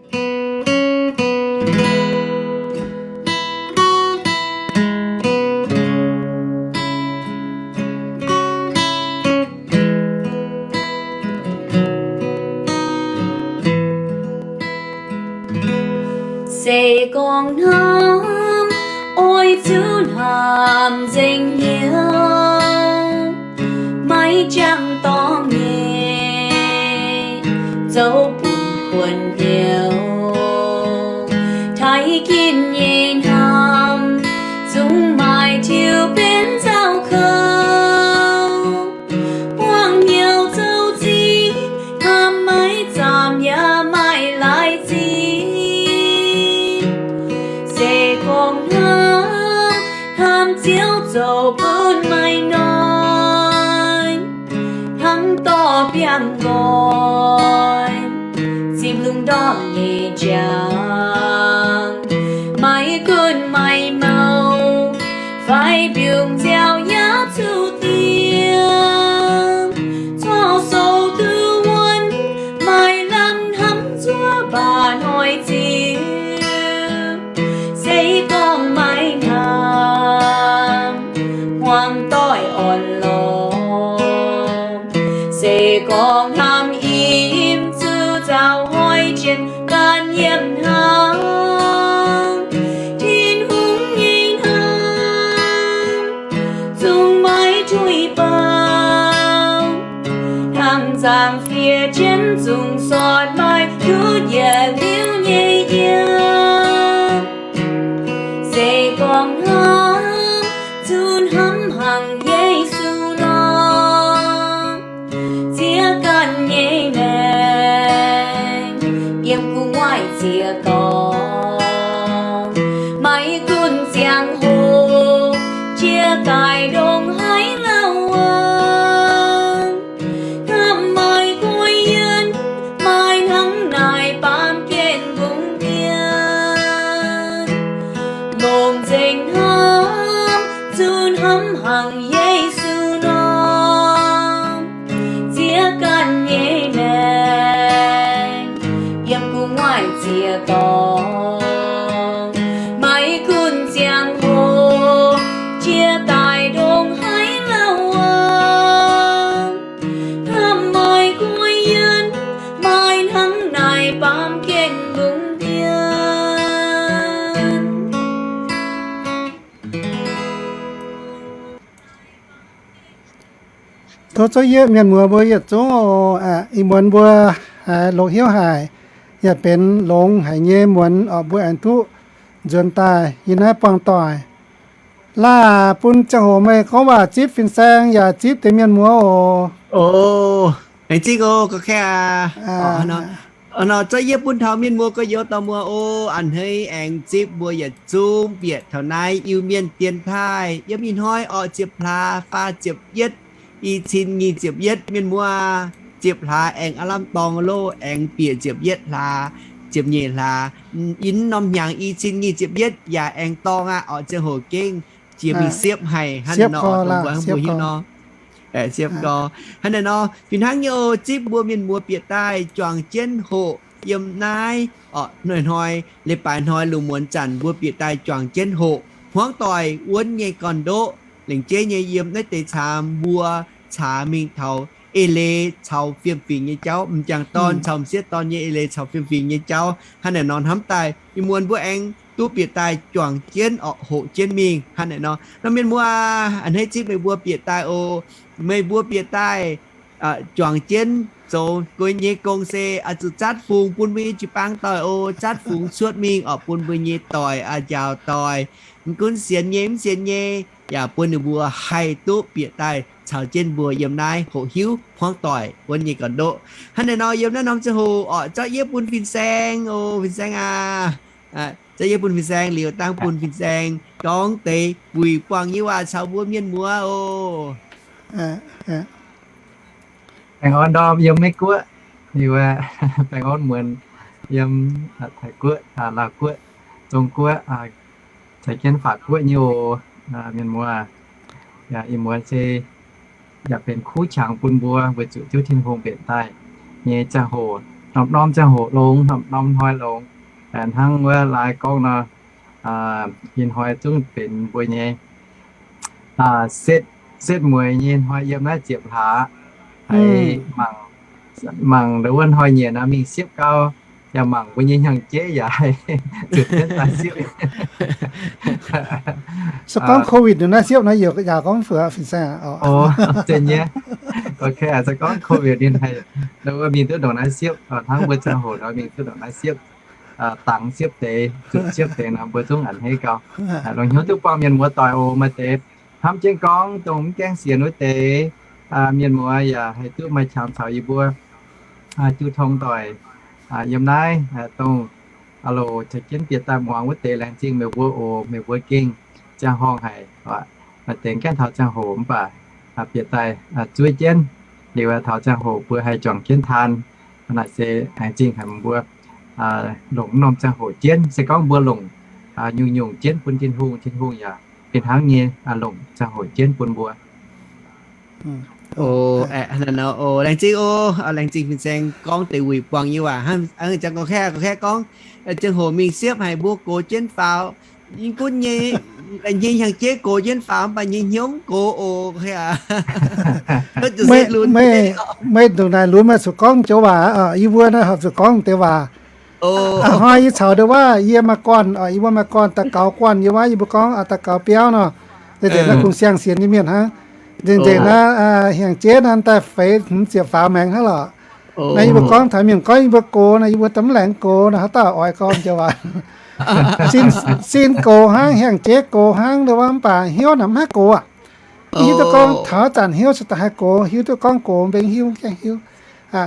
Se gorngv hnamv oix zuqc hnamv nzengc hnyouv, maiv jangx dorngx nyei, zoux bun kuonx hnyouv. Taaih ginv nyei hnamv, zungv maaih tiux benx nzauh kouv. Buangh hnyouv zoux zingh, hnamv maiv zaamc yaac maaih laaix zingh. Se gorngv hnamv, hnamv Ziouv zoux bun maaih noic, hnangv dorh biangh nqoi, zipv lungh ndorm nyei njang. Maiv gunv maaih mouh fai mbiungc nziaaux yaac zuqc diev, corc sou duqv wuonv, maaih lamh hnamv zuov baac hnoi ziouc. Se gorngv maiv hnamv, hmuangx doic orn-lorqc. Se gorngv hnamv im zuqc nzauh hnoi jiex, ganh yiem hnangv. Tin-Hungh nyei hnamv zungv maiv tuix baamh, hnangv nzangc-fiev jienv zungv sortv maaih tutv yietc liuz nyei yiem. Se gorngv hnamv, zuqc hnamv hnangv Yesu nor, ziex ganh nyei maengc yiem gu'nguaaic ziex dorngx. Maiv gunv ziangh hoc jiex daaih ndongc haaix lauh wuonh, hnamv maaih guei yienh, maaih hnangv naaic baamh gen mbungv dien. Longc nzengc hnamv, zuqc hnamv hnangv Yesu nor, ziex ganh nyei maengc yiem gu'nguaaic ziex dorngx. Maiv gunv ziangh hoc jiex daaih ndongc haaix lauh wuonh, hnamv maaih guei yienh, maaih hnangv naaic baamh gen mbungv dien. Tov zouv yiev mienh muoz mbuo yietc zungv oc. Ih muonz mbuo haiz longx hnyouv haic, yaac benx longx haic nyei muonz oc, mbuo aengx duqv nzuonx daaih yiem naaiv buangh doic. Laah bun ziangh hoc meih gorngv waac zipv fin-saeng yaac zipv deix mienh muoz oc. Oc, aengx zipv oc, gorngv kaav aqv. Nor, zouv yiev bun taux mienh muoz gorx-youz dorh muoz oc. A'hneiv aengx zipv mbuo yietc zungv bieqc taux naaiv Iu-Mienh dienx taaih yiem ih hnoi orqc, ziepc hlaax faah ziepc yietv, i cin nyic ziepc yietv. Mienh muoz, ziepc hlaax aengx aav lamh dorngx loh, aengx bieqc ziepc yietv hlaax, ziepc nyeic hlaax, yiem norm hnyangx i cin nyic ziepc yietv yaac aengx dorngx aqv orqc. Ziangh hoc gengh jiex mingh siepv haic hnangv naaiv nor, dongh mbuo hnangv mbuo hiuv nor. Siepv gau. Hnangv naaiv nor, fih hnangv nyei oc, zipv mbuo mienh muoz bieqc daaih juangc jienv hoqc yiem naaiv orqc. Hnoi-hnoi leiz-baaix hnoi lungh muonz zanc mbuo bieqc daaih juangc jienv hoqc hmuangv doic wuonv nyei gorn-ndoqv. Lengc jeiv nyei yiem naaiv deix caamx mbuo caax mingh taux eix leiz caux fiem-fingx nyei jauv, m'jangc dorn caux m'sieqv dorn nyei eix leiz caux fiem-fingx nyei jauv. Hnangv naaiv nor hnamv daaih ih muonz mbuo aengx duqv bieqc daaih juangc jienv orqc, hoqc jienv mingh hnangv naaiv nor. Nor mienh muoz, a'hneiv zipv meih mbuo bieqc daaih oc. Meih mbuo bieqc daaih juangc jienv zoux guei nyei gong se oix zuqc zatv fungx bun mbuo nyei jiu-baang doic oc. Zatv fungx cuotv mingh orqc, bun mbuo nyei doic, aa, njaaux doic, mv gunv sienx nyei mv sienx nyei, yaac bun ninh mbuo haih duqv bieqc daaih caux jienv mbuo yiem naaiv hoqc hiuv hmuangv doic wuonv nyei gorn-ndoqv. Hnangv naaiv nor yiem naaiv norm ziangh hoc orqc, zorqv yiev bun fin-saeng oc, fin-saeng aac. Zorqv yiev bun fin-saeng liuz, dangh bun fin-saeng gorngv deix buic buangh nyei waac caux mbuo mienh muoz oc. Baengh orn ndorm yiem Meiv-Guoqv, liuz baengh orn muonz yiem Taiv-Guoqv, Laauv-Guoqv, Zong-Guoqv, caux jienv Faac-Guoqv nyei oc. Mienh muoz, yaac ih muonz se yaac benx kuv qangx bun mbuo weic zuqc Ziouv Tin-Hungh mbenc daaih nyei ziangh hoc. norm-norm ziangh hoc longx, norm-norm hnoi longx. Hnangv wuov laai gorngv nor, ih hnoi zungv benx mbuo nyei setv, setv mueiz nyei hnoi yiem naaiv ziepc hlaax, haiz mangc, mangc wuov hnoi nyienc nor mingh siepv gau, yaac mangc mbuo nyei hnyangx-jeiv yaac zuqc jienv daaih siepv. Se gorngv COVID naaiv siepv nor, yaac gorngv fu'jueiv fin-saeng. Zeiz nyei. Ok, se gorngv COVID ninh haih, wuov mingh duqv ndongc naaiv siepv, hnangv mbuo ziangh hoc nor mingh duqv ndongc naaiv siepv, dangx siepv deix, zuqc siepv deix nor mbuo zungv a'hneiv gau. Longc hnyouv duqv buangh mienh muoz doic oc. Maaih deix hnamv jienv gorngv dongh mv gaengh sienx wuov deix mienh muoz yaac haih duqv maaih qangx caux yie mbuo jiu tong doic yiem naaiv, dongh loc caux jienv bieqc daaih muangx wuov deix laengz zingh meih mbuo oc. Meih mbuo gengh ziangh horngh haic, maaih deix gaengh taux ziangh hoc mv baac bieqc daaih zuov jienv. Liuz taux ziangh hoc mbuo haih juangc jienv taan, naaic se laengz zingh haic mbuo longc norm ziangh hoc jienv. Se gorngv mbuo longc nyungc-nyungc jienv bun Tin-Hungh, Tin-Hungh yaac fih hnangv nyei longc ziangh hoc jienv bun mbuo. Laengz zingh oc, laengz zingh fin-saeng gorngv deix wuic buangh nyei waac. Hnangv jangx gorngv kaeqv, gorngv kaeqv gorngv, ziangh hoc mingh siepv haic mbuo gox jienv faaux, yie gunv nyei, nyei hnyangx-jeiv gox jienv faaux mv baac nyei hnyouv mv gox oc. Meih ndongc naaic lunx meih zuqc gorngv joux waac, yie mbuo naaiv horpc zuqc gorngv deix waac. Hnoi yie caux ndau wuov yie maaih gorn, yie mbuo maaih gorn daux gaux gorn, yie wuov yie mbuo gorngv daux gaux biauv nor, nzengc-nzengc naaiv kungx siang-sienx nyei mienh hnangv. Nzengc-nzengc naaiv hnyangx-jeiv naaiv daaih feix hmz ziepc faaux maengx hnangv lorqc. Naaiv yie mbuo gorngv taux mienh gorngv yie mbuo gox nor, yie mbuo daaih mv laengz gox nor, haaix dauh oix gorngv joux waac. Sin, sin gox hnangv, hnyangx-jeiv gox hnangv, ndau wuov mv baac hnyouv naaic mv haih gox aqv. Hiuv duqv gorngv taux zanc hnyouv se daaih haih gox, hiuv duqv gorngv gox mbenc hiuv, mv gaengh hiuv.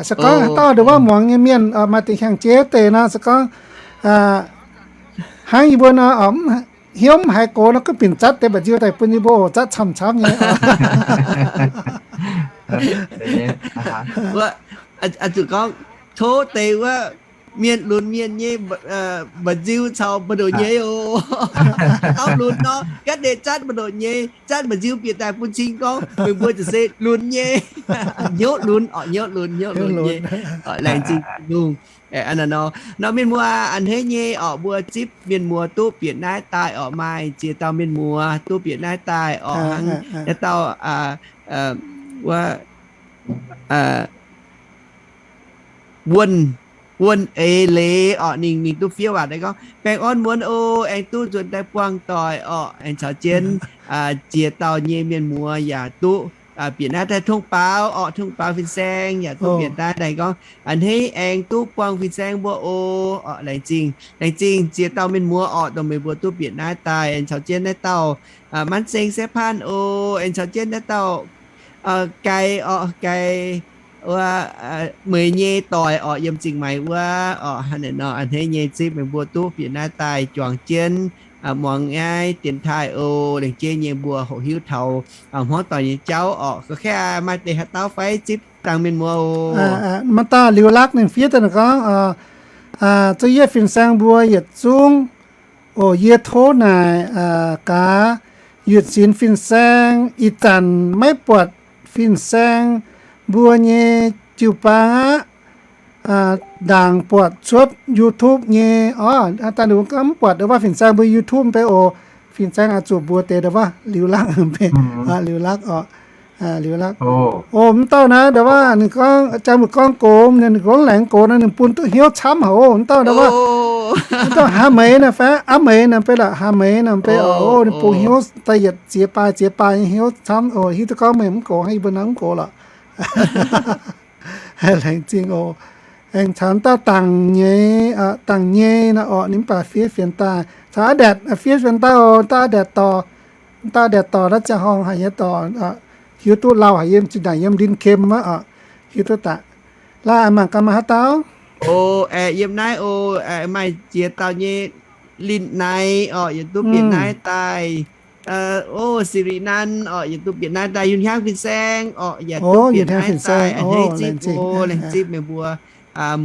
Se gorngv haaix dauh ndau wuov muangx nyei mienh maaih deix hnyangx-jeiv deix nor, se gorngv hnangv yie mbuo nor, hnyouv mv haiz gox nor, gunv binc zatv deix mba'nziu daaih bun yie mbuo oc, zatv camv-camv nyei. Zuqc gorngv tov deix wuov mienh lunx mienh nyei mba'nziu caux mbu'ndongx nyei oc. Auv lunx nor, gaatv deix zatv mbu'ndongx nyei, zatv mba'nziu bieqc daaih bun cing gorngv meih mbuo ziouc se lunx nyei. Hnyouv lunx oc, hnyouv lunx, hnyouv lunx nyei. Laengz zingh Tin-Hungh. Aa, nor, nor mienh muoz a'hneiv nyei orqc, mbuo zipv mienh muoz duqv bieqc naaiv daaih orqc, maaih ziex dauh mienh muoz duqv bieqc naaiv daaih orqc, hnangv naaiv dauh wuov, Wuonh, Wuonh Eix Leiz orqc, ninh mingh duqv fiev waac daaih gorngv, baengh orn muonz oc, aengx duqv nzuonx daaih buangh doic orqc, aengx caux jienv ziex dauh nyei mienh muoz yaac duqv bieqc naaiv daaih thông báo orqc, thông báo fin-saeng yaac duqv bieqc naaiv daaih gorngv, a'hneiv aengx duqv buangh fin-saeng mbuo oc. Orqc, laengz zingh, laengz zingh ziex dauh mienh muoz orqc, dongh meih mbuo duqv bieqc naaiv daaih, aengx caux jienv naaiv dauh Manh Seng Sepv Paan oc, aengx caux jienv naaiv dauh Gai orqc, Gai wuov, Meix nyei doic orqc, yiem Zingh Maix wuov orqc. Hnangv naaic nor, a'hneiv nyei zipv meih mbuo duqv bieqc naaiv daaih juangc jienv muangx naaiv dienx taaih oc. Laengz jienv nyei mbuo hoqc hiuv taux hmuangv doic nyei jauv orqc. Ga'naaiv maaih deix haaix dauh fai zipv dangh mienh muoz oc. Maaih dauh Liuz Lakv ninh fiev daaih gorngv, zuov yie fin-saeng mbuo yietc zungv oc. Yie tov naaic gaax, yietc sinx fin-saeng ih zanc maiv buatc fin-saeng mbuo nyei jiu-baang aqv. Ndaangc buatc cuotv YouTube nyei orqc. Daaih ninh mbuo gorngv mv buatc wuov fin-saeng mbuo YouTube mv bei oc. Fin-saeng oix zuqc mbuox deix wuov Liuz Lakv mv bei, Liuz Lakv orqc. Liuz Lakv. Oc, mv dauh naaiv ndau wuov ninh gorngv, jang mbuo gorngv gox, ninh gorngv laengz gox nor, ninh bun duqv hnyouv camv haic oc. Mv dauh ndau wuov, mv dauh Haa Meix naaic fai Aa Meix naaic bei lorqc, Haa Meix naaic bei oc. Ninh bun hnyouv da'yietc ziex baaih ziex baaih nyei hnyouv camv oc. Hiuv duqv gorngv meih mv gox hnangv yie mbuo nor mv gox lorqc. Laengz zingh oc. Aengx caux dauh Dangc Nyei, Dangc Nyei naaic orqc, ninh mv baac fiev fienx daaih. Caux Aa Ndatc fiev fienx daaih oc. Dauh Aa Ndatc dorh, dauh Aa Ndatc dorh naaiv ziangh horngh haic nyei dorh, hiuv duqv lauh haic, yiem zinh ndaangc yiem Ndin Kem wuov orqc. Hiuv duqv daaih. Laaih mangc gaax maaih haaix dauh? Oc, aeqv, yiem naaiv oc, aeqv, maaih ziex dauh nyei. Linh Naix orqc, yietc duqv bieqc naaiv daaih. Oc, Siri Nan orqc, yietc duqv bieqc naaiv daaih. Yun Hiaang Fin-Saeng orqc, yietc duqv bieqc naaiv daaih. A'hneiv zipv oc, laengz zipv meih mbuo.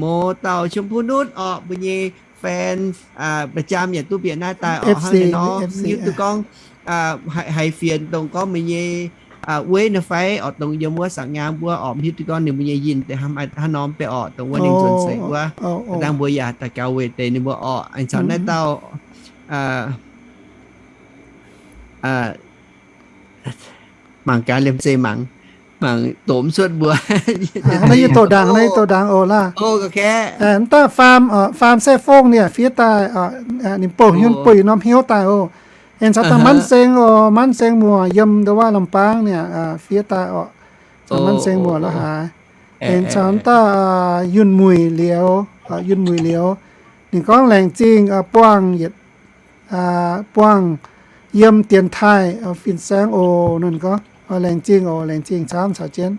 Mouz dauh Chum Pun Nutv orqc, mbuo nyei fan ประจำ yietc duqv bieqc naaiv daaih orqc. Hnangv naaiv nor, hiuv duqv gorngv haiz fienx dongh gorngv meih nyei weiv naaiv fai orqc, dongh yiem wuov sa'nyaam wuov orqc, mv hiuv duqv gorngv ninh mbuo nyei yinh deix hnangv haaix nor mv bei orqc, dongh wuov ninh nzuonx seix wuov. Dangh mbuo yaac daux gaux weic deix ninh mbuo orqc, aengx caux naaiv dauh mangc gaax liemh zeih mangc, mangc doqc mv cuotv mbuo. Naaiv yie doqc ndaangc, naaiv yie doqc ndaangc oc laah. Mv daaih faam, faam Saev Fongh niaa fiev daaih, ninh bouh hnyunv buih norm hnyouv daaih oc. Aengx caux daaih Manv Seng oc, Manv Seng muoc yiem ndo waav Lambaang niaa fiev daaih oc. Caux Manv Seng muoc la'haaix. Aengx caux daaih Yunh Muic Liouz, Yunh Muic Liouz. Ninh gorngv laengz zingh buangh yietc, buangh yiem dienx taaih fin-saeng oc. Ninh gorngv laengz zingh oc, laengz zingh camv caux jienv.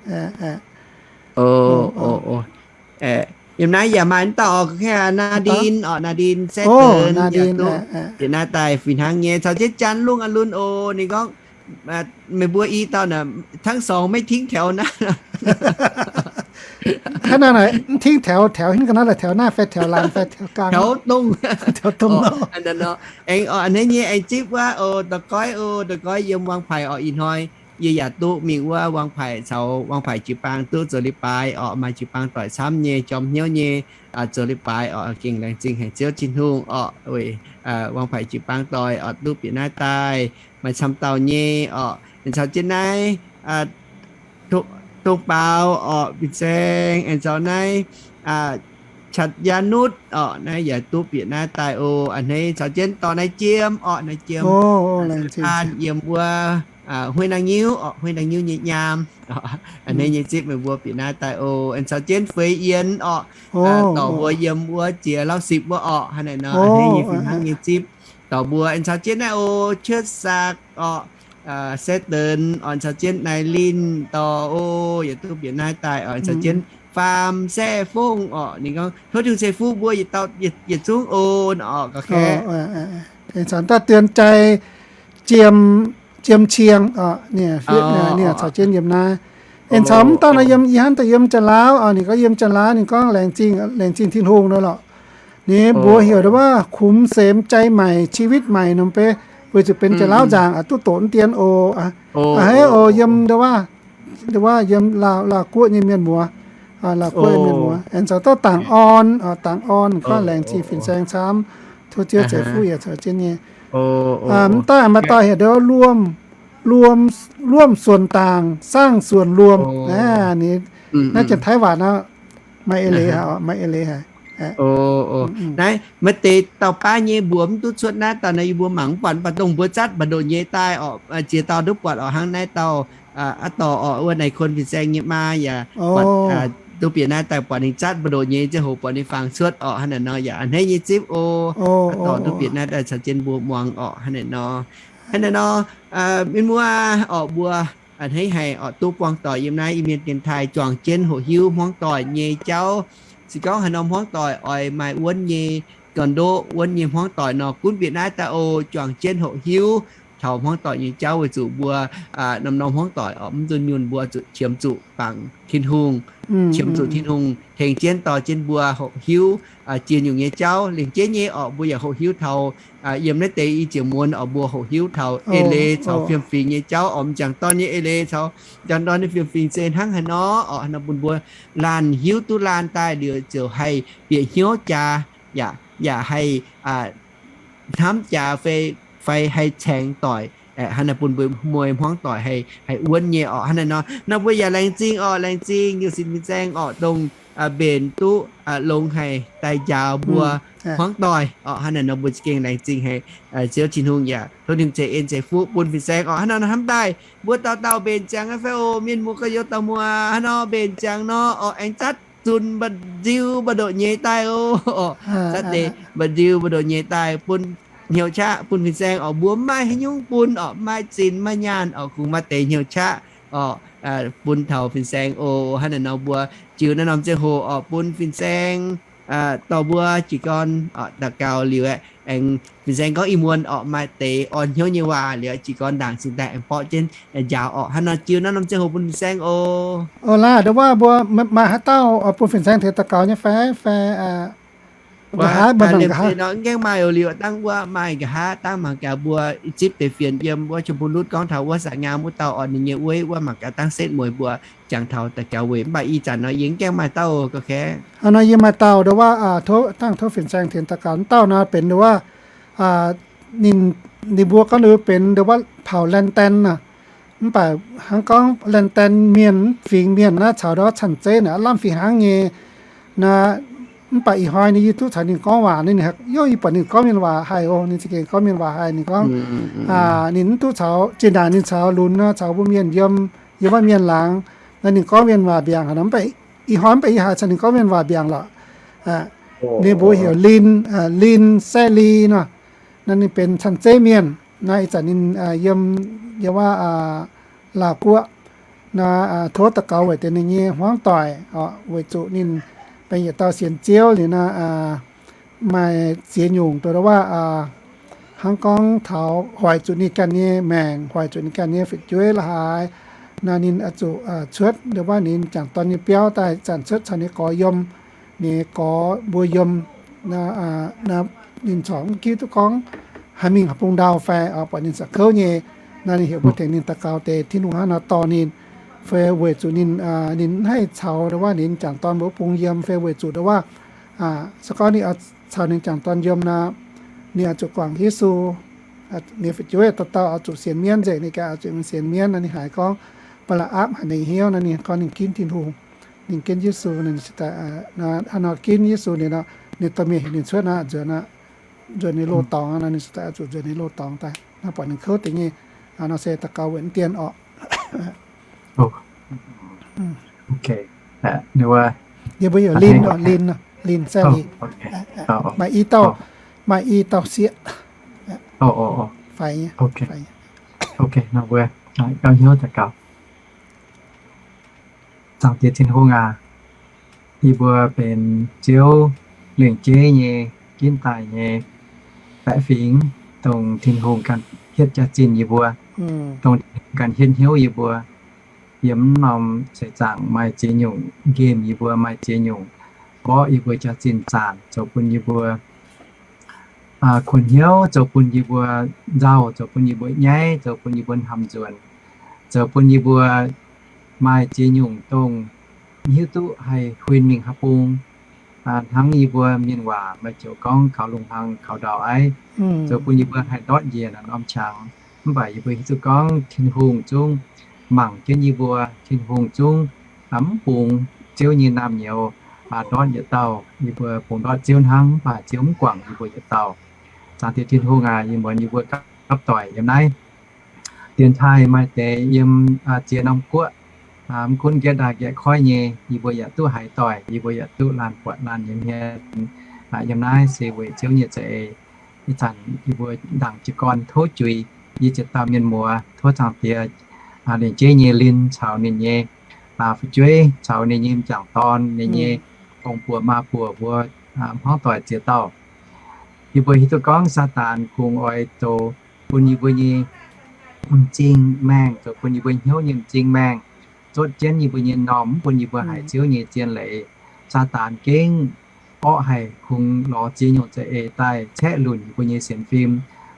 Yiem naaiv yaac maaih dauh oc, Naa Ndin oc, Naa Ndin Saev Deix yaac duqv bieqc naaiv daaih fih hnangv nyei, caux jienv Janx Lungh A'lunx oc. Ninh gorngv meih mbuo i dauh naaic ทั้งสอง maiv tingv taux naaiv. Hnangv naaiv naaic mv tingv taux, taux hingv ga'naaiv la'taux naaiv fai taux laangz fai taux gaang, taux dongh, taux dongh. Aengx oc, a'hneiv nyei aengx zipv wuov oc, da'goiv oc, da'goiv yiem Wangpaic oc. Ih hnoi yie yaac duqv mingh wuov Wangpaic caux Wangpaic jiu-baang duqv zoux leiz-baaix oc, maaih jiu-baang doic camv nyei, jorm hnyouv nyei, zoux leiz-baaix oc. Gengh laengz zingh haic Ziouv Tin-Hungh oc, weic Wangpaic jiu-baang doic oc duqv bieqc naaiv daaih maaih camv dauh nyei oc. Aengx caux jienv naaiv Dongh Baaux oc, fin-saeng, aengx caux naaiv Catv Yaav Nutv oc, naaiv yaac duqv bieqc naaiv daaih oc. A'hneiv caux jienv dorh naaiv Jiem oc, naaiv Jiem, an yiem wuov Huei Naang Nyiuv oc, Huei Naang Nyiuv nyei nyaam. A'hneiv nyei zipv meih mbuo bieqc naaiv daaih oc. Aengx caux jienv Feix Yienx oc, dorh mbuo yiem wuov ziex lauv sipv wuov oc, hnangv naaiv nor. A'hneiv nyei fih hnangv nyei zipv dorh mbuo. Aengx caux jienv naaiv oc, Cuotv Saqc oc, Saev Deix oc, caux jienv Naaiv Linh dorh oc, yietc duqv bieqc naaiv daaih oc. Caux jienv Faam Saev Fongh oc, ninh gorngv tov Tin-Hungh ceix fuqv mbuo yietc dauh yietc zungv oc, oc ga'kaeqv. Aengx caux daaih Dienx Jai, Jiem, Jiem Cieng oc, ninh caux jienv yiem naaiv. Aengx caux mv dauh naaiv yiem, ih hnangv daaih yiem Janx-Laauv oc, ninh gorngv yiem Janx-Laauv, ninh gorngv laengz zingh, laengz zingh Tin-Hungh nor lorqc. Ninh mbuox heuc ndau wuov ขุมเสริมใจใหม่ ชีวิตใหม่ norm beiv, weic zuqc benx Janx-Laauv nzaangc aqc duqv doqc dien oc. A'hneiv oc, yiem ndau wuov, ndau wuov yiem Laauv, Laauv guoqv nyei mienh muoz, Laauv guoqv nyei mienh muoz. Aengx caux dauh Dangc Orn, Dangc Orn gorngv laengz zingh fin-saeng camv, tov Ziouv ceix fuqv yaac caux jienv nyei. Mv daaih maaih dauh heuc ndau wuov ร่วมส่วนต่าง สร้างส่วนรวม. Ninh naaiv Janx-Taiv waac nor, maaih eix leiz haic, maaih eix leiz haic. Naaiv maaih deix dauh baav nyei mbuox mv duqv cuotv naaiv dauh naaiv, yie mbuo mangc mv buatc, mv baac dongh mbuo zatv mbu'ndongx nyei daaih oc, ziex dauh duqv buatc oc. Hnangv naaiv dauh aqv dorh oc, wuov naaiv Kon fin-saeng nyei maa yaac buatc, duqv bieqc naaiv daaih buatc ninh zatv mbu'ndongx nyei ziangh hoc buatc ninh fangx cuotv oc. Hnangv naaiv nor yaac a'hneiv nyei zipv oc. Aqv dorh duqv bieqc naaiv daaih caux jienv mbuo muangx oc. Hnangv naaiv nor, hnangv naaiv nor, mienh muoz oc, mbuo a'hneiv haic oc, duqv buangh doic yiem naaiv Iu-Mienh dienx taaih juangc jienv hoqc hiuv hmuangv doic nyei jauv. Se gorngv haaix norm hmuangv doic oix maaih wuonv nyei, gorn-ndoqv wuonv nyei hmuangv doic nor, gunv bieqc naaiv daaih oc, juangc jienv hoqc hiuv taux hmuangv doic nyei jauv, weic zuqc mbuo norm-norm hmuangv doic oc, mv nzunc nyunc mbuo zuqc qiemx zuqc bangc Tin-Hungh, qiemx zuqc Tin-Hungh tengx jienv dorh jienv mbuo hoqc hiuv ziex nyungc nyei jauv. Lengc jeiv nyei oc, mbuo yaac hoqc hiuv taux yiem naaiv deix i ziouc muonz oc, mbuo hoqc hiuv taux eix leiz caux fiem-fingx nyei jauv oc, m'jangc dorn nyei eix leiz caux m'jangc dorn nyei fiem-fingx se hnangv haaix nor oc. Haaix nor bun mbuo laanh hiuv duqv laanh daaih liuz ziouc haih bieqc hnyouv jaax, yaac, yaac haih hnamv jaax fai, fai haih caengx doic, hnangv naaiv bun mbuo mueiz hmuangv doic haih, haih wuonv nyei oc. Hnangv naaiv nor, nor mbuo yaac laengz zingh oc, laengz zingh Niu Sin fin-saeng oc, dongh mbenc duqv longx haic daaih njaaux mbuo hmuangv doic oc. Hnangv naaiv nor mbuo za'gengh laengz zingh haic Ziouv Tin-Hungh yaac tov ninh ceix en ceix fuqv bun fin-saeng oc. Hnangv naaiv nor hnamv daaih mbuo dauh dauh mbenc ziangx aqv fai oc, mienh muoz gorx-youz dauh muoz, hnangv nor mbenc ziangx nor oc, aengx zatv zunh mba'nziu mba'ndoqc nyei daaih oc. Zatv deix mba'nziu mba'ndoqc nyei daaih bun hnyouv qaqv bun fin-saeng oc. Mbuo mv maaih haaix nyungc bun oc, mv maaih zinh mv maaih nyaanh oc, kungx maaih deix hnyouv qaqv oc, bun taux fin-saeng oc. Hnangv naaiv nor mbuo jiu naaiv norm ziangh hoc oc, bun fin-saeng dorh mbuo jiez gorn oc, daux gaux liuz aeqv, aengx fin-saeng gorngv ih muonz oc maaih deix orn hnyouv nyei waac liuz, jiez gorn ndaangc cingx daaih aengx borqv jienv njaaux oc. Hnangv naaiv nor jiu naaiv norm ziangh hoc bun fin-saeng oc. Oc, laah ndongc wuov mbuo maaih haaix dauh oc, bun fin-saeng tengx daux gaux nyei fai, fai Nqa'haav mbuo mangc nqa'haav nor, mv gaengh maaih liuz dangh wuov maaih nqa'haav dangh mangc gaax mbuo zipv deix fienx yiem wuov Jong Bu Lutv gorngv taux wuov sa'nyaam wuov dauh orn ninh nyei ueiv wuov mangc gaax dangh setv mueiz mbuo jangx taux daux gaux weic. Mv baac ih zanc nor yie mv gaengh maaih dauh ga'kaeqv. Hnangv nor yie maaih dauh ndo wuov, tov dangh tov fin-saeng tengx daux gaux wuov dauh nor benx ndo wuov, ninh, ninh mbuo gorngv ndo benx ndo wuov paux Laen Daen aav. Mv baac hnangv gorngv Laen Daen mienh, fingx mienh naaiv caux ndo wuov Cang Zeiv naaic lamh fih hnangv nyei. Naaiv, mv baac ih hnoi ninh yie duqv caux ninh gorngv waac, ninh, yov, yie buatc ninh gorngv mienh waac haih oc. Ninh za'gengh gorngv mienh waac haih. Ninh gorngv ninh mv duqv caux, zinh ndaangc ninh caux lunx nor, caux mbuo mienh yiem, yiem wuov mienh laangz, naaiv ninh gorngv mienh waac mbiaangc haic nor. Mv baac ih hnoi mv baac yie haiz caux ninh gorngv mienh waac mbiaangc lorqc. Ninh mbuo heuc Lin, Lin Saeqv Li nor. Naaiv ninh benx Cang Zeiv mienh. Naaiv ih zanc ninh yiem, yiem wuov Laauh Guoqv. Naaiv tov daux gaux weic deix ninh nyei hmuangv doic oc, weic zuqc ninh benx yietc dauh sienx Ziouv liuz naaiv maaih ziex nyungc ndo wuov, hnangv gorngv taux hoic zuqc ninh ganh nyei maengc, hoic zuqc ninh ganh nyei fu'jueiv la'haaix. Naaiv ninh oix zuqc cuotv ndo wuov ninh jangc dorn nyei biauv daaih, zanc cuotv caux ninh gorx yiem, ninh gorx mbuo yiem. Ninh corc mv hiuv duqv gorngv haaix mingh haaix bung ndau fai, buatc ninh sa'kouv nyei. Naaiv ninh heuc mbuo tengx ninh daux gaux deix Tin-Hungh hnangv nor dorh ninh, fai weic zuqc ninh, ninh mv haih caux ndo wuov ninh jangc dorn mbuo bung yiem, fai weic zuqc ndo wuov, se gorngv ninh caux ninh jangc dorn yiem nor, ninh oix zuqc guangc Yesu. Ninh fu'jueiv dauh dauh oix zuqc sienx mienv nzengc, ninh ganh oix zuqc sienx mienv. Naaiv ninh haiz gorngv Mbaa^laa^apv haiz ninh hnyouv, naaiv ninh gorngv ninh ginv Tin-Hungh, ninh ginv Yesu, ninh ginv Yesu liuz nor, ninh dorh mienh heuc ninh cuotv naaiv, nzuonx, nzuonx ninh loz-dorngx nor, ninh zuqc daaih zuqc nzuonx ninh loz-dorngx daaih. Naaiv buatc ninh kouv deix nyei. Nor se daux gaux weic mv dien orqc. Yie mbuo heuc Lin, Lin, Lin Saeqv Li. Maaih i dauh, maaih i dauh sieqv. Faix nyei. Gauh hnyouv daux gaux. Zaangc Diex Tin-Hungh aac, yie mbuo benx Ziouv lengc jeiv nyei, ginv daaih nyei baeqc fingx, dongh Tin-Hungh ganh hietv jaax-zinh yie mbuo, dongh Tin-Hungh ganh hietv hnyouv yie mbuo. Yiem mv norm seix zaangc maaih ziex nyungc nqemh yie mbuo, maaih ziex nyungc mborqv yie mbuo jaax-zinh zaanc zoux bun yie mbuo kuonx hnyouv, zoux bun yie mbuo nzauh, zoux bun yie mbuo nyaiv, zoux bun yie mbuo hnamv nzuonx, zoux bun yie mbuo maaih ziex nyungc dongh mv hiuv duqv haih huin mingh haaix bung. Hnangv yie mbuo mienh waac maaih joux gorngv kaux lungh hlang kaux ndau aiv, zoux bun yie mbuo haih ndortv njiec naaiv norm qangx. Mv baac yie mbuo hiuv duqv gorngv Tin-Hungh zungv mangc jienv yie mbuo. Tin-Hungh zungv mv bungx Ziouv nyei naamh nyouz ndortv yietc dauh. Yie mbuo bungx ndortv Ziouv hnangv, mv baac Ziouv mv guangc yie mbuo yietc dauh. Zaangc Diex Tin-Hungh aac, ih muonz yie mbuo gapv doic yiem naaiv dienx taaih maaih deix yiem ziex norm guoqv, mv gunv nqaeqv ndaaih nqaeqv koiv nyei, yie mbuo yaac duqv haiz doic, yie mbuo yaac duqv laanh buatc laanh nyei hmien. Yiem naaiv se weic Ziouv nyei za'eix. Ih zanc yie mbuo ndaangc jiez gorn tov juix yie ziex dauh mienh muoz, tov Zaangc Diex lengc jeiv nyei Lin caux ninh nyei fu'jueiv caux ninh nyei m'jangc dorn, ninh nyei ong-buoc maa-buoc mbuo, hmuangv doic ziex dauh. Yie mbuo hiuv duqv gorngv Saadaan kungx oix zoux bun yie mbuo nyei m'zing maengh, zoux bun yie mbuo hnyouv nyei m'zing maengh, zotv jienv yie mbuo nyei m'normh, mv bun yie mbuo haiz Ziouv nyei zien leiz. Saadaan gengh orqv haic, kungx lorz ziex nyungc za'eix daaih caeqv lunc yie mbuo nyei sienx fim,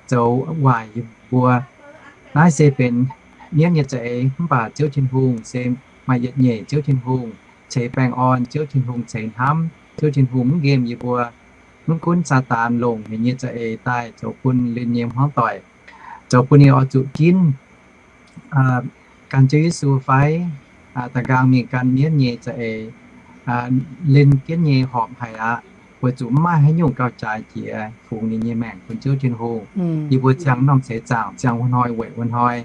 zoux waaic yie mbuo. Naaiv se benx mienv nyei za'eix, mv baac Ziouv Tin-Hungh se maaih yietc nyeic Ziouv Tin-Hungh, ceix baengh orn Ziouv Tin-Hungh, ceix hnamv Ziouv Tin-Hungh, mv nqemh yie mbuo, mv gunv Saadaan longc ninh nyei za'eix daaih zoux bun Lin nyei hmuangv doic, zoux bun ninh oix zuqc ginv gan Ziouv Yesu fai da'nqaang mingh gan mienv nyei za'eix. Lin ginv nyei horpc haic aqv, weic zuqc mv maaih haaix nyungc gauh jaaix jiex fungx ninh nyei maengc bun Ziouv Tin-Hungh. Yie mbuo ziangh norm seix zaangc, ziangh wuov hnoi weic wuov hnoi,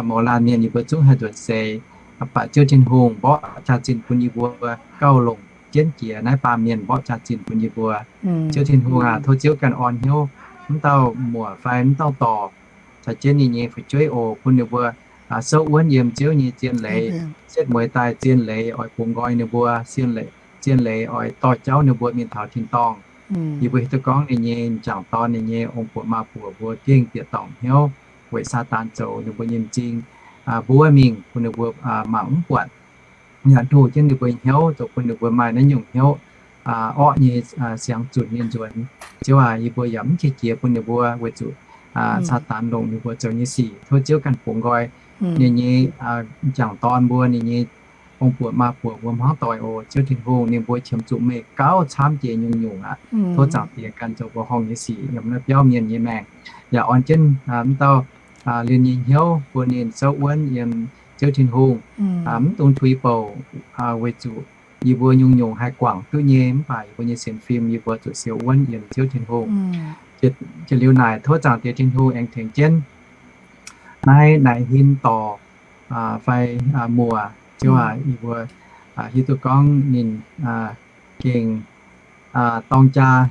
mouz laanh mienh yie mbuo zungv haih nzuonx seix. Mv baac Ziouv Tin-Hungh mborqv jaax-zinh bun yie mbuo, gauh longc jienv jiex naaiv baamh mienh mborqv jaax-zinh bun yie mbuo. Ziouv Tin-Hungh aac, tov Ziouv ganh orn hnyouv mv dauh muoc fai mv dauh dorc caux jienv ninh nyei fu'jueiv oc, bun ninh mbuo souv wuonv yiem Ziouv nyei zien leiz, setv mueiz daaih zien leiz oix bungx nqoi ninh mbuo, zien leiz oix dorh jauv ninh mbuo mingh taux tin-dorngh. Yie mbuo hiuv duqv gorngv ninh nyei m'jangc dorn, ninh nyei ong-buoc maa-buoc mbuo gengh bieqc dorngc hnyouv weic Saadaan zoux ninh mbuo nyei m'zing mbuov mingh bun ninh mbuo mangc mv buatc. Yaac ndoh jienv ninh mbuo hnyouv, zoux bun ninh mbuo maaih naaiv nyungc hnyouv orqv nyei siang zunc ninh nzuonx. Ziouv aac, yie mbuo yaac mv qiex jiez bun ninh mbuo weic zuqc Saadaan longc ninh mbuo zoux nyei sic. Tov Ziouv ganh bungx nqoi ninh nyei m'jangc dorn mbuo, ninh nyei ong-buoc maa-buoc mbuo hmuangv doic oc. Ziouv Tin-Hungh, ninh mbuo qiemx zuqc meih gauh camv jiex nyungc-nyungc aqv. Tov Zaangc Diex ganh zoux mbuo horngh nyei sic yiem naaiv biauv mienh nyei maengc, yaac orn jienv mv dauh Lien nyei hnyouv bun ninh souv wuonv yiem Ziouv Tin-Hungh. Mv dungx tuix bouc weic zuqc yie mbuo nyungc-nyungc haih guangc duqv nyei, mv baac yie mbuo nyei sienx fim yie mbuo zuqc siou wuonv yiem Ziouv Tin-Hungh. Jiex liuz naaic tov Zaangc Diex Tin-Hungh aengx tengx jienv naaiv Naaiv Hin dorc fai muoc, Ziouv aac, yie mbuo hiuv duqv gorngv ninh gengh dorng jaa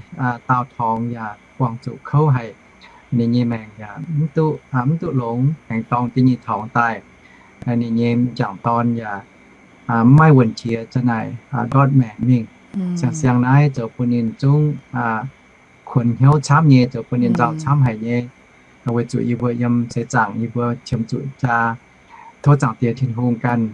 daauh torngx yaac buangh zuqc kouv haic. Ninh nyei maengc yaac mv duqv longx, aengx dorng da'nyeic torngx daaih. Ninh nyei m'jangc dorn yaac mv maaih wuonh qiex za'naaic ndortv maengc mingh. Siang-siang naaiv zoux bun ninh zungv kuonx hnyouv camv nyei, zoux bun ninh nzauh camv haic nyei. Weic zuqc yie mbuo yiem seix zaangc yie mbuo qiemx zuqc jaa. Tov Zaangc Diex Tin-Hungh ganh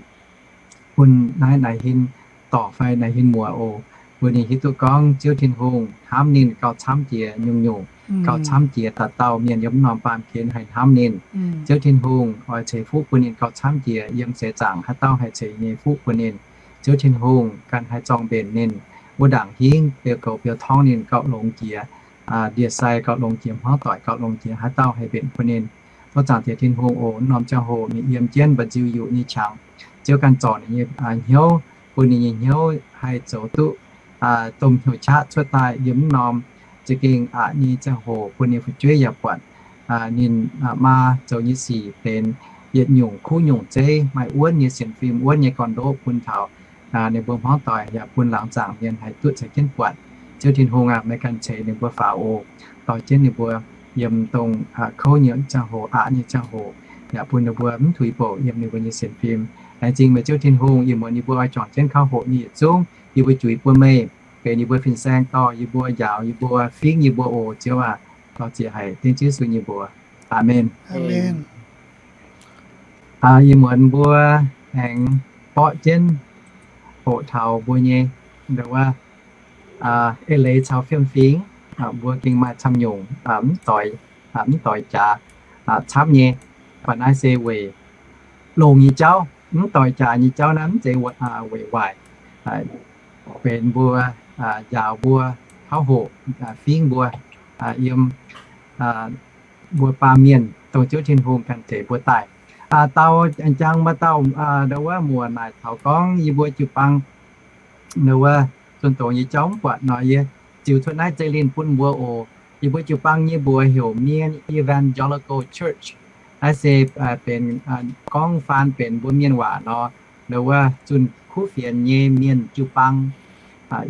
bun naaiv Naaiv Hin dorc fai Naaiv Hin muoc oc, bun ninh hiuv duqv gorngv Ziouv Tin-Hungh hnamv ninh gauh camv jiex nyungc-nyungc, gauh camv jiex dauh dauh mienh yiem wuov norm baamh gen haih hnamv ninh. Ziouv Tin-Hungh oix ceix fuqv bun ninh gauh camv jiex yiem seix zaangc haaix dauh haih ceix nyei fuqv bun ninh. Ziouv Tin-Hungh ganh haih zorng-mbenc ninh. Wuov ndaangc hingv biouv goux biouv torngv ninh gauh longx jiex, ndie-sai gauh longx jiex, hmuangv doic gauh longx jiex, haaix dauh haih mbenc bun ninh. Tov Zaangc Diex Tin-Hungh oc, norm ziangh hoc ninh yiem jienv mba'nziu yuqc nyei qangx, Ziouv ganh zorc ninh nyei hnyouv, bun ninh nyei hnyouv haih zoux duqv domh hnyouv qaqv cuotv daaih yiem wuov norm za'gengh aqc nyei ziangh hoc, bun ninh fu'jueiv yaac buatc ninh maa zoux nyei sic benx yietc nyungc kuv nyungc zeiv, maaih wuonv nyei sienx fim, wuonv nyei gorn-ndoqv bun taux ninh mbuo hmuangv doic yaac bun laangz zaangc mienh haih duqv caux jienv buatc. Ziouv Tin-Hungh aac, meih ganh ceix ninh mbuo faaux oc, dorh jienv ninh mbuo yiem dongh kouv nyei ziangh hoc, aqc nyei ziangh hoc, yaac bun ninh mbuo mv tuix bouc yiem ninh mbuo nyei sienx fim. Laengz zingh meih Ziouv Tin-Hungh, ih muonz yie mbuo oix juangc jienv kouv hoqc nyei yietc zungv, yie mbuo juix buo meih, benx yie mbuo fin-saeng dorh yie mbuo, njaaux yie mbuo, fingv yie mbuo oc. Ziouv aac, lorz ziex haic dengv Yesu nyei mbuox. Aamen. Ih muonz mbuo aengx borqv jienv hoqc taux mbuo nyei, nduov wuov, eix leiz caux fiem-fingx, mbuo gengh maaih camv nyungc mv doix jaax camv nyei. Baac naaiv se weic longx nyei jauv, mv doix jaax nyei jauv naaiv mv zeiz weic waaic, benx mbuo njaaux mbuo, kouv hoqc, fingv mbuo yiem mbuo baamh mienh dongh Ziouv Tin-Hungh ganh zeix mbuo daaih. Dau jangx maaih dauh nduov wuov muoc naaic taux gorngv yie mbuo jiu-baang nduov wuov zunh doz nyei jauv mv buatc nor, yie ziux cuotv naaiv zeiv-lin bun mbuo oc. Yie mbuo jiu-baang nyei mbuox heuc Mien Evangelical Church. Naaiv se benx gorngv faan benx mbuo mienh waac nor, nduov wuov zunh kuv fienx nyei mienh jiu-baang.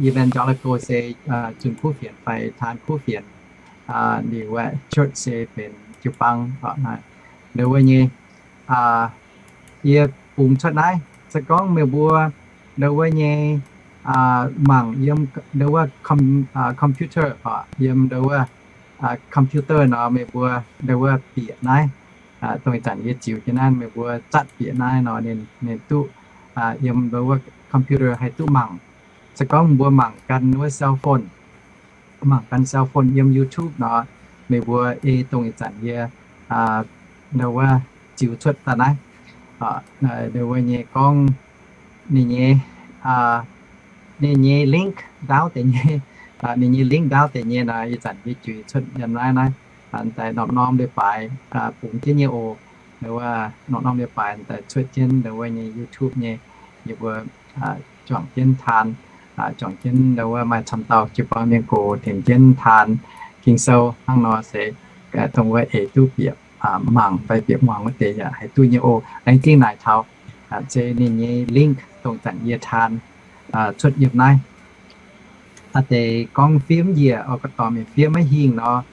Evangelical se zunh kuv fienx fai taan kuv fienx. Liuz church se benx jiu-baang. Nduov wuov nyei, yie bungx cuotv naaiv. Se gorngv meih mbuo nduov wuov nyei mangc yiem nduov wuov computer, yiem nduov wuov computer nor, meih mbuo nduov wuov bieqc naaiv. Dongh ih zanc yie ziux jienv naaiv, meih mbuo zatv bieqc naaiv nor, ninh duqv yiem nduov wuov computer haih duqv mangc. Se gorngv mbuo mangc ganh wuov cell phone, mangc ganh cell phone yiem YouTube nor, meih mbuo ei dongh ih zanc yie nduov wuov ziux cuotv daaih naaiv. Nduov wuov nyei gorngv ninh nyei, ninh nyei link ndaauv deix nyei, ninh nyei link ndaauv deix nyei nor, ih zanc yie juix cuotv yiem naaiv naaiv, daaih norm-norm leiz-baaix bungx jienv nyei oc. Nduov wuov norm-norm leiz-baaix daaih cuotv jienv nduov wuov nyei YouTube nyei, yie mbuo juangc jienv taan, juangc jienv nduov wuov maaih camv dauh jiu-baang mienh gox tengx jienv taan Ging-Sou hnangv nor se dongh wuov eix duqv bieqc mangc fai bieqc muangx wuov deix yaac haih duqv nyei oc. Laengz zingh naaic taux se ninh nyei link dongh zanc yie taan cuotv yiem naaiv. Aa deix gorngv fiev mv njiec, oix ga'dorm mienh fiev maiv hingh nor,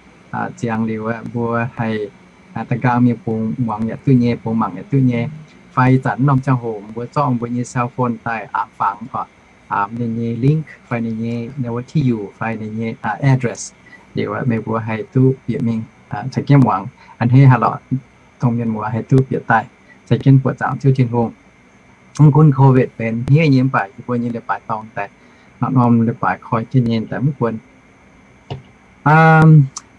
ziangx liuz mbuo haih da'nqaang mingh bungx muangx yaac duqv nyei, bungx mangc yaac duqv nyei. Fai zanc norm ziangh hoc mbuo zorqv mbuo nyei cell phone daaih aapv fangx oc, aapv ninh nyei link fai ninh nyei wuov ที่อยู่ fai ninh nyei address, liuz meih mbuo haih duqv bieqc mingh caux jienv muangx. A'hneiv haaix lorqc dongh mienh muoz haih duqv bieqc daaih caux jienv buoqc zaangc Ziouv Tin-Hungh. Mv gunv COVID benx hniev nyei mv baac yie mbuo nyei leiz-baaix dorngx daaih, norm-norm leiz-baaix koi jienv nyei daaih mv buonc.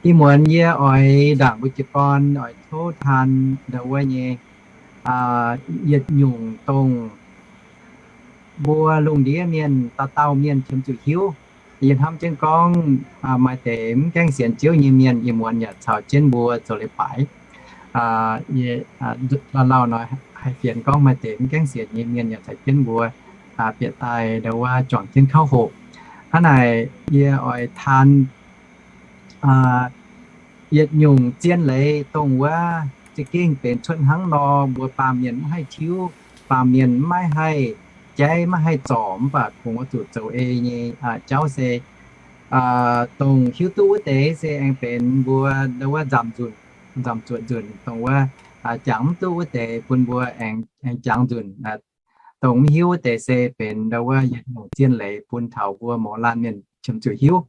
Ih muonz yie oix ndaangc mbuo jiez gorn oix tov taan ndau wuov nyei yietc nyungc dongh mbuo lungh ndiev mienh dauh dauh mienh qiemx zuqc hiuv. Yie hnamv jienv gorngv maaih deix mv gaengh sienx Ziouv nyei mienh ih muonz yaac caux jienv mbuo zoux leiz-baaix. Lauh lauh nor haih fienx gorngv maaih deix mv gaengh sienx nyei mienh yaac caux jienv mbuo bieqc daaih ndau wuov juangc jienv kauv hoqc. Hnangv naaic yie oix taan yietc nyungc zien leiz dongh wuov za'gengh benx cuotv hnangv nor, mbuo baamh mienh maiv haih tiuv, baamh mienh maiv haih jaiv, maiv haih zorc, mv baac kungx oix zuqc zoux ei nyei jauv se dongh hiuv duqv wuov deix se aengx benx mbuo ndau wuov nzamc nzunc, nzamc zuotc nzunc, dongh wuov jangx mv duqv wuov deix bun mbuo aengx jangx nzunc. Dongh mv hiuv wuov deix se benx ndau wuov yietc nyungc zien leiz bun taux mbuo mouz laanh mienh qiemx zuqc hiuv.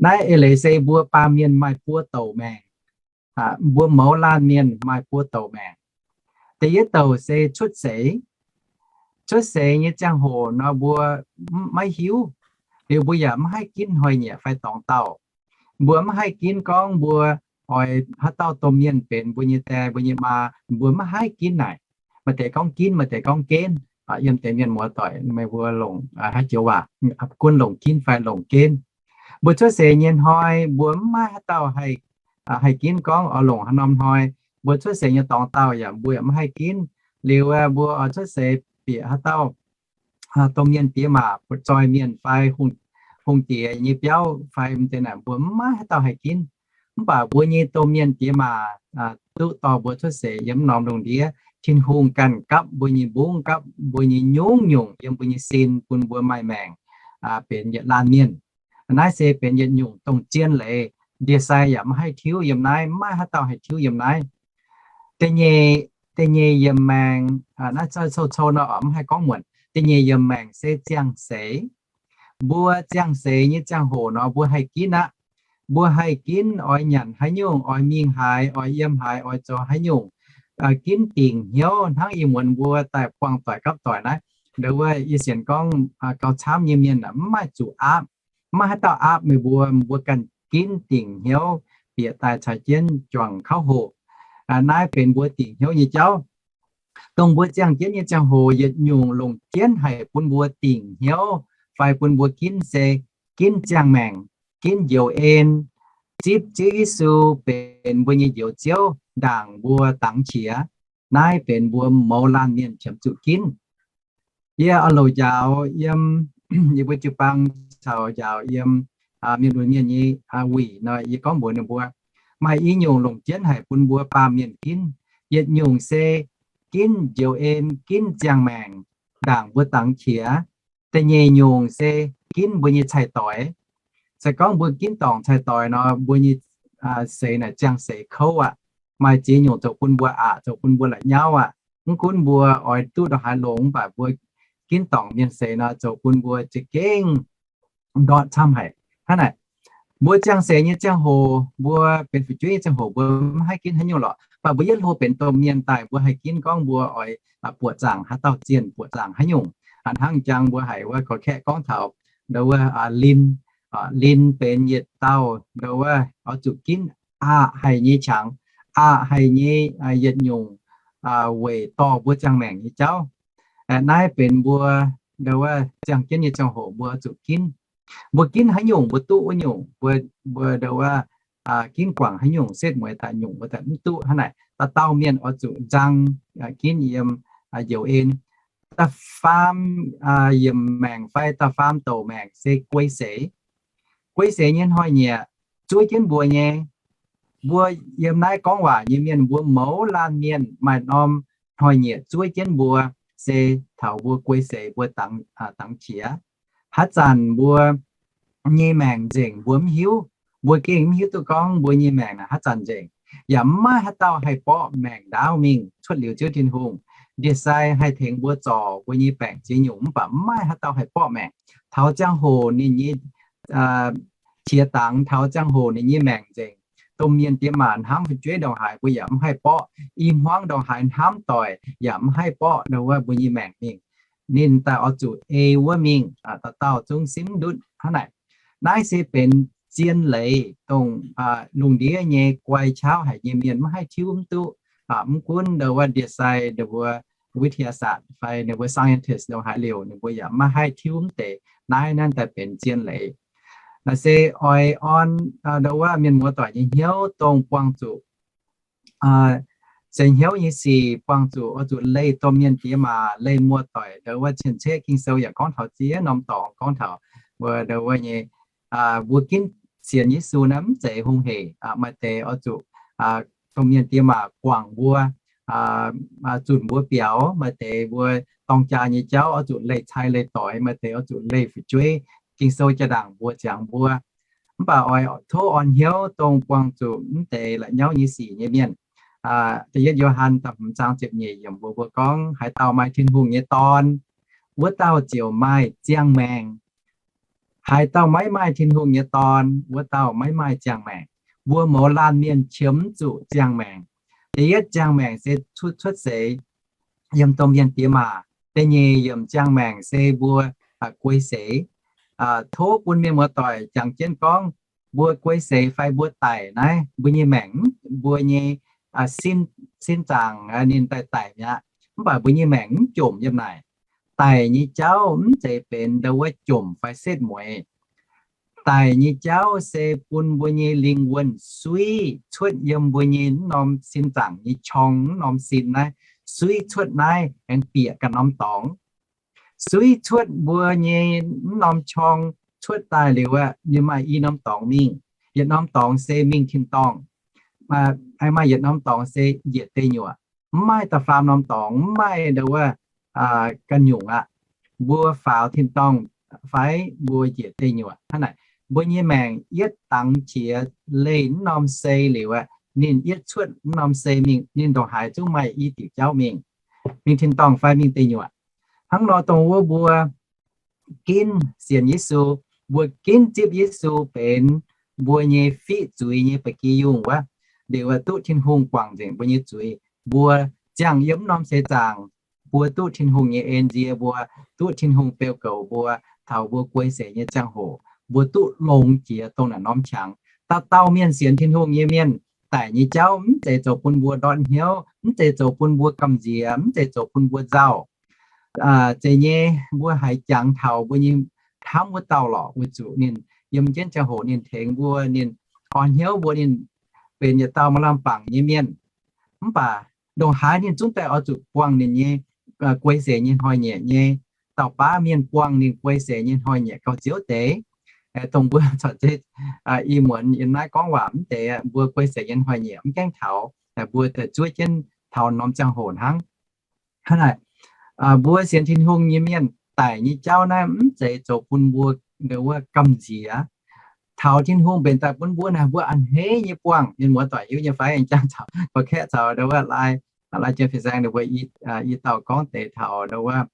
Naaiv eix leiz se mbuo baamh mienh maaih buo douc maengc. Mbuo mouz laanh mienh maaih buo douc maengc. Da'yietv douc se cuotv seix. Cuotv seix nyei ziangh hoc nor mbuo maiv hiuv, liuz mbuo yaac maiv haih ginv hnoi-nyieqc fai dorngx dauh. Mbuo maiv haih ginv gorngv mbuo oix haaix dauh domh mienh benx mbuo nyei die mbuo nyei maa, mbuo maiv haih ginv naaic. Maaih deix gorngv ginv, maaih deix gorngv genv. Yiem deix mienh muoz-doic meih mbuo longc haaix joux waac, gunv longc ginv fai longc genv. Mbuo cuotv seix nyei hnoi mbuo maiv maaih haaix dauh haih ginv gorngv oix longc haaix norm hnoi. Mbuo cuotv seix nyei dorngx dauh yaac mbuo yaac maiv haih ginv. Liuz mbuo oix cuotv seix bieqc haaix dauh domh mienh diex maac, buoz-zoih mienh fai hungh diex nyei biauv fai m'deix naaic mbuo maiv maaih haaix dauh haih ginv. Mv baac mbuo nyei domh mienh diex maac duqv dorh mbuo cuotv seix yiem norm lungh ndiev, Tin-Hungh ganh gapv mbuo nyei mbungv, gapv mbuo nyei nyungc-nyungc yiem mbuo nyei sin bun mbuo maaih maengc benx yietc laanh mienh. Naaiv se benx yietc nyungc dongh zien leiz, ndie-sai yaac maiv haih tiuv yiem naaiv, maiv maaih haaix dauh haih tiuv yiem naaiv. Da'nyeic yiemc maengc, naaiv cou-cou nor mv haih gorngv muonc. Da'nyeic yiemc maengc se ziangh seix. Mbuo ziangh seix nyei ziangh hoc nor mbuo haih ginv aqv. Mbuo haih ginv oix nyanc haaix nyungc, oix mingh haaix, oix yiem haaix, oix zoux haaix nyungc, ginv dingc hnyouv hnangv ih muonz mbuo daaih buangh doic gapv doic naaiv. Ndau wuov yie sienx gorngv gauh camv nyei mienh mv maaih zuqc aapv, maiv maaih haaix dauh aapv meih mbuo, mbuo ganh ginv dingc hnyouv bieqc daaih caux jienv juangc kauv hoqc. Naaiv benx mbuo dingc hnyouv nyei jauv. Dongh mbuo ziangh jienv nyei ziangh hoc yietc nyungc longc jienv haic bun mbuo dingc hnyouv fai bun mbuo ginv se ginv ziangh maengc, ginv njoux en, zipv Ziouv Yesu benx mbuo nyei Njoux Ziouv ndaangc mbuo dangx qiex. Naaiv benx mbuo mouz laanh mienh qiemx zuqc ginv. Yie oix louc njaaux yiem, yie mbuo jiu-baang caux njaaux yiem mienh lunx mienh nyei wuic nor, yie gorngv mbuox ninh mbuo, maaih i nyungc longc jienv haic bun mbuo baamh mienh ginv. Yietc nyungc se ginv njoux en, ginv ziangh maengc ndaangc mbuo dangx qiex. Da'nyeic nyungc se ginv mbuo nyei cai-doix. Se gorngv mbuo ginv dorngc cai-doix nor, mbuo nyei seix naaic ziangh seix kouv aqv. Maaih ziex nyungc zoux bun mbuo aqc, zoux bun mbuo la'nyauv aqv. Mv gunv mbuo oix duqv ndongc haaix longx, mv baac mbuo ginv dorngc mienh seix nor, zoux bun mbuo za'gengh ndortv camv haic. Hnangv naaic, mbuo ziangh seix nyei ziangh hoc, mbuo benx fu'jueiv nyei ziangh hoc, mbuo maiv haih ginv haaix nyungc lorqc. Mv baac mbuo yietv hlo benx domh mienh daaih, mbuo haih ginv gorngv mbuo oix buoqc zaangc haaix dauh zienh, buoqc zaangc haaix nyungc. Hnangv jang mbuo haiz wuov gorx-kaeqv gorngv taux ndau wuov lin, lin benx yietc dauh ndau wuov oix zuqc ginv aqc haic nyei qangx, aqc haic nyei yietc nyungc weic dorh mbuo ziangh maengc nyei jauv. Naaiv benx mbuo ndau wuov ziangh jienv nyei ziangh hoc mbuo zuqc ginv. Mbuo ginv haaix nyungc mbuo duqv wuov nyungc, mbuo, mbuo ndau wuov ginv guangc haaix nyungc setv mueiz daaih nyungc mbuo daaih mv duqv. Hnangv naaic, dauh dauh mienh oix zuqc nzang ginv yiem njoux en. Da'faam yiemc maengc fai da'faam douc maengc se guei seix. Guei seix nyei hnoi-nyieqc zuov jienv mbuo nyei. Mbuo yiem naaiv gorngv waac nyei mienh, mbuo mouz laanh mienh maaih norm hnoi-nyieqc zuov jienv mbuo se taux mbuo guei seix mbuo dangx qiex. Haaix zanc mbuo nyei maengc nzengc mbuo mv hiuv. Mbuo gengh mv hiuv duqv gorngv mbuo nyei maengc naaic haaix zanc nzengc. Yaac mv maaih haaix dauh haih borqv maengc ndaauv mingh cuotv liuz Ziouv Tin-Hungh. Ndie-sai haih tengx mbuo zorc mbuo nyei baengc ziex nyungc mv baac mv maaih haaix dauh haih borqv maengc. Taux ziangh hoc ninh nyei qiex dangx, taux ziangh hoc ninh nyei maengc nzengc. Domh mienh diex maac hnamv fu'jueiv ndongc haaix mbuo yaac mv haih borqv. I hmuangv ndongc haaix hnamv doic yaac mv haih borqv ndau wuov mbuo nyei maengc mingh. ninh daaih oix zuqc ei wuov mingh, dauh dauh zungv simv ndutv hnangv naaic. Naaiv se benx zien leiz dongh lungh ndiev nyei guai qauv haic nyei mienh maiv haih tiuv mv duqv. Mv gunv ndo wuov ndie-sai, ninh mbuo วิทยาศาสตร์ fai ninh mbuo scientist ndongc haaix liouc, ninh mbuo yaac maiv haih tiuv mv deix. Naaiv naaiv daaih benx zien leiz. Naaiv se oix orn ndo wuov mienh muoz-doic nyei hnyouv dongh buangh zuqc seix hnyouv nyei sic, buangh zuqc oix zuqc leih domh mienh diex maac, leih muoz-doic ndo wuov cien-ceqv. Ging-Sou yaac gorngv taux ziex norm dorngx gorngv taux mbuo ndo wuov nyei mbuo ginv sienx Yesu naaiv mv zeiz hungh hec. Maaih deix oix zuqc domh mienh diex maac guangc mbuo, zunc mbuo biaux. Maaih deix mbuo dorng jaa nyei jauv oix zuqc leih cai leih doix. Maaih deix oix zuqc leih fu'jueiv. Ging-Sou jaa-ndaangc mbuox ziangx mbuo. Mv baac oix tov orn hnyouv dongh buangh zuqc mv deix la'nyauv nyei sic nyei mienh. Da'yietv Yo^han da'hmz zaang ziepc nyeic yiemc mbuox mbuo gorngv, haaix dauh maaih Tin-Hungh nyei Dorn, wuov dauh ziouc maaih ziangh maengc. Haaix dauh maiv maaih Tin-Hungh nyei Dorn, wuov dauh maiv maaih ziangh maengc. Mbuo mouz laanh mienh qiemx zuqc ziangh maengc. Da'yietv ziangh maengc se cuotv, cuotv seix yiem domh mienh diex maac. Da'nyeic yiemc ziangh maengc se mbuo guei seix. Tov bun mienh muoz-doic jangx jienv gorngv, mbuo guei seix fai mbuo daic naaiv, mbuo nyei maengc, mbuo nyei sin zaangc ninh daaih daic mi'aqv. Mv baac mbuo nyei maengc mv jomc yiem naaic. Daic nyei jauv mv zeiz benx ndo wuov jomc fai setv mueiz. Daic nyei jauv se bun mbuo nyei lingh wuonh suiv cuotv yiem mbuo nyei mv norm sin zaangc nyei qorng, mv norm sin naaiv, suiv cuotv naaiv aengx bieqc ganh norm dorngx. Suiv cuotv mbuo nyei mv norm qorng cuotv daaih liuz aqv, ninh maaih i norm dorngx mingh. Yietc norm dorngx se mingh tin-dorngh. Maaih yietc norm dorngx se njiec deic nyuoqc. Mv maaih da'faam norm dorngx, mv maaih ndo wuov ganh nyungc aqv. Mbuo faaux tin-dorngh fai mbuo njiec deic nyuoqc hnangv naaic. Mbuo nyei maengc yietv dangx qiex leih mv norm sei liuz aqv, ninh yietv cuotv mv norm sei mingh, ninh ndongc haaix zungv maaih i diuc jauv mingh, mingh tin-dorngh fai mingh deic nyuoqc. Hnangv nor dongh wuov mbuo ginv sienx Yesu, mbuo ginv zipv Yesu benx mbuo nyei fiqv zuiz nyei ba'gi yungh wuov, liuz duqv Tin-Hungh guangc nzengc mbuo nyei zuiz. Mbuo ziangh yiem mv norm seix zaangc, mbuo duqv Tin-Hungh nyei en nzie mbuo, duqv Tin-Hungh beu goux mbuo taux mbuo guei seix nyei ziangh hoc, mbuo duqv longx jiex dongh naaic norm qangx. Dauh dauh mienh sienx Tin-Hungh nyei mienh, daic nyei jauv mv zeiz zoux bun mbuo ndortv hnyouv, mv zeiz zoux bun mbuo gamh nziex, mv zeiz zoux bun mbuo nzauh. Zeiz nyei, mbuo haiz jangx taux mbuo nyei hnamv wuov dauh lorqc, weic zuqc ninh yiem jienv ziangh hoc ninh tengx mbuo, ninh orn hnyouv mbuo, ninh benx yietc dauh maaih lamh bangc nyei mienh. Mv baac ndongc haaix ninh zungv daaih oix zuqc buangh ninh nyei guei seix nyei hnoi-nyieqc nyei. Dauh baav mienh buangh ninh guei seix nyei hnoi-nyieqc gauh nziouv deix. Dongh mbuo corc zeiz ih muonz yiem naaiv gorngv waac mv deix, mbuo guei seix nyei hnoi-nyieqc mv gaengh taux, mbuo daaih zuov jienv taux norm ziangh hoc hnangv. Hnangv naaic, mbuo sienx Tin-Hungh nyei mienh, daic nyei jauv naaiv mv zeiz zoux bun mbuo ndo wuov gamh nziex. Taux Tin-Hungh mbenc daaih bun mbuo naaic, mbuo a'hneiv nyei buangh. Mienh muoz-doic hiuv nyei fai? Aengx jangx caux, gorx-kaeqv caux ndo wuov lai, lai jien fin-saeng ninh mbuo i dauh gorngv deix taux ndo wuov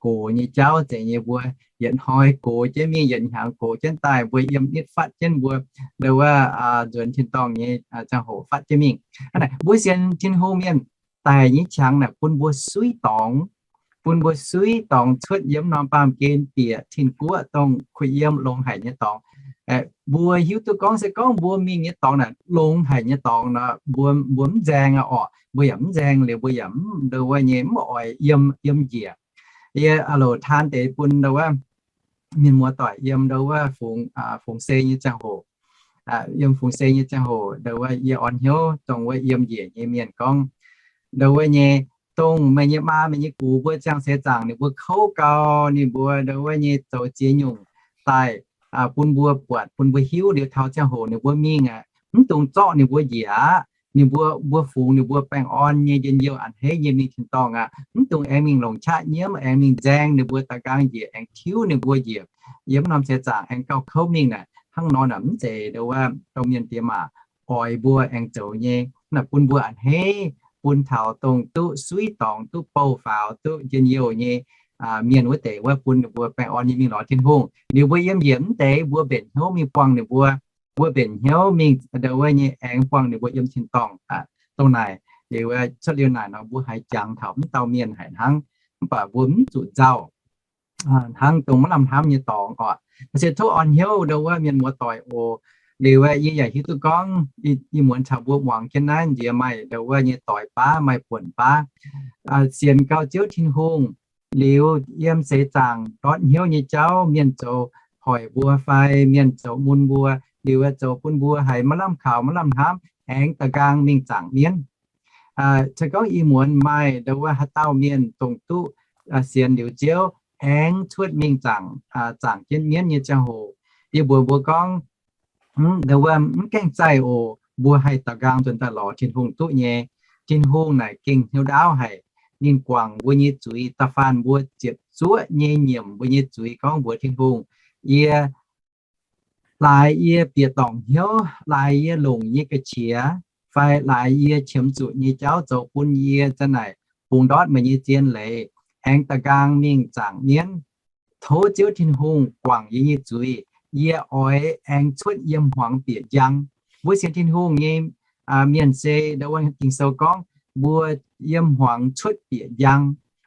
gox nyei jauv zeiz nyei, mbuo yietc hnoi gox jienv mingh, yietc hnyangx gox jienv daaih, mbuo yiem nitv fatv jienv mbuo ndo wuov nzuonx tin-dorngh nyei ziangh hoc fatv jienv mingh. Hnangv naaic, mbuo sienx Tin-Hungh mienh, daic nyei qangx naaic bun mbuo suiv dorngx, bun mbuo suiv dorngx cuotv yiem norm baamh gen bieqc Tin-Guoqv dongh kuh yiem longx haic nyei dorngx. Mbuo hiuv duqv gorngv se gorngv mbuo mingh nyei dorngx naaic longx haic nyei dorngx nor, mbuo, mbuo mv nzaeng aqv orqc. Mbuo yaac mv nzaeng liuz, mbuo yaac mv ndo wuov nyei mv oix yiem, yiem njiec. Yie a'loc taan deix bun ndo wuov mienh muoz-doic yiem ndo wuov fungx, fungx se nyei ziangh hoc, yiem fungx se nyei ziangh hoc ndo wuov yie orn hnyouv dongh wuov yiem njiec nyei mienh gorngv, ndo wuov nyei, dongh meih nyei maa meih nyei gux mbuo ziangh seix zaangc ninh mbuo kouv gau, ninh mbuo ndo wuov nyei zoux ziex nyungc daaih bun mbuo buatc, bun mbuo hiuv liuz taux ziangh hoc ninh mbuo mingh aqv, mv dungx zorqv ninh mbuo njiec aqv. Ninh mbuo, mbuo fungx ninh mbuo baengh orn nyei njien-youh a'hneiv nyei mingh tin-dorngh aqv. Mv dungx aengx mingh longc qaqv nyiemv, aengx mingh nzaeng ninh mbuo da'nqaang njiec, aengx tiuv ninh mbuo njiec yiem norm seix zaangc aengx gauh kouv mingh naaic. Hnangv nor naaic mv zeiz ndo wuov domh mienh diex maac oix mbuo aengx zoux nyei. Naaic bun mbuo a'hneiv, bun taux dongh duqv suiv dorngx, duqv bouh faaux, duqv njien-youh nyei mienh wuov deix wuov, bun ninh mbuo baengh orn nyei mingh lorz Tin-Hungh. Liuz mbuo yiem njiec mv deix, mbuo mbenc hnyouv mingh buangh ninh mbuo, mbuo mbenc hnyouv mingh ndo wuov nyei aengx buangh ninh mbuo yiem tin-dorngh. Dongh naaic liuz, cuotv liuz naaic nor mbuo haiz jangx taux mv dauh mienh haic hnangv. mv baac mbuo mv zuqc nzauh hnangv dongh maiv lamh hnamv nyei dorngx oc. Se tov orn hnyouv ndo wuov mienh muoz doic oc. Liuz yie yaac hiuv duqv gorngv ih muonz caux mbuo muangx jienv naaiv nziex maaih ndo wuov nyei doix baav, maaih buonc baav. Sienx gau Ziouv Tin-Hungh liuz, yiem seix zaangc ndortv hnyouv nyei jauv, mienh zoux hoic mbuo fai mienh zoux mun mbuo, liuz zoux bun mbuo haiz maiv lamh kaux, maiv lamh hnamv, aengx da'nqaang mingh zaangc mienv. Se gorngv ih muonz maaih ndo wuov haaix dauh mienh dongh duqv sienx liuz Ziouv aengx cuotv mingh zaangc, zaangc jienv mienv nyei ziangh hoc, yie mbuox mbuo gorngv, ndo wuov mv gaengh zaih oc. Mbuo haih da'nqaang nzuonx daaih lorz Tin-Hungh duqv nyei. Tin-Hungh naaic gengh hnyouv ndaauv haic. Ninh guangc mbuo nyei zuiz, da'faanh mbuo ziepc zuoqv nyei nyiemc mbuo nyei zuiz gorngv mbuox Tin-Hungh, yie laaix yie bieqc dorngc hnyouv, laaix yie longc nyei ga'qiex, fai laaix yie qiemx zuqc nyei jauv zoux bun yie za'naaic bungx ndortv meih nyei zien leiz, aengx da'nqaang mingh zaangc mienv. Tov Ziouv Tin-Hungh guangc yie nyei zuiz, yie oix aengx cuotv yiem hmuangx bieqc njang. Mbuo sienx Tin-Hungh nyei mienh se ndo wuov Ging-Sou gorngv mbuo yiem hmuangx cuotv bieqc njang.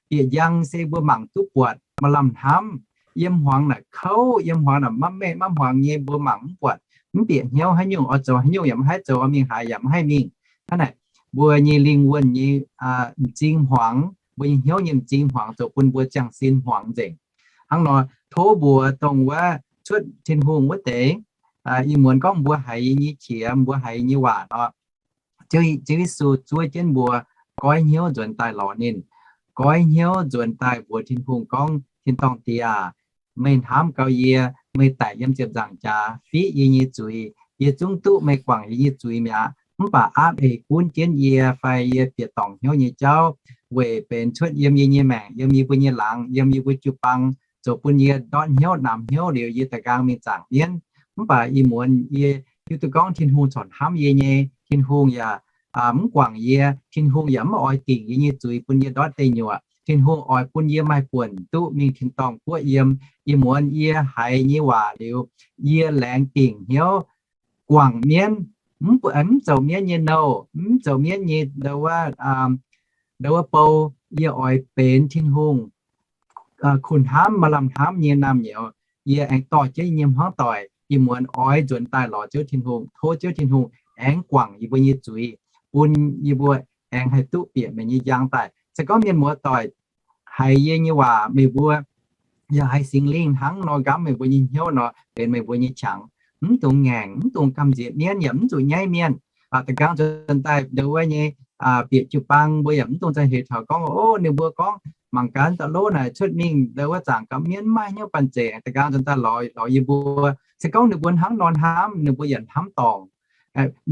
Bieqc njang se mbuo mangc duqv buatc, maaih lamh hnamv. Yiem hmuangx naaic kouv, yiem hmuangx naaic maiv mengh maiv hmuangx nyei mbuo mangc mv buatc, mv bieqc hnyouv haaix nyungc oix zoux haaix nyungc yaac mv haih zoux, mingh haaix yaac mv haih mingh. Hnangv naaic mbuo nyei lingh wuonh nyei m'zing hmuangx, mbuo nyei hnyouv nyei m'zing hmuangx zoux bun mbuo ziangh sin hmuangx nzengc. Hnangv nor tov mbuox dongh wuov cuotv Tin-Hungh wuov deix, ih muonz gorngv mbuo haiz yie nyei qiex, mbuo haiz yie nyei waac nor, Ziouv Yesu zuov jienv mbuo goiv hnyouv nzuonx daaih lorz ninh, goiv hnyouv nzuonx daaih mbuox Tin-Hungh gorngv, Tin-dorngh Diex aac, meih hnamv gau yie, meih daic yiem ziepc nzaangc jaax fiqv yie nyei zuiz. Yie zungv duqv meih guangc yie nyei zuiz mi'aqv. Mv baac aapv eix gunv jienv yie fai yie bieqc dorngc hnyouv nyei jauv weic benx cuotv yiem yie nyei maengc, yiem yie mbuo nyei laangz, yiem yie mbuo jiu-baang, zoux bun yie ndortv hnyouv namx hnyouv liuz yie da'nqaang mingh zaangc mienv. Mv baac ih muonz yie hiuv duqv gorngv Tin-Hungh corc hnamv yie nyei. Tin-Hungh yaac mv guangc yie. Tin-Hungh yaac mv oix dingc yie nyei zuiz bun yie ndortv deic nyuoqc. Tin-Hungh oix bun yie maaih buonc duqv mingh tin-dorngh guoqv yiem. Ih muonz yie haiz nyei waac liuz, yie laengz dingc hnyouv guangc mienv, mv zoux mienv nyei nouh, mv zoux mienv nyei ndo wuov bou. Yie oix benx Tin-Hungh kuh hnamv maaih lamh hnamv nyei naamh nyouz. Yie aengx dorh jienv yie nyei hmuangv doic ih muonz oix nzuonx daaih lorz Ziouv Tin-Hungh, tov Ziouv Tin-Hungh aengx guangc yie mbuo nyei zuiz, bun yie mbuo aengx haih duqv bieqc meih nyei njang daaih. Se gorngv mienh muoz doic haiz yie nyei waac, meih mbuo yaac haiz Singx Lingh hnangv nor nqamv meih mbuo nyei hnyouv nor, benx meih mbuo nyei qangx. Mv dungx ngaengc, mv dungx gamh nziex mienv, yaac mv zuqc nyaiv mienh. Da'nqaang nzuonx daaih ndo wuov nyei bieqc jiu-baang mbuo yaac mv dungx za'heix taux gorngv, o, ninh mbuo gorngv mangc gaax da'lov naaic cuotv mingh ndo wuov zaangc gaax mienv maiv maaih hnyouv banh zeic. Da'nqaang nzuonx daaih lorz yie mbuo, se gorngv ninh mbuo hnangv nor hnamv, ninh mbuo yaac hnamv dorngc.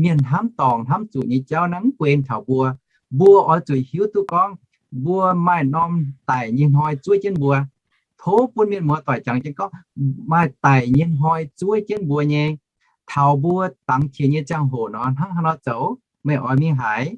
Mienh hnamv dorngc hnamv zuqc nyei jauv naaiv mv guen taux mbuo. Mbuo oix zuqc hiuv duqv gorngv mbuo maaih norm daic nyei hnoi zuov jienv mbuo. Tov bun mienh muoz doic jangx jienv gorngv maaih daic nyei hnoi zuov jienv mbuo nyei. Taux mbuo dangx qiex nyei ziangh hoc nor, hnangv haaix nor zoux? Meih oix mingh haaix?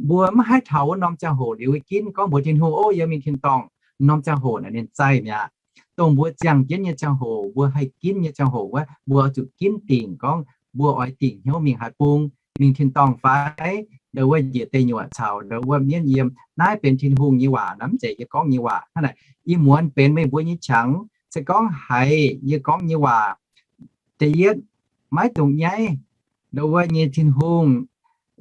Mbuo maiv haih taux wuov norm ziangh hoc liuz ginv gorngv mbuox Tin-Hungh, o, yie mingh tin-dorngh. Norm ziangh hoc naaic ninh zaih mi'aqv. Dongh mbuo ziangh jienv nyei ziangh hoc, mbuo haih ginv nyei ziangh hoc wuov, mbuo oix zuqc ginv dingc gorngv mbuo oix dingc hnyouv mingh haaix bung, mingh tin-dorngh fai ndo wuov njiec deic nyuoqc caux ndo wuov mienv yiem. Naaiv benx Tin-Hungh nyei waac, naaiv mv zeiz yie gorngv nyei waac. Hnangv naaic, ih muonz benx meih mbuo nyei qangx. Se gorngv haiz yie gorngv nyei waac, da'yietv, maiv dungx nyaiv. Ndo wuov nyei Tin-Hungh,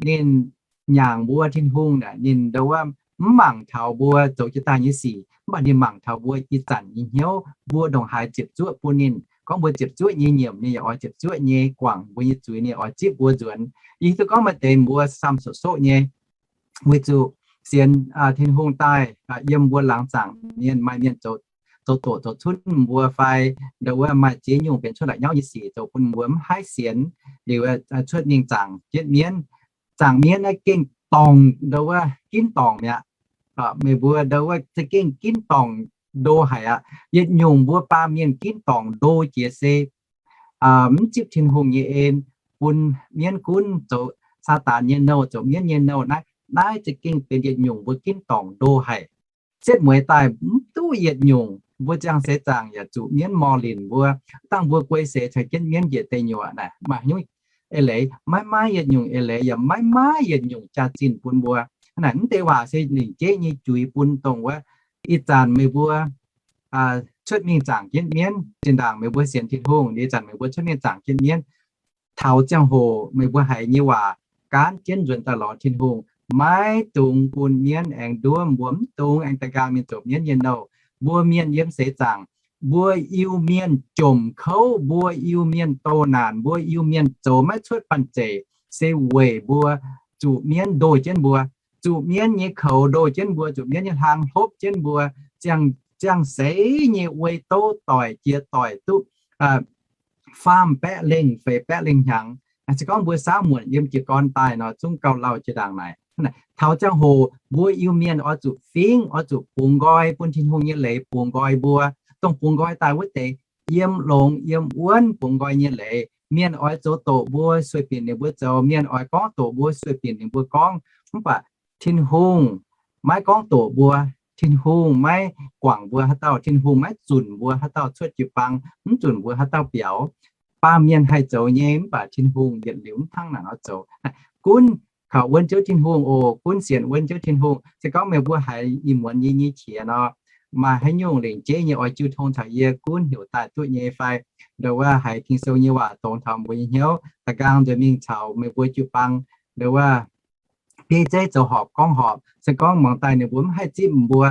ninh nyaangc mbuo. Tin-Hungh naaic ninh ndo wuov mv mangc taux mbuo zoux jienv daaih nyei sic, mv baac ninh mangc taux mbuo ih zanc nyei hnyouv. Mbuo ndongc haaix ziepc zuoqv bun ninh, gorngv mbuo ziepc zuoqv nyei nyiemc, ninh yaac oix ziepc zuoqv nyei guangc mbuo nyei zuiz, ninh oix zipv mbuo nzuonx. Yie hiuv duqv gorngv maaih deix mbuo samh soqv-soqv nyei, weic zuqc sienx Tin-Hungh daaih, yiem mbuo laangz zaangc mienh maaih mienh zoux doqc zoux cunv mbuo fai ndo wuov maaih ziex nyungc benx cuotv la'nyauv nyei sic zoux bun mbuo mv haih sienx liuz cuotv mingh zaangc jienv mienv. Zaangc mienv naaiv gengh dorngc, ndo wuov ginv dorngc mi'aqv. Meih mbuo ndo wuov za'gengh ginv dorngc ndo haic aqv. Yietc nyungc mbuo baamh mienh ginv dorngc ndo jiex se mv zipv Tin-Hungh nyei en, bun mienv gunv zoux Saadaan nyei nouh, zoux mienv nyei nouh naaiv. Naaiv za'gengh benx yietc nyungc mbuo ginv dorngc ndo haic. Setv mueiz daaih mv duqv yietc nyungc. Mbuo ziangh seix zaangc yaac zuqc mienv morh linc mbuo. Dangh mbuo guei seix caux jienv mienv njiec deic nyuoqc naaic, maaih nyungc eix leiz, maiv maaih yietc nyungc eix leiz yaac maiv maaih yietc nyungc jaax-zinh bun mbuo. Hnangv naaic, mv deix waac se lingc jeiv nyei juiz bun dongh wuov Ih zanc meih mbuo cuotv mingh zaangc jienv mienv, zinh ndaangc meih mbuo sienx Tin-Hungh, ih zanc meih mbuo cuotv mingh zaangc jienv mienv, taux ziangh hoc meih mbuo haiz nyei waac gaanv jienv nzuonx daaih lorz Tin-Hungh, maiv dungx bun mienv aengx nduov mbuo, mv dungx aengx da'nqaang mingh zoux mienv nyei nouh. Mbuo mienh yiem seix zaangc, mbuo Iu-Mienh jomc kouv, mbuo Iu-Mienh doh naanc, mbuo Iu-Mienh zoux maiv cuotv banh zeic, se weic mbuo zuqc mienv ndoh jienv mbuo, zuqc mienv nyei koux ndoh jienv mbuo, zuqc mienv nyei hlang hlopv jienv mbuo, ziangh, ziangh seix nyei uei douv doic jiex doic duqv faam baeqv lengh feix baeqv lengh hnyangx. Se gorngv mbuo saauv muonc yiem jiez gorn daaih nor, zungv gauh lauh jiex ndaangc naaic. Taux ziangh hoc mbuo Iu-Mienh oix zuqc fingx, oix zuqc bungx nqoi bun Tin-Hungh nyei leiz bungx nqoi mbuo. Dongh bungx nqoi daaih wuov deix, yiem longx yiem wuonv bungx nqoi nyei leiz. Mienh oix zoux doqc mbuo, sueih binc ninh mbuo zoux. Mienh oix gorngv doqc mbuo, sueih binc ninh mbuo gorngv. Mv baac Tin-Hungh maiv gorngv doqc mbuo. Tin-Hungh maiv guangc mbuo haaix dauh. Tin-Hungh maiv zunc mbuo haaix dauh cuotv jiu-baang, mv zunc mbuo haaix dauh biaux. Baamh mienh haih zoux nyei, mv baac Tin-Hungh yietc liuz mv hnangv naaic nor zoux. Gunv kaux wuonv Ziouv Tin-Hungh oc. Gunv sienx wuonv Ziouv Tin-Hungh. Se gorngv meih mbuo haiz ih muonz yie nyei qiex nor, maaih haaix nyungc lengc jeiv nyei oix jiu tong caux yie gunv heuc daaih duqv nyei fai? Ndo wuov haiz Ging-Sou nyei waac dongz taux mbuo nyei hnyouv, da'nqaang nzuonx mingh caux meih mbuo jiu-baang, ndo wuov, biei zeiv zoux horpc gorngv horpc. Se gorngv muangx daaih ninh mbuo mv haih zipv mbuo,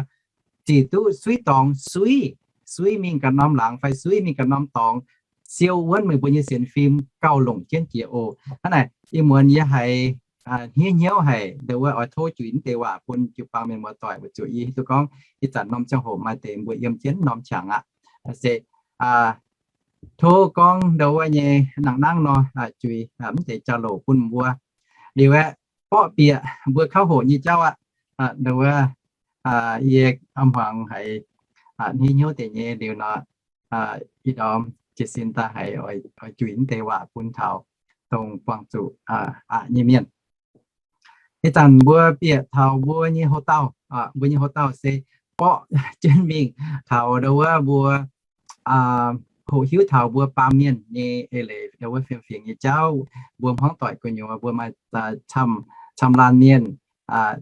zic duqv suiv dorngx, suiv, suiv mingh ganh norm laangz fai suiv mingh ganh norm dorngx, siou wuonv meih mbuo nyei sienx fim gauh longc jienv jiex oc. Hnangv naaic, ih muonz yie haiz hniev hnyouv haic, ndo wuov oix tov juix mv deix waac bun jiu-baang mienh muoz-doic, weic zuqc yie hiuv duqv gorngv ih zanc norm ziangh hoc maaih deix mbuo yiem jienv norm qangx aqv. Se tov gorngv ndo wuov nyei nangc nangv nor, juix mv deix jauv-louc bun mbuo. Liuz aeqv, borqv bieqc mbuo kauv hoqc nyei jauv aqv. Ndo wuov, yie hmuangx haiz hniev hnyouv deix nyei liuz nor, ih ndorm jiez sin daaih haiz oix juix mv deix waac bun taux dongh buangh zuqc aqc nyei mienh. Ih zanc mbuo bieqc taux mbuo nyei houx-dauh, mbuo nyei houx-dauh se borqv jienv mingh taux ndo wuov mbuo hoqc hiuv taux mbuo baamh mienh nyei eix leiz ndo wuov fiem-fingx nyei jauv. Mbuo hmuangv doic gu'nyuoz mbuo maaih camv, camv laanh mienh,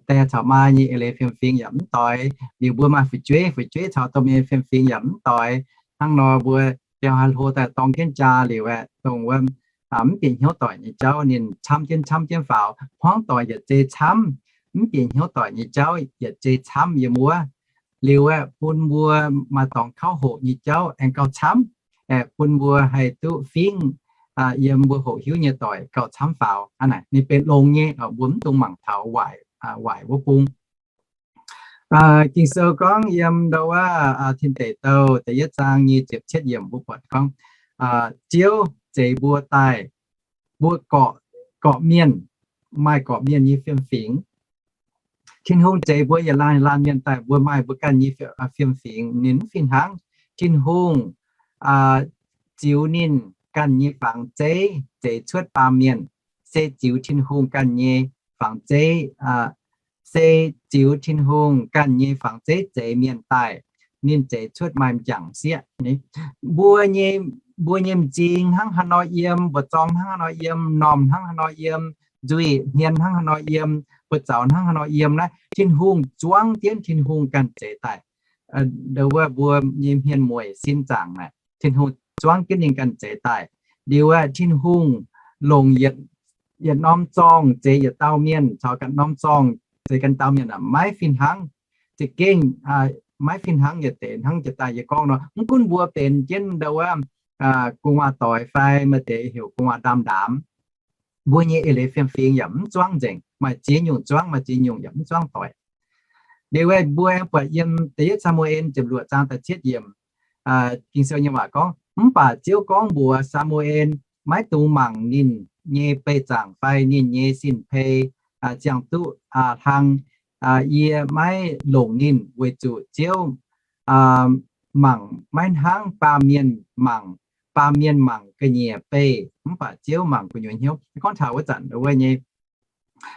die caux maa nyei eix leiz fiem-fingx yaac mv doix. Liuz mbuo maaih fu'jueiv, fu'jueiv caux domh mienh fiem-fingx yaac mv doix. Hnangv nor mbuo biaux haaix hlo daaih dorng jienv jaa liuz aeqv, dongh wuov mv bieqc hnyouv doic nyei jauv ninh camv jienv camv jienv faaux. Hmuangv doic yietc zei camv, mv bieqc hnyouv doic nyei jauv yietc zei camv yiem wuov. Liuz aeqv, bun mbuo maaih dorngx kauv hoqc nyei jauv aengx gauh camv, aeqv, bun mbuo haih duqv fingx yiem mbuo hoqc hiuv nyei doic gauh camv faaux. Hnangv naaic ninh benx longx nyei, mbuo mv dungx mangc taux waaic, waaic wuov bung. Ging-Sou gorngv yiem ndo wuov Tin Deic Douh da'yietv zaang nyic ziepc cietv yiemc mbuo buatc gorngv, Ziouv zeix mbuo daaih, mbuo gorqv, gorqv mienh, maaih gorqv mienh nyei fiem-fingx. Tin-Hungh zeix mbuo yietc laanh laanh mienh daaih, mbuo maaih mbuo ganh nyei fiem-fingx, ninh mv fih hnangv. Tin-Hungh ziux ninh ganh nyei fangx zeiv zeix cuotv baamh mienh, se ziux Tin-Hungh ganh nyei fangx zeiv, se ziux Tin-Hungh ganh nyei fangx zeiv zeix mienh daaih, ninh zeix cuotv maaih m'jangc sieqv. Mbuo nyei, mbuo nyei m'zing hnangv haaix nor yiem, mbu'zorng hnangv haaix nor yiem, m'normh hnangv haaix nor yiem, nzuih hmien hnangv haaix nor yiem, buoz-zaux hnangv haaix nor yiem naaiv, Tin-Hungh zuangv jienv Tin-Hungh ganh zeix daaih. Ndo wuov mbuo nyei hmien mueic sin zaangc naaic, Tin-Hungh zuangv jienv ninh ganh zeix daaih. Liuz aeqv, Tin-Hungh longc yietc, yietc norm zorngh zeix yietc dauh mienh, caux ganh norm zorngh zeix ganh dauh mienh aeqv, maiv fih hnangv. Za'gengh maiv fih hnangv yietc deix hnangv jiex daaih yie gorngv nor, mv gunv mbuo benx jienv ndo wuov gu'nguaaz-doix fai maaih deix heuc gu'nguaaz-ndaam-ndaamx, mbuo nyei eix leiz fiem-fingx yaac mv zuangv nzengc, maaih ziex nyungc zuangv, maaih ziex nyungc yaac mv zuangv doic. Liuz aeqv, mbuo aengx buatc yiem da'yietv Saa^mu^en ziepc luoqc zaang da'cietv yiemc, Ging-Sou nyei waac gorngv, Mv baac Ziouv gorngv mbuox Saa^mu^en, Maiv dungx mangc ninh nyei beih zaangc fai ninh nyei sin-pei ziangh duqv hlang. Yie maiv longc ninh, weic zuqc Ziouv mangc maiv hnangv baamh mienh mangc. Baamh mienh mangc ga'nyiec beih, mv baac Ziouv mangc gu'nyuoz hnyouv. Gorngv taux wuov zanc wuov nyei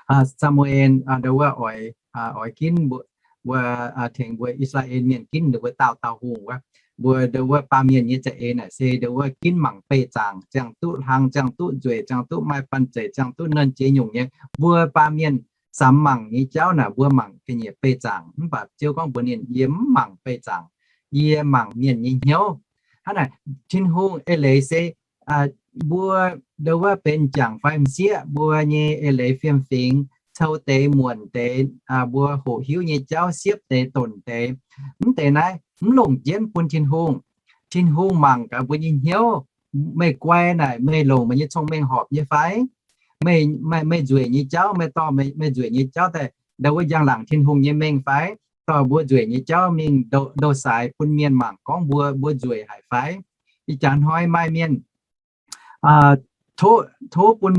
Saa^mu^en ndo wuov oix, oix ginv mbuo, tengx mbuo I^saa^laa^en Mienh ginv ndo wuov dauh dauh hungh wuov, mbuo ndo wuov baamh mienh nyei za'eix naaic se ndo wuov ginv mangc beih zaangc ziangh duqv hlang, ziangh duqv nzueic, ziangh duqv maaih banh zeic, ziangh duqv nernh ziex nyungc nyei. Mbuo baamh mienh samx mangc nyei jauv naaic mbuo mangc ga'nyiec beih zaangc. Mv baac Ziouv gorngv mbuox ninh, yie mv mangc beih zaangc, yie mangc mienh nyei hnyouv. Hnangv naaic, Tin-Hungh eix leiz se mbuo ndo wuov benx m'jangc fai m'sieqv mbuo nyei eix leiz fiem-fingx, cou deix muonc deix, mbuo hoqc hiuv nyei jauv siepv deix donc deix, mv deix naaiv mv longc jienv bun Tin-Hungh. Tin-Hungh mangc gaax mbuo nyei hnyouv, meih guai naaic meih longc meih nyei cong-mengh horpc nyei fai? Meih, meih nzueic nyei jauv, meih dorh meih nzueic nyei jauv daaih ndo wuov njang-laangc Tin-Hungh nyei mengh fai? Dorh mbuo nzueic nyei jauv mingh ndo saaix bun mienh mangc gorngv mbuo, mbuo nzueic haic fai? Ih jaax hnoi maaih mienh tov, tov bun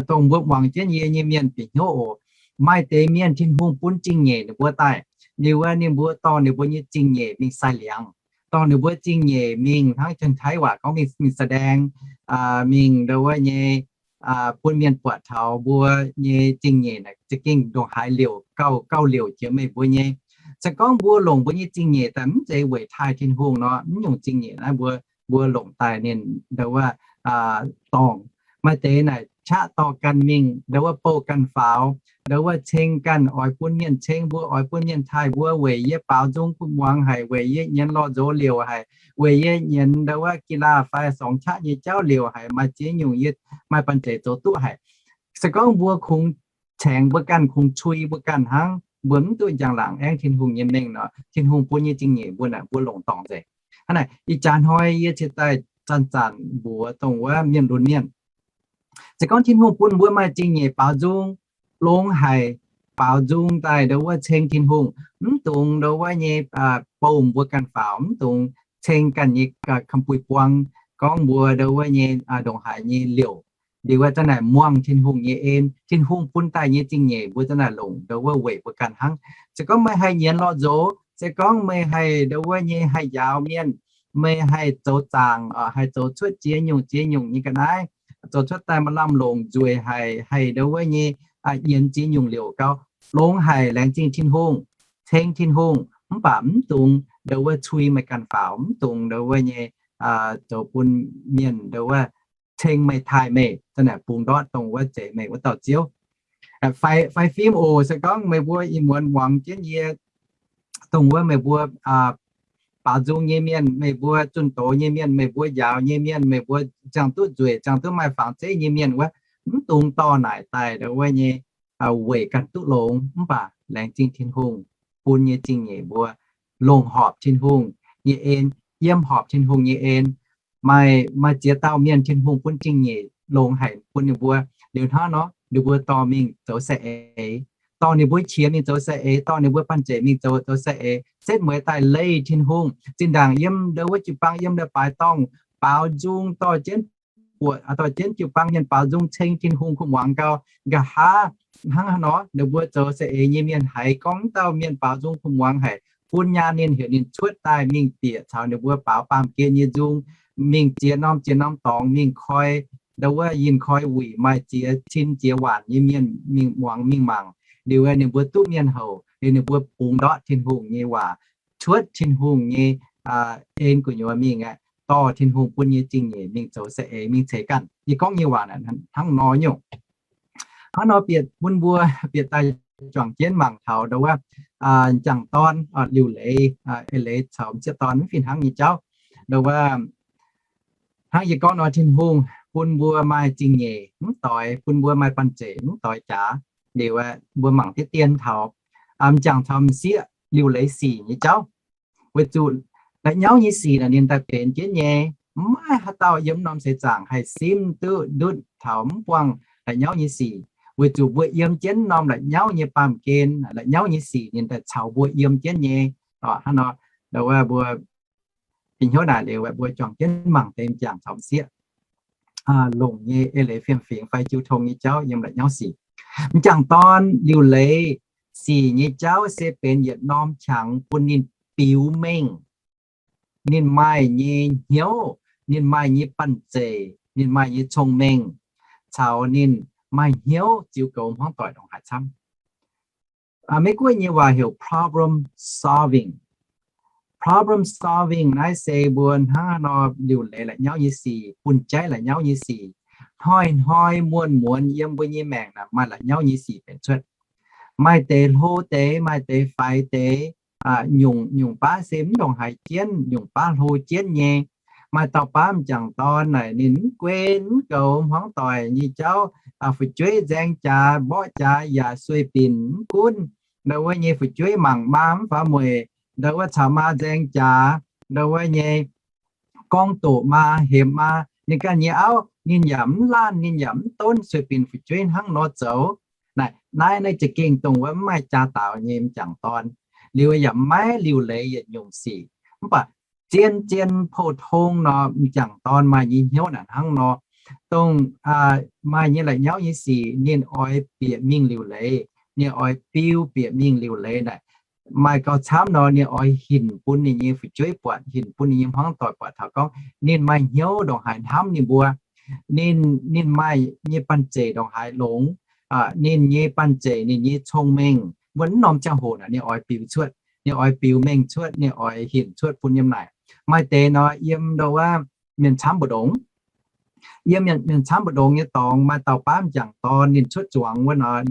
dongh mbuo muangx jienv yie nyei mienh bieqc hnyouv oc. Maaih deix mienh Tin-Hungh bun zingh nyeic ninh mbuo daaih, liuz wuov ninh mbuo dorh ninh mbuo nyei zingh nyeic mingh sai liangx, dorh ninh mbuo zingh nyeic mingh hnangv janx-taiv waac gorngv mingh, mingh แสดง, mingh ndo wuov nyei bun mienh buatc taux mbuo nyei zingh nyeic naaic za'gengh ndongc haaix liouc, gauh, gauh liouc jiex meih mbuo nyei. Se gorngv mbuo longc mbuo nyei zingh nyeic daaih mv zeiz weic taaih Tin-Hungh nor, mv nyungc zingh nyeic naaiv mbuo, mbuo longc daaih ninh ndo wuov dorngc. Maaih deix naaic qaqv dorh ganh mingh ndo wuov bouh ganh faaux, ndo wuov ceng ganh oix bun mienh ceng mbuo, oix bun mienh taaih mbuo, weic yie baaux nzung kuv muangx haic, weic yie nyienz lorh nzox liouc haic, weic yie nyienz ndo wuov กีฬา fai sorngx qaqv nyei jauv liouc haic, maaih ziex nyungc yie maaih banh zeic zoux duqv haic. Se gorngv mbuo kungx caengx mbuo ganh, kungx cui mbuo ganh hnangv, mbuo mv duqv njang-laangc aengv Tin-Hungh nyei mengh nor, Tin-Hungh bun nyei zingh nyeic mbuo naaic mbuo longc dorngc nzengc. Hnangv naaic, ih jaax hnoi yie ciex daaih zanc-zanc mbuox dongh wuov mienh lunx mienh. Se gorngv Tin-Hungh bun mbuo maaih zingh nyeic baaux nzung, longx haic, baaux nzung daaih ndo wuov ceng Tin-Hungh, mv dungx ndo wuov nyei bouh mbuo ganh faaux, mv dungx ceng ganh nyei kam bui buang, gorngv mbuo ndo wuov nyei ndongc haaix nyei liouc. Liuz wuov zanc naaic muangh Tin-Hungh nyei en, Tin-Hungh bun daaih nyei zingh nyeic mbuo zanc naaic longc ndo wuov weic mbuo ganh hnangv. Se gorngv meih haih nyienz lorh nzox, se gorngv meih haih ndo wuov nyei haih njaaux mienh, meih haih zoux zaangc, haih zoux cuotv ziex nyungc ziex nyungc nyei ga'naaiv, zoux cuotv daaih maaih lamh longc nzueic haic, haih ndo wuov nyei nyienz ziex nyungc liouc gau, longx haic, laengz zingh Tin-Hungh, ceng Tin-Hungh, mv baac mv dungx ndo wuov cui meih ganh faaux, mv dungx ndo wuov nyei zoux bun mienh ndo wuov ceng meih taaih meih, zanc naaic bungx ndortv dongh wuov zeix meih wuov dauh ziouv. Faix fim oc, se gorngv meih mbuo ih muonz muangx jienv yie dongh wuov meih mbuo baaux nzung nyei mienh, meih mbuo zunh doz nyei mienh, meih mbuo njaaux nyei mienh, meih mbuo ziangh duqv nzueic, ziangh duqv maaih fangx zeiv nyei mienh wuov, mv dungx dorh naaic daaih ndo wuov nyei weic ganh duqv longx, mv baac laengz zingh Tin-Hungh bun nyei zingh nyeic mbuo longc horpc Tin-Hungh nyei en, yiem horpc Tin-Hungh nyei en. Maaih, maaih ziex dauh mienh Tin-Hungh bun zingh nyeic longx haic bun ninh mbuo. Liuz hnangv nor ninh mbuo dorh mingh zoux saeng-eix, dorh ninh mbuo qiex mingh zoux saeng-eix, dorh ninh mbuo banh zeic mingh zoux, zoux saeng-eix, setv mueiz daaih leih Tin-Hungh. Zinh ndaangc yiem ndo wuov jiu-baang, yiem ndo baaix dorngh baaux nzung dorh jienv buoqc, dorh jienv jiu-baang mienh baaux nzung ceng Tin-Hungh kuv muangx gau. Nqa'haav hnangv haaix nor ninh mbuo zoux saeng-eix nyei mienh haiz gorngv dauh mienh baaux nzung kuv muangx haic, bun nyaanh ninh, heuc ninh cuotv daaih mingh bieqc caux ninh mbuo baaux baamh gen nyei nzung, mingh ziex norm ziex norm dorngx mingh koi ndo wuov yinh koi wuic, maaih ziex cin ziex waanc nyei mienh mingh muangx mingh mangc. Liuz ninh mbuo duqv mienh houc, liuz ninh mbuo bungx ndortv Tin-Hungh nyei waac, cuotv Tin-Hungh nyei en gu'nyuoz mingh aqv, dorh Tin-Hungh bun nyei zingh nyeic mingh zoux saeng-eix mingh ceix ganh. Yie gorngv nyei waac hnangv nor nyungc. Hnangv nor bieqc bun mbuo bieqc daaih juangc jienv mangc taux ndo wuov m'jangc dorn Liuc Leiz, eix leiz caux m'sieqv dorn mv fih hnangv nyei jauv. Ndo wuov hnangv yie gorngv nor, Tin-Hungh bun mbuo maaih zingh nyeic mv doix, bun mbuo maaih banh zeic mv doix jaax. Liuz mbuo mangc diqv dien taux m'jangc caux m'sieqv Liuc Leiz sic nyei jauv. Weic zuqc la'nyauv nyei sic naaic ninh daaih benx jienv nyei. Mv maaih haaix dauh yiem norm seix zaangc haih simv duqv ndutv taux mv buangh la'nyauv nyei sic. Weic zuqc mbuo yiem jienv norm la'nyauv nyei baamh gen, la'nyauv nyei sic ninh daaih caux mbuo yiem jienv nyei. Hnangv nor, ndo wuov mbuo bieqc hnyouv naaic liuz mbuo juangc jienv mangc deix m'jangc caux m'sieqv longc nyei eix leiz fiem-fingx fai jiu tong nyei jauv yiem la'nyauv sic. M'jangc dorn Liuc Leiz sic nyei jauv se benx yietc norm qangx bun ninh biux mengh ninh maaih nyei hnyouv, ninh maaih nyei banh zeic, ninh maaih nyei cong-mengh, caux ninh maaih hnyouv ziux goux hmuangv doic ndongc haaix camv. Meiv Guoqv nyei waac heuc problem solving. Problem solving naaiv se mbuo hnangv haaix nor liuc leiz la'nyauv nyei sic, bun jaiv la'nyauv nyei sic. Hnoi-hnoi muonz-muonz yiem mbuo nyei maengc naaic maaih la'nyauv nyei sic benx cuotv. Maaih deix hlo deix, maaih deix faix deix, nyungc, nyungc baav se mv ndongc haaix jienv, nyungc baav hlo jienv nyei. Maaih dauh baav m'jangc dorn naaic ninh mv guei mv goux hmuangv doic nyei jauv, fu'jueiv nzaeng jaax mborqv jaax yaac sueih binc mv gunv, ndau wuov nyei fu'jueiv mangc maa mv faaux mueic, ndau wuov caux maa nzaeng jaax, ndau wuov nyei gorngv doqc maa, hemx maa, ninh ganh nyei auv, ninh yaac mv laanh, ninh yaac mv donv, sueih binc fu'jueiv hnangv nor zoux. Naaic, naaiv, naaiv za'gengh dongh wuov mv maaih jaa daaux nyei m'jangc dorn. Liuz yaac maiv liuc leiz yietc nyungc sic. Mv baac zien-zien pou-tong nor, m'jangc dorn maaih nyei hnyouv naaic hnangv nor. Dongh maaih nyei la'nyauv nyei sic ninh oix bieqc mingh liuc leiz, ninh oix biu bieqc mingh liuc leiz naaic, maaih gauh camv nor ninh oix hinc bun ninh nyei fu'jueiv buatc, hinc bun ninh nyei hmuangv doic buatc taux gorngv ninh maaih hnyouv ndongc haaix hnamv ninh mbuo, ninh, ninh maaih nyei banh zeic ndongc haaix longx, ninh nyei banh zeic, ninh nyei cong-mengh, mbuo mv norm ziangh hoc naaic ninh oix biux cuotv, ninh oix biux mengh cuotv, ninh oix hinc cuotv bun yiem naaic. Maaih deix nor yiem ndau wuov mienh camv mbu'ndongx, yiem mienh camv mbu'ndongx nyei dorngx maaih dauh baav m'jangc dorn ninh cuotv zuangx wuov nor,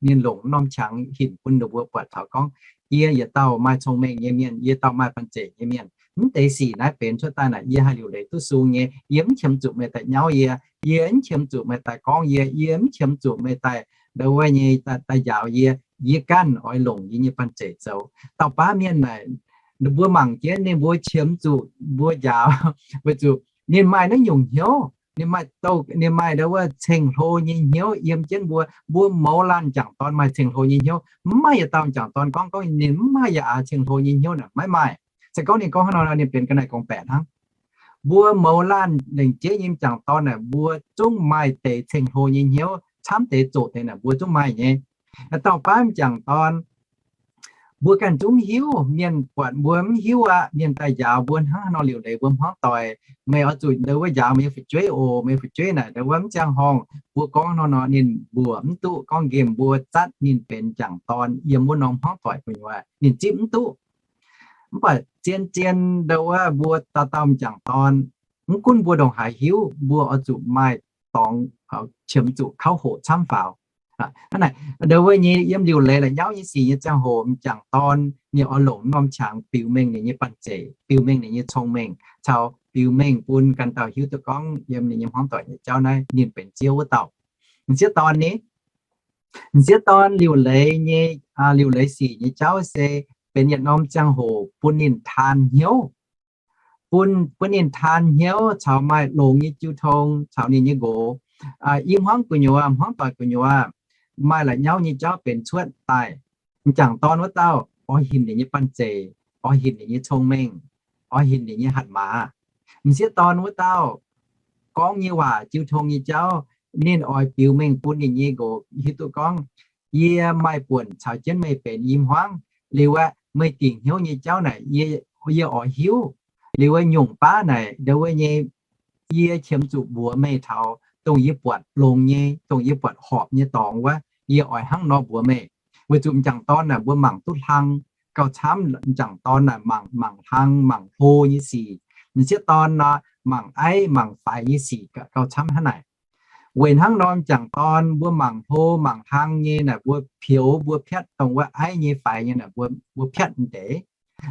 ninh longc norm qangx hinc bun ninh mbuo buatc taux gorngv, yie yietc dauh maaih cong-mengh nyei mienh, yie dauh maaih banh zeic nyei mienh. Mv deix sic naaiv benx cuotv daaih naaic yie haih liuc leiz duqv sung nyei. Yie mv qiemx zuqc meih daaih nyauv yie, yie mv qiemx zuqc meih daaih gorngv yie, yie mv qiemx zuqc meih daaih ndau wuov nyei daaih njaaux yie. Yie ganh oix longc yie nyei banh zeic zoux. Dauh baav mienh naaic, mbuo mangc jienv ninh mbuo qiemx zuqc mbuo njaaux, weic zuqc ninh maaih naaiv nyungc hnyouv. Ninh maaih douz, ninh maaih ndau wuov ceng-hlo nyei hnyouv yiem jienv mbuo. Mbuo mouz laanh m'jangc dorn maaih ceng-hlo nyei hnyouv. Mv maaih yietc dauh m'jangc dorn gorngv, gorngv ninh mv maaih yaac ceng-hlo nyei hnyouv naaic, maiv maaih. Se gorngv ninh gorngv hnangv nor, ninh benx ga'naaiv gorngv-baeqc hnangv. Mbuo mouz laanh lengc jeiv nyei m'jangc dorn naaic, mbuo zungv maaih deix ceng-hlo nyei hnyouv, camv deix zoqc deix naaic mbuo zungv maaih nyei. Dauh baav m'jangc dorn, mbuo ganh zungv mv hiuv, mienh buatc mbuo mv hiuv aqv, mienh daaih njaaux mbuo hnangv haaix nor liuc leiz mbuo hmuangv doic. Meih oix zuqc ndau wuov njaaux meih nyei fu'jueiv oc. Meih fu'jueiv naaic ndau wuov mv ziangh horngh mbuo gorngv nor nor ninh mbuoqc mv duqv, gorngv nqemh mbuo zatv ninh benx m'jangc dorn yiem wuov norm hmuangv doic gu'nyuoz ninh zipv mv duqv. Mv baac zien-zien ndau wuov mbuo dauh dauh m'jangc dorn, mv gunv mbuo ndongc haaix hiuv, mbuo oix zuqc maaih dorngx qiemx zuqc kauv hoqc camv faaux. Hnangv naaic, ndau wuov nyei yiem liuc leiz la'nyauv nyei sic nyei ziangh hoc, m'jangc dorn ninh oix longc norm qangx biux mengh ninh nyei banh zeic, biux mengh ninh nyei cong-mengh, caux biux mengh bun ganh dauh hiuv duqv gorngv yiem ninh nyei hmuangv doic nyei jauv naaiv ninh benx Ziouv wuov dauh. M'sieqv dorn ni, m'sieqv dorn liuc leiz nyei, liuc leiz sic nyei jauv se benx yietc norm ziangh hoc bun ninh taan hnyouv, bun, bun ninh taan hnyouv caux maaih longx nyei jiu tong caux ninh nyei nqox. I hmuangv gu'nyuoz, hmuangv doic gu'nyuoz, maaih la'nyauv nyei jauv benx cuotv daaih. M'jangc dorn wuov dauh oix hinc ninh nyei banh zeic, oix hinc ninh nyei cong-mengh, oix hinc ninh nyei hatc maaz. M'sieqv dorn wuov dauh gorngv nyei waac, jiu tong nyei jauv, ninh oix biux mengh bun ninh nyei nqox hiuv duqv gorngv, yie maaih buonc caux jienv meih benx i hmuangv. Liuz aqv, meih dingc hnyouv nyei jauv naaic yie, yie oix hiuv. Liuz wuov nyungc baav naaic ndau wuov nyei, yie qiemx zuqc mbuox meih taux dongh yie buatc longx nyei, dongh yie buatc horpc nyei dorngx wuov, yie oix hnangv nor mbuox meih. Weic zuqc m'jangc dorn naaic mbuo mangc duqv hlang gauh camv. M'jangc dorn naaic mangc, mangc hlang, mangc hlo nyei sic. M'sieqv dorn nor mangc aiv, mangc faix nyei sic gauh camv hnangv naaic. Weic hnangv nor m'jangc dorn mbuo mangc hlo mangc hlang nyei naaic mbuo pioux, mbuo piatv dongh wuov aiv nyei faix nyei naaic mbuo, mbuo piatv m'deix.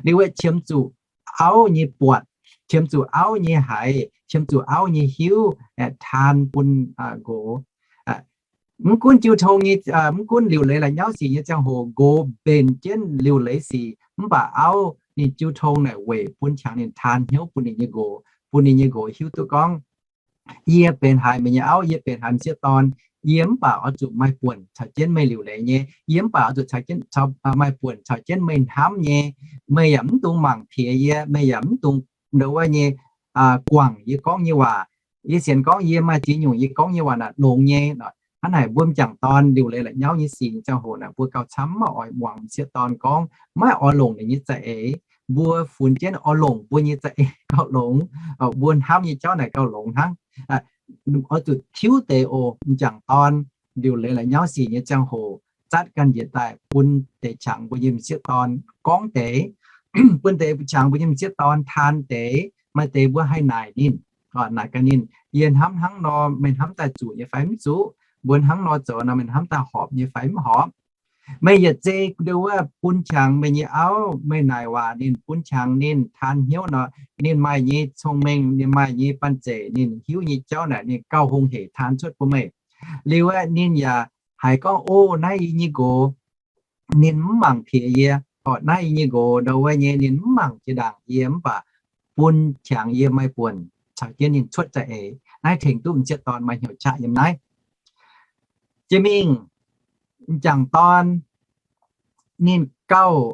Liuz wuov qiemx zuqc auv nyei buatc, qiemx zuqc auv nyei haiz, qiemx zuqc auv nyei hiuv taan bun nqox. Mv gunv jiu tong nyei, mv gunv liuc leiz la'nyauv sic nyei ziangh hoc nqox mbenc jienv liuc leiz sic, mv baac auv ninh jiu tong naaic weic bun qangx ninh taan hnyouv bun ninh nyei nqox, bun ninh nyei nqox hiuv duqv gorngv, yie benx haiz meih nyei auv, yie benx haiz m'sieqv dorn, yie mv baac oix zuqc maaih buonc caux jienv meih liuc leiz nyei. Yie mv baac oix zuqc caux jienv, maaih buonc caux jienv meih hnamv nyei. Meih yaac mv dungx mangc piex yie, meih yaac mv dungx ndau wuov nyei guangc yie gorngv nyei waac. Yie sienx gorngv yie maaih ziex nyungc yie gorngv nyei waac naaic longx nyei. Hnangv naaic mbuo m'jangc dorn liuc leiz la'nyauv nyei sic nyei ziangh hoc naaic mbuo gauh camv maiv oix muangx m'sieqv dorn gorngv, maiv oix longc ninh nyei za'eix. Mbuo funx jienv oix longc mbuo nyei za'eix gauh longx. Mbuo hnamv nyei jauv naaic gauh longx hnangv. Oix zuqc tiuv deix oc. M'jangc dorn liuc leiz la'nyauv sic nyei ziangh hoc zatv ganh njiec daaih bun deix qangx mbuo nyei m'sieqv dorn gorngv deix, bun deix qangx mbuo nyei m'sieqv dorn taan deix. Maaih deix mbuo haih naaic ninh, naaic gaax ninh, yie hnamv hnangv nor, meih hnamv daaih zuqc nyei fai mv zuqc? Mbuo hnangv nor zoux nor, meih hnamv daaih horpc nyei fai mv horpc? Meih yietc zei ndo wuov bun qangx meih nyei auv, meih naaic waac ninh bun qangx ninh taan hnyouv nor, ninh maaih nyei cong-mengh, ninh maaih nyei banh zeic, ninh hiuv nyei jauv naaic ninh gauh hungh heic taan cuotv bun meih. Liuz aeqv, ninh yaac haiz gorngv, O, naaiv yie nyei nqox, ninh mv mangc piex yie. O, naaiv yie nyei nqox ndo wuov nyei ninh mv mangc jiex ndaangc yie mv baac bun qangx yie maaih buonc caux jienv ninh cuotv za'eix. Naaiv tengx duqv m'sieqv dorn maaih hnyouv qaqv yiem naaiv. Jiex mingh, m'jangc dorn ninh gauh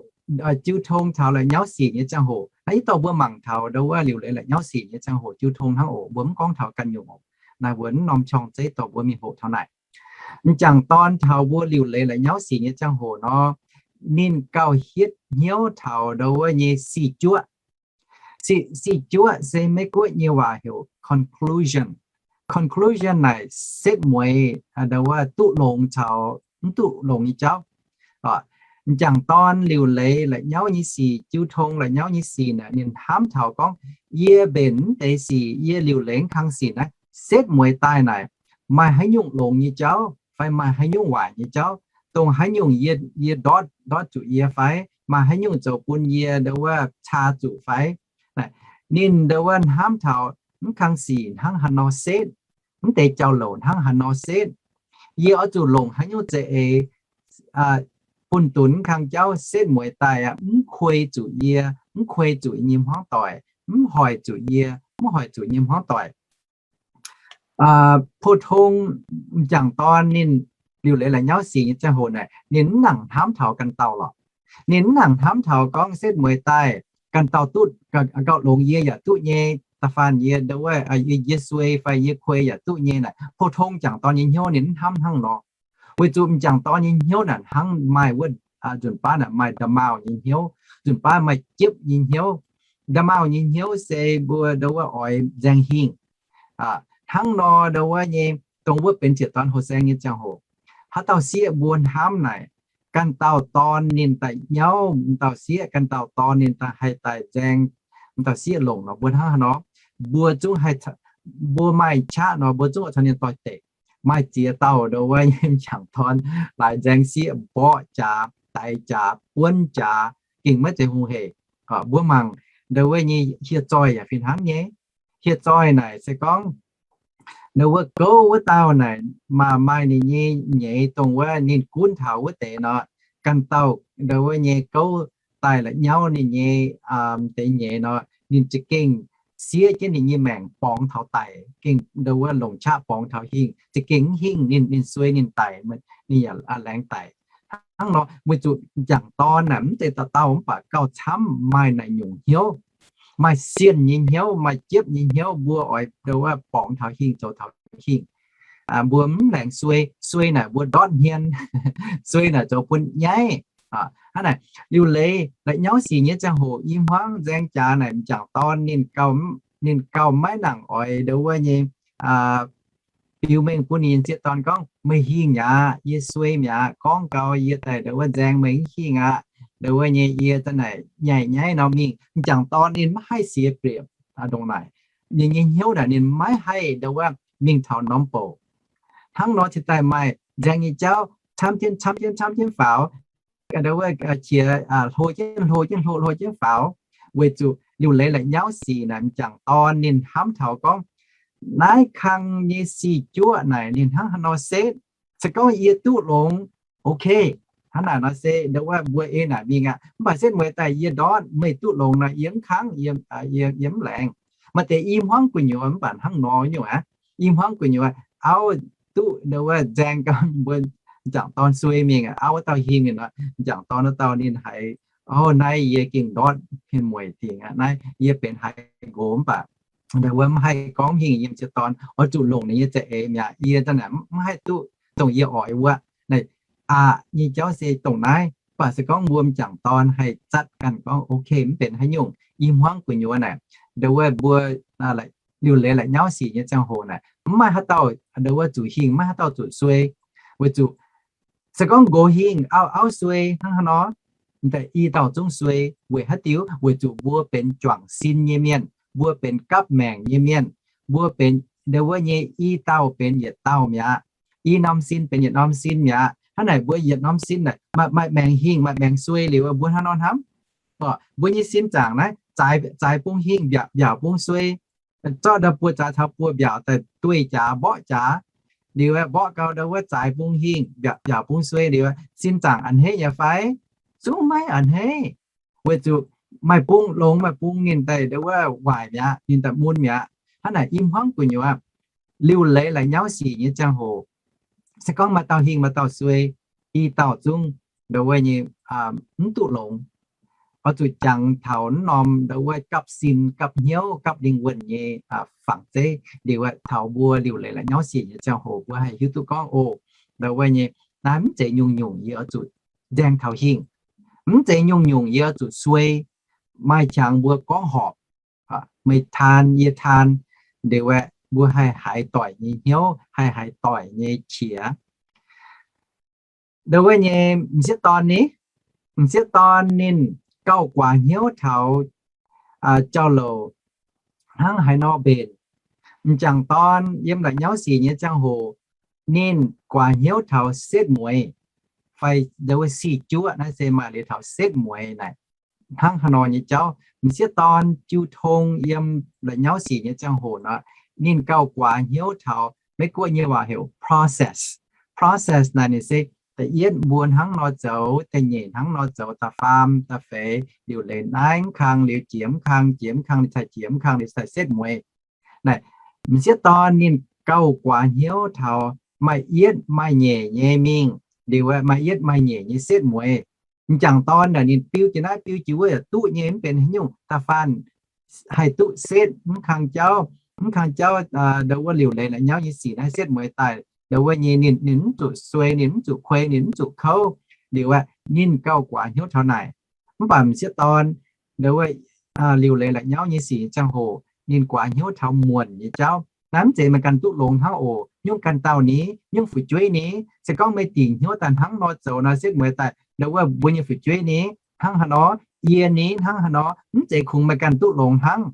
jiu tong taux la'nyauv sic nyei ziangh hoc. Naaiv yie dorh mbuo mangc taux ndo wuov liuc leiz la'nyauv sic nyei ziangh hoc jiu tong hnangv oc. Mbuo mv gorngv taux ganh nyungc oc. Naaiv mbuo mv norm qorng zeiv dorh mbuo mingh hoqc taux naaic. M'jangc dorn taux mbuo liuc leiz la'nyauv sic nyei ziangh hoc nor, ninh gauh hietv hnyouv taux ndo wuov nyei sic juoqv. Sic juoqv se Meiv-Guoqv nyei waac heuc conclusion. Conclusion naaic setv mueiz ndo wuov duqv longx caux mv duqv longx nyei jauv. M'jangc dorn liuc leiz la'nyauv nyei sic, jiu tong la'nyauv nyei sic naaic, ninh hnamv taux gorngv, Yie mbenc mv deix sic, yie liuc leiz mv kang sic naaiv, setv mueiz daaih naaic, maaih haaix nyungc longx nyei jauv fai maaih haaix nyungc waaic nyei jauv, dongh haaix nyungc yie, yie ndortv, ndortv zuqc yie fai maaih haaix nyungc zoux bun yie ndo wuov caa zuqc fai. Ninh ndo wuov hnamv taux mv kang sic hnangv haaix nor setv, mv deix jauv-louc hnangv haaix nor setv, yie oix zuqc longc haaix nyungc za'eix bun dunx mv kang jauv setv mueiz daaih mv kuei zuqc yie, mv kuei zuqc yie nyei hmuangv doic, mv hoic zuqc yie, mv hoic zuqc yie nyei hmuangv doic. Pou-tong m'jangc dorn ninh liuc leiz la'nyauv sic nyei ziangh hoc naaic, ninh mv nangc hnamv taux ganh dauh lorqc. Ninh mv nangc hnamv taux gorngv setv mueiz daaih ganh dauh duqv, gauh longx yie yaac duqv nyei, da'faanh yie ndo wuov, yie suei fai yie kuei yaac duqv nyei naaic. Pou-tong m'jangc dorn nyei hnyouv ninh mv hnamv hnangv nor. Weic zuqc m'jangc dorn nyei hnyouv naaic hnangv maaih wuov, nzunc baav naaic maaih nda'maauh nyei hnyouv, nzunc baav maaih jiepv nyei hnyouv. Nda'maauh nyei hnyouv se mbuo ndo wuov oix nzaeng hingh. Hnangv nor ndo wuov nyei, dongh wuov benx ziepc dorn houh saeng nyei ziangh hoc, haaix dauh sieqv mbuo hnamv naaic, ganh dauh dorn ninh daaih nyauv, m'dauh sieqv ganh dauh dorn ninh daaih haih daaih nzaeng, m'dauh sieqv longc nor mbuo hnangv haaix nor, mbuo zungv haih, mbuo maaih qaqv nor mbuo zungv oix caux ninh doix-dekc. Maaih ziex dauh ndo wuov nyei m'jangc dorn laaix nzaeng sieqv mborqv jaax, daix jaax, buonv jaax, gengh maiv zeiz hungh heic. Mbuo mangc ndo wuov nyei hieh zoih yaac fih hnangv nyei. Hieh zoih naaic se gorngv ndo wuov gouv wuov dauh naaic, maaih, maaih ninh nyei nyeiz dongh wuov ninh gunv taux wuov deix nor, ganh dauh ndo wuov nyei gouv daaih la'nyauv ninh nyei deix nyeiz nor, ninh za'gengh siev jienv ninh nyei maengc borngz taux daic, gengh ndo wuov longc qaqv borngz taux hingh, za'gengh mv hingh, ninh, ninh suei ninh daic, ninh yaac laengz daic. Hnangv nor weic zuqc m'jangc dorn naaic mv zeiz dauh dauh mv baac gauh camv maaih naaic nyungc hnyouv, maaih sienh nyei hnyouv, maaih jiepv nyei hnyouv, mbuo oix ndo wuov borngz taux hingh zoux taux hingh. Mbuo mv laengz suei, suei naaic mbuo ndortv hmien, suei naaic zoux bun nyaiv. Hnangv naaic liuc leiz la'nyauv sic nyei ziangh hoc i hmuangv nzaeng jaax naaic m'jangc dorn ninh gauh, ninh gauh maiv nangc oix ndo wuov nyei biux mengh bun ninh nyei m'sieqv dorn gorngv, meih hingh mi'aqv, yie suei mi'aqv, gorngv gau yie daaih ndo wuov nzaeng meih mv hingh aqv, ndo wuov nyei yie za'naaic nyaiv nyaiv nor mingh. M'jangc dorn ninh maiv haih siex biepc ndongc naaic. Ninh nyei hnyouv naaic ninh maiv haih ndo wuov mingh taux norm bouc. Hnangv nor cingx daaih maaih nzaeng nyei jauv camv jienv camv jienv camv jienv faaux, ndo wuov qiex hlo jienv hlo jienv hlo hlo jienv faaux, weic zuqc liuc leiz la'nyauv sic naaic m'jangc dorn ninh hnamv taux gorngv, naaiv kang nyei sic juoqv naaic ninh hnangv haaix nor setv. Se gorngv yie duqv longx, ok, hnangv naaic nor se ndo wuov mbuo ei naaic mingh aqv. Mv baac setv mueiz daaih yie ndortv meih duqv longx nor yie mv kangv, yie mv laengz. Maaih deix i hmuangv gu'nyuoz mv baac hnangv nor nyungc aqv. I hmuangv gu'nyuoz auv duqv ndo wuov nzaeng gau mbuo m'jangc dorn suei mingh aqv. Auv wuov dauh hingh ninh nor, m'jangc dorn wuov dauh ninh haiz, o, naaiv yie gengh ndortv hmien mueic dingc aqv. Naaiv yie benx haiz nqox mv baac ndo wuov mv haih gorngv hingh yiem m'sieqv dorn, oix zuqc longc ninh nyei za'eix mi'aqv. Yie za'naaic mv haih duqv dongh yie oix wuov. Naaic aqc nyei jauv se dongh naaiv. Mv baac se gorngv mbuo m'jangc dorn haih zatv ganh gorngv, ok, mv benx haaix nyungc, i hmuangv gu'nyuoz naaic, ndo wuov mbuo liuc leiz la'nyauv sic nyei ziangh hoc naaic, mv maaih haaix dauh ndo wuov zuqc hingh, mv maaih haaix dauh zuqc suei. Weic zuqc se gorngv nqox hingh, auv, auv suei hnangv haaix nor, i dauh zungv suei. Weic haaix diuc? Weic zuqc mbuo benx juangc sin nyei mienh, mbuo benx gapv maengc nyei mienh, mbuo benx ndo wuov nyei i dauh benx yietc dauh mi'aqv, i norm sin benx yietc norm sin mi'aqv. Hnangv naaic mbuo yietc norm sin naaic maaih, maaih maengc hingh, maaih maengc suei liuz, mbuo hnangv nor hnamv. Mbuo nyei sin zaangc naaiv, zaaix, zaaix bung hingh, mbiaauc, mbiaauc bung suei. Zorqv ndau buo zaaix taux buo mbiaauc daaih dueiv jaax, mborqv jaax. Liuz mborqv gau ndau wuov zaaix bung hingh, mbiaauc, mbiaauc bung suei liuz, sin zaangc a'hneiv nyei fai? Zungv maiv a'hneiv. Weic zuqc maaih bung longx, maaih bung ninh daaih ndau wuov waaic mi'aqv, ninh daaih mun mi'aqv. Hnangv naaic i hmuangv gu'nyuoz, liuc leiz la'nyauv sic nyei ziangh hoc, se gorngv maaih dauh hingh maaih dauh suei, i dauh zungv ndau wuov nyei mv duqv longx. Oix zuqc jangx taux naaiv norm ndau wuov gapv sin, gapv hnyouv, gapv lingh wuonh nyei fangx zeiv liuz, taux mbuo liuc leiz la'nyauv sic nyei ziangh hoc mbuo haih hiuv duqv gorngv, o, ndau wuov nyei, naaiv mv zeiz nyungc-nyungc yie oix zuqc nzaeng taux hingh. Mv zeiz nyungc-nyungc yie oix zuqc suei. Maaih qangx mbuo gorngv horpc, meih taan yie taan, ndau wuov mbuo haih haaix doic nyei hnyouv, haih haaix doic nyei qiex. Ndau wuov nyei m'sieqv dorn ni, m'sieqv dorn ninh gauh guaax hnyouv taux jauv-louc hnangv haaix nor mbenc. M'jangc dorn yiem la'nyauv sic nyei ziangh hoc, ninh guaax hnyouv taux setv mueiz, fai ndau wuov sic juoqv naaiv se maaih liuz taux setv mueiz naaic, hnangv haaix nor nyei jauv. M'sieqv dorn jiu tong yiem la'nyauv sic nyei ziangh hoc nor, ninh gauh guaax hnyouv taux, Meiv-Guoqv nyei waac heuc process. Process naaic ninh se da'yietv mbuo hnangv nor zoux, da'nyeic hnangv nor zoux, da'faam da'feix, liuc leiz naaiv mv kang, liuz jiex mv kang, jiex mv kang, liuz cai jiex mv kang, liuz cai setv mueiz. Naaic, m'sieqv dorn ninh gauh guaax hnyouv taux maaih yietv maaih nyeic nyei mingh, liuz maaih yietv maaih nyeic nyei setv mueiz. M'jangc dorn naaic ninh biu jiex naaiv biu jiex wuov yaac duqv nyei, mv benx haaix nyungc. Da'faanh haih duqv setv mv kang jauv, mv kang jauv ndau wuov liuc leiz la'nyauv nyei sic naaiv setv mueiz daaih, ndau wuov nyei ninh, ninh mv zuqc suei, ninh mv zuqc kuei, ninh mv zuqc kouv. Liuz aqv, ninh gauh guaax hnyouv taux naaic. Mv baac m'sieqv dorn ndau wuov liuc leiz la'nyauv nyei sic nyei ziangh hoc, ninh guaax hnyouv taux muonc nyei jauv. Naaiv mv zeiz meih ganh duqv longx hnangv oc. Nyungc ganh dauh ni, nyungc fu'jueiv ni, se gorngv meih dingc hnyouv daaih hnangv nor zoux nor, setv mueiz daaih ndau wuov mbuo nyei fu'jueiv ni hnangv haaix nor, yie ni hnangv haaix nor, mv zeiz kungx meih ganh duqv longx hnangv.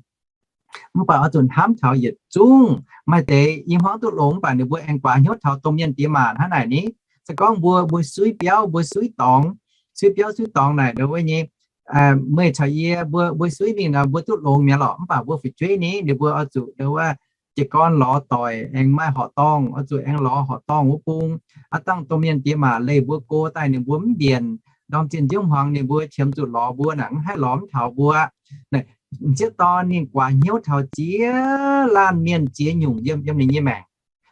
Mv baac oix zuqc hnamv taux yietc zungv maaih deix i hmuangv duqv longx mv baac ninh mbuo aengx guaax hnyouv taux domh mienh diex maac hnangv naaic ni. Se gorngv mbuo, mbuo suiv biauv, mbuo suiv dorngx, suiv biauv suiv dorngx naaic ndau wuov nyei, meih caux yie mbuo, mbuo suiv mingh nor mbuo duqv longx mi'aqv lorqc. Mv baac mbuo fu'jueiv ni, ninh mbuo oix zuqc ndau wuov jiez gorn lorz doic aengx maaih horqc dorngh, oix zuqc aengx lorz horqc dorngh wuov bung. Aav dangh domh mienh diex maac leih mbuo go daaih ninh mbuo mv mbienc, ndorm zinh nziouv hmuangx ninh mbuo qiemx zuqc lorz mbuo naaic, mv haih lorz mv taux mbuo. M'sieqv dorn ninh guaax hnyouv taux ziex laanh mienh ziex nyungc yiem, yiem ninh nyei maengc.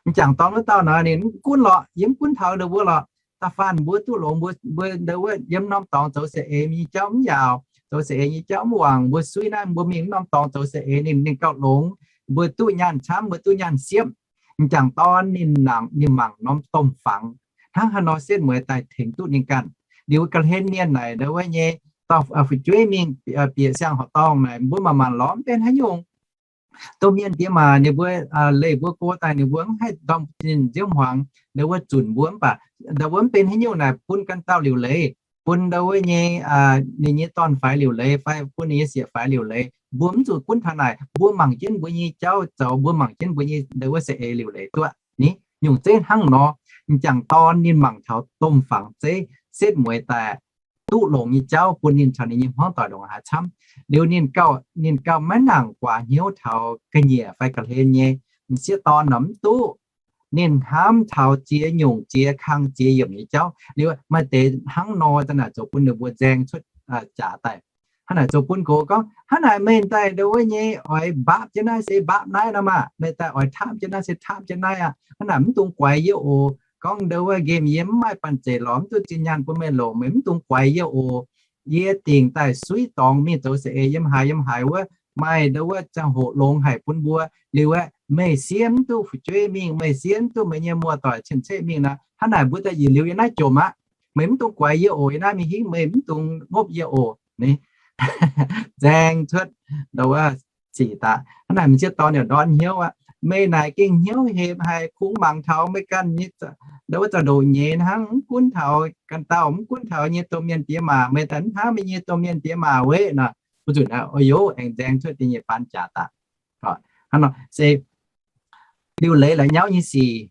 M'jangc dorn wuov dauh nor ninh mv gunv lorqc, yie mv gunv taux ninh mbuo lorqc. Da'faanh mbuo duqv longx, mbuo, mbuo ndau wuov yiem norm dorngx zoux saeng-eix nyei jauv mv yaauc, zoux saeng-eix nyei jauv mv wangc, mbuo suiv naaiv mbuo mingh norm dorngx zoux saeng-eix ninh, ninh gauh longx. Mbuo duqv nyaanh camv, mbuo duqv nyaanh siepv. M'jangc dorn ninh, ninh mangc norm domh fangx hnangv haaix nor setv mueiz daaih tengx duqv ninh ganh. Liuz ga'hlen mienh naaic ndau wuov nyei, dauh fu'jueiv mingh bieqc siang-horqc dorngh naaic, mbuo manc-manc lorz mv benx haaix nyungc. Domh mienh diex maac ninh mbuo leih mbuo go daaih ninh mbuo mv haih ndorm zinh nziouv hmuangx ndau wuov zunc mbuo, mv baac ndau wuov mv benx haaix nyungc naaic, bun ganh dauh liuc leiz, bun ndau wuov nyei ninh nyei dorn-faix liuc leiz fai bun ninh nyei sieqv-faix liuc leiz, mbuo mv zuqc gunv taux naaic. Mbuo mangc jienv mbuo nyei jauv zoux, mbuo mangc jienv mbuo nyei ndau wuov saeng-eix liuc leiz duqv ni. Nyungc zeiv hnangv nor, m'jangc dorn ninh mangc taux domh fangx zeiv setv mueiz daaih duqv longx nyei jauv bun ninh caux ninh nyei hmuangv doic longc haaix camv. Liuz ninh gauh, ninh gauh maiv nangc guaax hnyouv taux ga'nyiec fai ga'hlen nyei. M'sieqv dorn nor mv duqv. Ninh hnamv taux ziex nyungc ziex kang ziex yiemc nyei jauv. Liuz maaih deix hnangv nor daaih naaic zoux bun ninh mbuo nzaeng cuotv jaax daaih. Hnangv naaic zoux bun gox gorngv, hnangv naaic meih daaih ndau wuov nyei oix mbaapv jienv naaiv se mbaapv naaiv nor maah, meih daaih oix tapv jienv naaiv se tapv jienv naaiv aqv. Hnangv naaic mv dungx guaix yie oc. Gorngv ndau wuov nqemh yie mv maaih banh zeic lorz mv duqv zinh nyaanh bun meih longc, meih mv dungx guaix yie oc. Yie dingc daaih suiv dorngx mingh zoux saeng-eix yiem haaix yiem haaix wuov, maaih ndau wuov ziangh hoc longx haic bun mbuo. Liuz aeqv, meih siev mv duqv fu'jueiv mingh, meih siev mv duqv meih nyei muoz-doic cien-ceqv mingh nor, hnangv naaic mbuo daaih yietc liuz yiem naaiv jomc aqv. Meih mv dungx guaix yie oc. Yiem naaiv mingh hingv meih mv dungx ngopv yie oc. Nzaeng cuotv ndau wuov sic daaih. Hnangv naaic m'sieqv dorn yaac ndortv hnyouv aqv. Meih naaic gengh hnyouv hepc haic, kungx mangc taux meih ganh nyei ndau wuov zaux-ndoqv nyei hnangv, mv gunv taux ganh dauh, mv gunv taux nyei domh mienh diex maac. Meih daaih mv hnamv meih nyei domh mienh diex maac weic nor, mbuo zuqc naaic, o yoc, aengx nzaeng cuotv da'nyeic baan jaax daaih. Hnangv nor se liuc leiz la'nyauv nyei sic,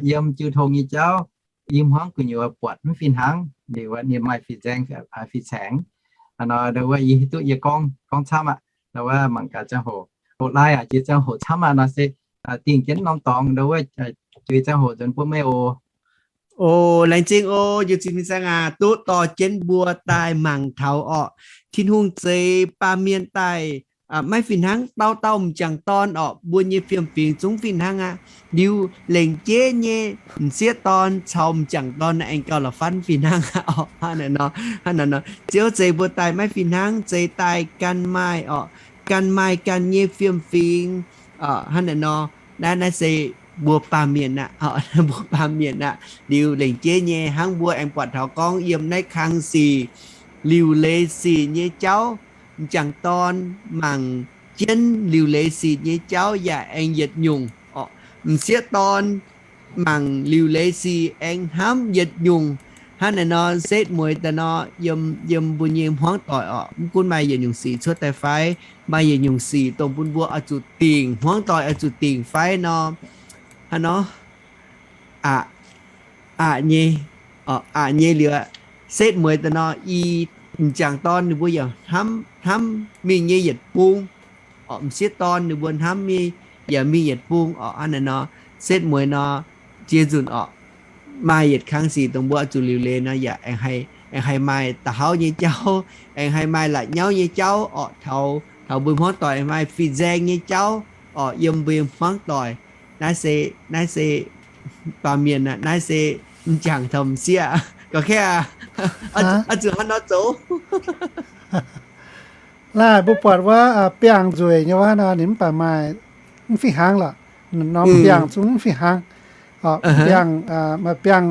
yiem jiu tong nyei jauv, yie hmuangv gu'nyuoz buatc mv fih hnangv, liuz ninh maaih fin-saeng, fin-saeng. Hnangv nor ndau wuov yie hiuv duqv yie gorngv, gorngv camv aqv. Ndau wuov mangc gaax ziangh hoc, hoqc lai aqv, jiex ziangh hoc camv aqv nor se dingh jienv norm dorngx ndau wuov juix ziangh hoc nzuonx bun meih oc. O, laengz zingh oc, njoux zinh fin-saeng aac, duqv dorh jienv mbuo daaih mangc taux orqc, Tin-Hungh zeix baamh mienh daaih maiv fih hnangv, dauh dauh m'jangc dorn orqc, mbuo nyei fiem-fingx zungv fih hnangv aqv. Liuz lengc jeiv nyei m'sieqv dorn caux m'jangc dorn aengx gauh la'fanv fih hnangv aqv orqc. Hnangv naaic nor, Ziouv zeix mbuo daaih maiv fih hnangv, zeix daaih ganh maaih orqc, ganh maaih ganh nyei fiem-fingx. Hnangv naaic nor, naaiv, naaiv se mbuo baamh mienh aqv, mbuo baamh mienh aqv. Liuz lengc jeiv nyei hnangv mbuo aengx buatc taux gorngv yiem naaiv kang sic, liuc leiz sic nyei jauv, m'jangc dorn mangc jienv liuc leiz sic nyei jauv yaac aengx yietc nyungc orqc. M'sieqv dorn mangc liuc leiz sic aengx hnamv yietc nyungc. Hnangv naaic nor setv mueiz daaih nor, yiem, yiem mbuo nyei hmuangv doic orqc, mv gunv maaih yietc nyungc sic cuotv daaih fai, maaih yietc nyungc sic dongh bun mbuo oix zuqc dingc, hmuangv doic oix zuqc dingc fai nor, hnangv nor, aqc, aqc nyei, aqc nyei liuz, setv mueiz daaih nor, i, m'jangc dorn ninh mbuo yaac hnamv, hnamv mingh nyei yietc bung orqc, m'sieqv dorn ninh mbuo hnamv mingh, yaac mingh yietc bung orqc. Hnangv naaic nor, setv mueiz nor, jiex nzunc orqc, maaih yietc kang sic dongh mbuo oix zuqc liuc leiz nor yaac aengx haih, aengx haih maaih da'hauv nyei jauv, aengx haih maaih la'nyauv nyei jauv orqc, taux, taux mbuo hmuangv doic maaih fin-saeng nyei jauv orqc, yiem mbuo hmuangv doic. Naaiv se, naaiv se baamh mienh aqv, naaiv se m'jangc taux m'sieqv. Gorngv kaav aqv, oix zuqc hnangv nor zoux. Naaiv mbuo buatc wuov biangh nzueic nyei wuov nor, ninh mv baac maaih mv fih hnangv lorqc. Norm biangh zungv mv fih hnangv. Biangh, maaih biangh,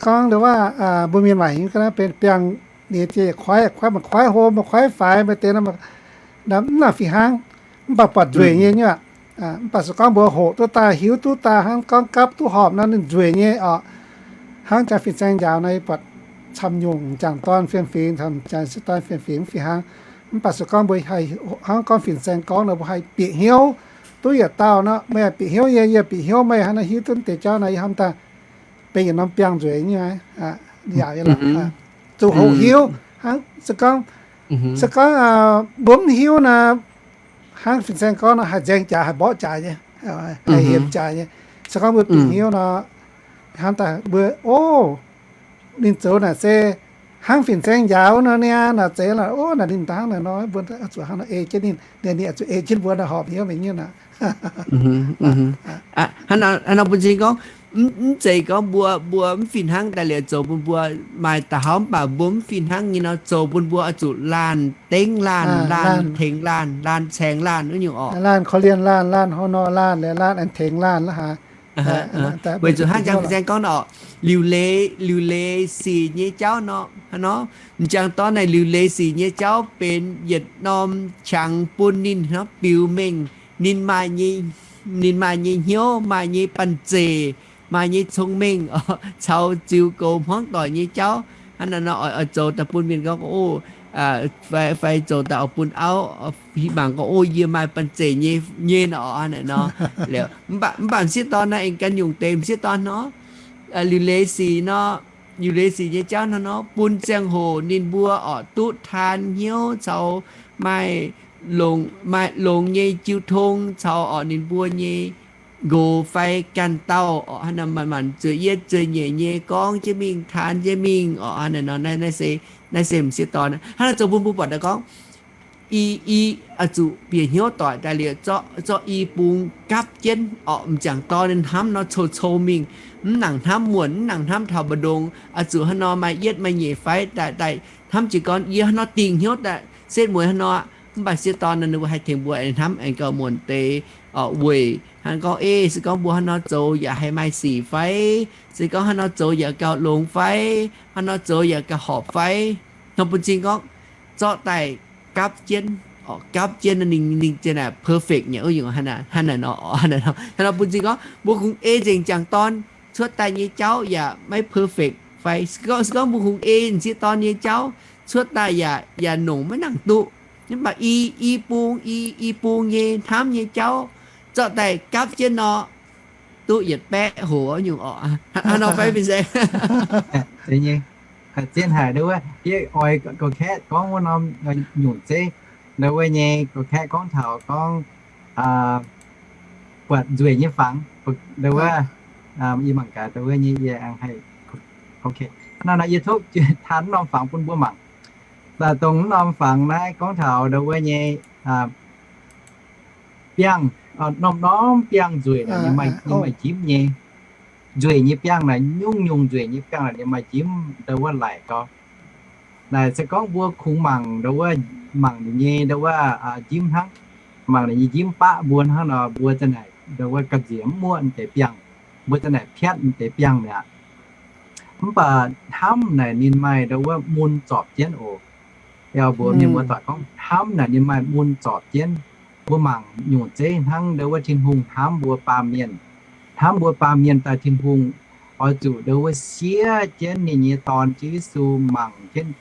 gorngv wuov, mbuo mienh waac hingv ga'naaiv benx biangh, ninh ziouc koiv, koiv, maaih koiv hlo, maaih koiv faix, maaih deix mv nangc fih hnangv. Mv baac buatc nzueic nyei nyuoqc. Mv baac se gorngv mbuo hoqc duqv daaih, hiuv duqv daaih, hnangv gorngv gapv duqv horpc nor, ninh nzueic nyei orqc. Hnangv jaax fin-saeng njaaux nor, yie buatc camv nyungc m'jangc dorn fiem-fingx, m'jangc dorn fiem-fingx mv fih hnangv. Mv baac se gorngv mbuo haih hnangv gorngv fin-saeng gorngv nor, mbuo haih bieqc hnyouv duqv yietc dauh nor, meih bieqc hnyouv yie, yie bieqc hnyouv meih, hnangv naaiv hiuv duqv deix jauv nor, yie hnamv daaih benx yietc norm biangh nzueic nyei, yaac zuqc hoqc hiuv. Hnangv se gorngv, se gorngv mbuo mv hiuv nor, hnangv fin-saeng gorngv nor, haih nzaeng jaax, haih mborqv jaax nyei, haih hiemx jaax nyei. Se gorngv mbuo bieqc hnyouv nor, hnamv daaih mbuo, o, ninh zoux naaic se hnangv fin-saeng njaaux nor niaa, naaic zeiz lorqc, o, naaic ninh hnangv naaic nor, mbuo zuqc hnangv nor ei jienv ninh, ninh zuqc ei jienv mbuo naaic horpc hnyouv mingh nyei naaic. Hnangv nor bun cing gorngv, mv zeiz gorngv mbuo, mbuo mv fih hnangv daaih liuz zoux bun mbuo maaih da'hauv, mv baac mbuo mv fih hnangv nyei nor, zoux bun mbuo oix zuqc laanh dengv laanh, laanh tengx laanh, laanh caengx laanh wuov nyungc orqc. Laanh korv-lienh laanh, laanh haaix nor laanh, laanh aengx tengx laanh la'haaix. Weic zuqc hnangv jang fin-saeng gorngv nor, liuc leiz, liuc leiz sic nyei jauv nor, hnangv nor, m'jangc dorn naaic liuc leiz sic nyei jauv benx yietc norm qangx bun ninh nor biux mengh ninh maaih nyei, ninh maaih nyei hnyouv, maaih nyei banh zeic, maaih nyei cong-mengh, caux ziux goux hmuangv doic nyei jauv. Hnangv naaic nor oix, oix zoux daaih bun mienh gorngv, o, fai, fai zoux daaih oix bun auv mangc gorngv, o, yie maaih banh zeic nyei, nyei nor, hnangv naaic nor. Liuz, mv baac, mv baac m'sieqv dorn naaiv aengx ganh nyungc deix m'sieqv dorn nor, liuc leiz sic nor, liuc leiz sic nyei jauv hnangv nor, bun ziangh hoc ninh mbuo orqc duqv taan hnyouv caux maaih longx, maaih longx nyei jiu tong caux orqc ninh mbuo nyei nqox fai ganh dauh orqc, hnangv naaic manc-manc zueiz yietv zueiz nyeic nyei gorngv jienv mingh, taan jienv mingh orqc, hnangv naaic nor, naaiv, naaiv se, naaiv se m'sieqv dorn. Hnangv naaiv zoux bun mbuo buatc daaih gorngv, i, i, oix zuqc bieqc hnyouv doic daaih liuz, zorqv, zorqv i bung gapv jienv orqc, m'jangc dorn ninh hnamv nor cou-cou mingh, mv nangc hnamv muonc, mv nangc hnamv taux mbu'ndongx, oix zuqc hnangv nor maaih yietv maaih nyeic fai daaih, daaih hnamv jiez gorn yie hnangv nor dingc hnyouv daaih setv mueiz hnangv nor. Mv baac sieqv dorn nor ninh mbuo haih tengx mbuo aengx hnamv aengx gauh muonc deix orqc, weic hnangv gorngv, ei, se gorngv mbuo hnangv nor zoux yaac haih maaih sic fai? Se gorngv hnangv nor zoux yaac gauh longx fai? Hnangv nor zoux yaac gauh horpc fai? Nor bun cing gorngv zorqv daaih gapv jienv, gapv jienv ninh, ninh ziouc naaic perfect nyei, hnangv naaic nor, hnangv nor bun cing gorngv mbuo kungx ei nzengc m'jangc dorn cuotv daaih nyei jauv yaac maiv perfect fai? Se gorngv, se gorngv mbuo kungx ei m'sieqv dorn nyei jauv cuotv daaih yaac, yaac nongc maiv nangc duqv. Mv baac i, i bung, i, i bung nyei hnamv nyei jauv zorqv daaih gapv jienv nor, duqv yietc baeqv hoc nyungc orqc. Hnangv nor fai fin-saeng? Zien haic nduov wuov, yie oix gorngv kaeqv gorngv wuov norm nyungc zeiv, nduov wuov nyei gorngv kaeqv gorngv taux gorngv buatc nzueic nyei fangx, nduov wuov, yie mangc gaax nduov wuov nyei yie haih, ok, hnangv nor yie tov taan norm fangx bun mbuo mangc. Dongh norm fangx naaiv gorngv taux nduov wuov nyei biangh, norm-norm biangh nzueic naaic ninh maaih njimv nyei. Nzueic nyei biangh naaic, nyungc-nyungc nzueic nyei biangh naaic ninh maaih njimv nduov wuov laic gau. Naaic se gorngv mbuo kungx mangc nduov wuov, mangc ninh nyei nduov wuov njimv hnangv, mangc ninh nyei njimv baqv mbuo hnangv nor, mbuo za'naaic nduov wuov gamh nziex mv muoqv deix biangh, mbuo za'naaic piatv deix biangh mi'aqv. Mv baac hnamv naaic ninh maaih nduov wuov mun zorpc jienv oc. Mbuo mienh muoz-doic gorngv hnamv naaic ninh maaih mun zorpc jienv. Mbuo mangc nyungc zeiv hnangv nduov wuov Tin-Hungh hnamv mbuo baamh mienh, hnamv mbuo baamh mienh daaih Tin-Hungh oix zuqc nduov wuov siev jienv ninh nyei Dorn Ziouv Yesu, mangc jienv,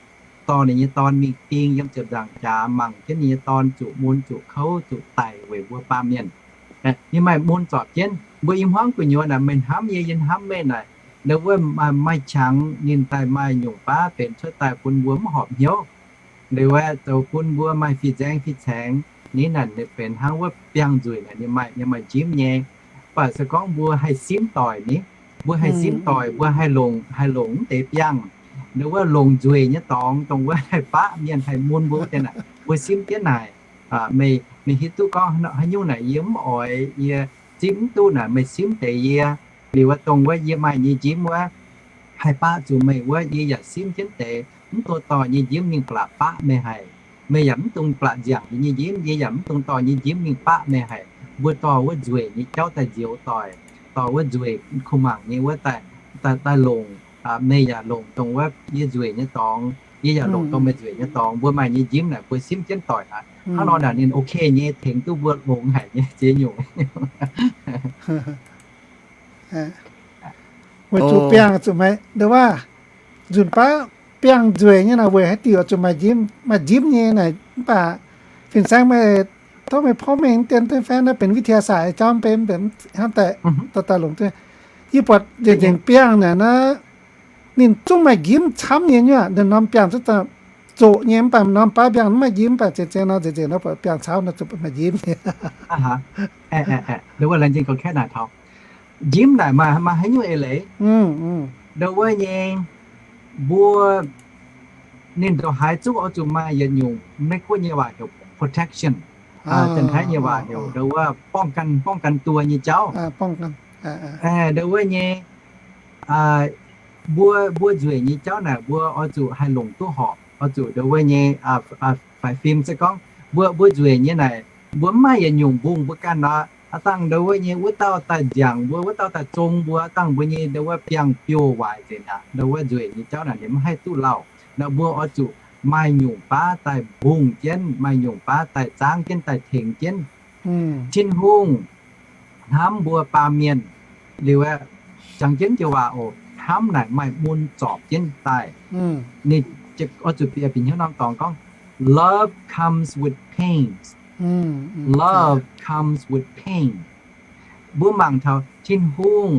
dorh ninh nyei Dorn mingh ding yiem ziepc nzaangc jaax, mangc jienv ninh nyei Dorn zuqc mun zuqc kouv zuqc daic weic mbuo baamh mienh. Ninh maaih mun zorpc jienv. Mbuo i hmuangv gu'nyuoz naaic meih hnamv yie, yie hnamv meih naaic, nduov wuov maaih qangx ninh daaih maaih nyungc baav benx cuotv daaih bun mbuo mv horpc hnyouv. Nduov wuov zoux bun mbuo maaih fih nzaeng fih caengx. Ninh naaic benx hnangv wuov biangh nzueic naaic ninh maaih, ninh maaih njimv nyei. Mv baac se gorngv mbuo haih simv doic ni, mbuo haih simv doic, mbuo haih longc, haih longc mv deix biangh, nduov wuov longc nzueic nyei dorngx, dongh wuov haih baqv mienh haih mun mbuo wuov deix naaic, mbuo simv jienv naaic. Meih, meih hiuv duqv gorngv haaix nyungc naaic yie mv oix, yie zipv mv duqv naaic meih simv deix yie. Liuz wuov dongh wuov yie maaih nyei njimv wuov, haih baqv zuqc meih wuov yie yaac simv jienv deix mv dungx dorh nyei njimv mingh blatc baqv meih haic. Meih yaac mv dungx blatc nziangc yie nyei njimv, yie yaac mv dungx dorh nyei njimv mingh baqv meih haic. Mbuo dorh wuov nzueic nyei jauv daaih nzioux doic, dorh wuov nzueic kuh mangc nyei wuov daaih, daaih longc. Meih yaac longc dongh wuov yie nzueic nyei dorngx, yie yaac longc dongh meih nzueic nyei dorngx. Mbuo maaih nyei njimv naaic mbuo simv jienv doic aqv. Hnangv nor naaic ninh ok nyei, tengx duqv mbuo longx haic nyei ziex nyungc. Weic zuqc biangh zuqc meih nduov wuov, nzunc baav biangh nzueic nyei naaic weic haaix diuc zuqc maaih njimv, maaih njimv nyei naaic. Mv baac fin-saeng meih tov meih porv mengh dien dien fai naaiv benx วิทยาศาสตร์ jauv mv benx, mv benx hnangv daaih, daaih longc duqv. Yie buatc nzengc nzengc biangh naaic naaiv, ninh zungv maaih njimv camv nyei nyuoqc. Ninh norm biangh zuqc zoqc nyei, mv baac norm baav biangh mv maaih njimv, mv baac nzengc nzengc nor, nzengc nzengc nor buatc biangh camv nor zuqc maaih njimv nyei. Nduov wuov laengz zingh gorngv kaeqv naaic taux njimv naaic maaih, maaih haaix nyungc eix leiz? Nduov wuov nyei, mbuo, ninh ndongc haaix zungv oix zuqc maaih yietc nyungc, Meiv Guoqv nyei waac heuc protection, Janx-Taiv nyei waac heuc nduov wuov ป้องกัน, ป้องกันตัว nyei jauv. Nduov wuov nyei, mbuo, mbuo nzueic nyei jauv naaic mbuo oix zuqc haih longc duqv horpc, oix zuqc nduov wuov nyei faix fim se gorngv mbuo, mbuo nzueic nyei naaic, mbuo mv maaih yietc nyungc mbungh mbuo ganh nor, aav dangh nduov wuov nyei wuov dauh daaih nziangc mbuo, wuov dauh daaih zong mbuo, aav dangh mbuo nyei nduov wuov biangh biouh waaic nzengc aqv. Nduov wuov nzueic nyei jauv naaic ninh mv haih duqv lauh. Naaic mbuo oix zuqc maaih nyungc baav daaih mbungh jienv, maaih nyungc baav daaih zaangv jienv, daaih tengx jienv. Tin-Hungh hnamv mbuo baamh mienh liuz aeqv, jangx jienv joux waac oc, hnamv naaic maaih mun zorpc jienv daaih. Ninh oix zuqc bieqc bieqc hnyouv norm dorngx gorngv, love comes with pain. Love comes with pain. Mbuo mangc taux Tin-Hungh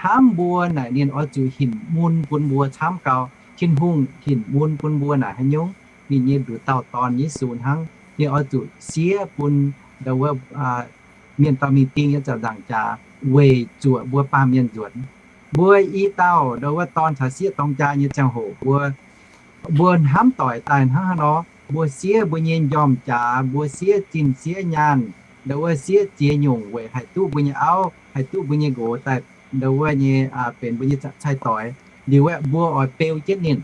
hnamv mbuo naaic ninh oix zuqc hinc mun bun mbuo camv gau. Tin-Hungh hinc mun bun mbuo naaic haaix nyungc? Ninh nyei nduqc dauh Dorn Yesu hnangv. Ninh oix zuqc siev bun nduov wuov mienh dauh mingh ding yiem ziepc nzaangc jaax weic zuoqc mbuo baamh mienh nzuonx. Mbuo i dauh nduov wuov dorn caux sieqv dorng jaa nyei ziangh hoc mbuo, mbuo hnamv doic daaih hnangv haaix nor, mbuo siev mbuo nyei njormh jaax, mbuo siev zinh siev nyaanh, nduov wuov siev ziex nyungc weic haih duqv mbuo nyei auv, haih duqv mbuo nyei nqox daaih nduov wuov nyei benx mbuo nyei cai-doix. Liuz aeqv, mbuo oix beu jienv ninh,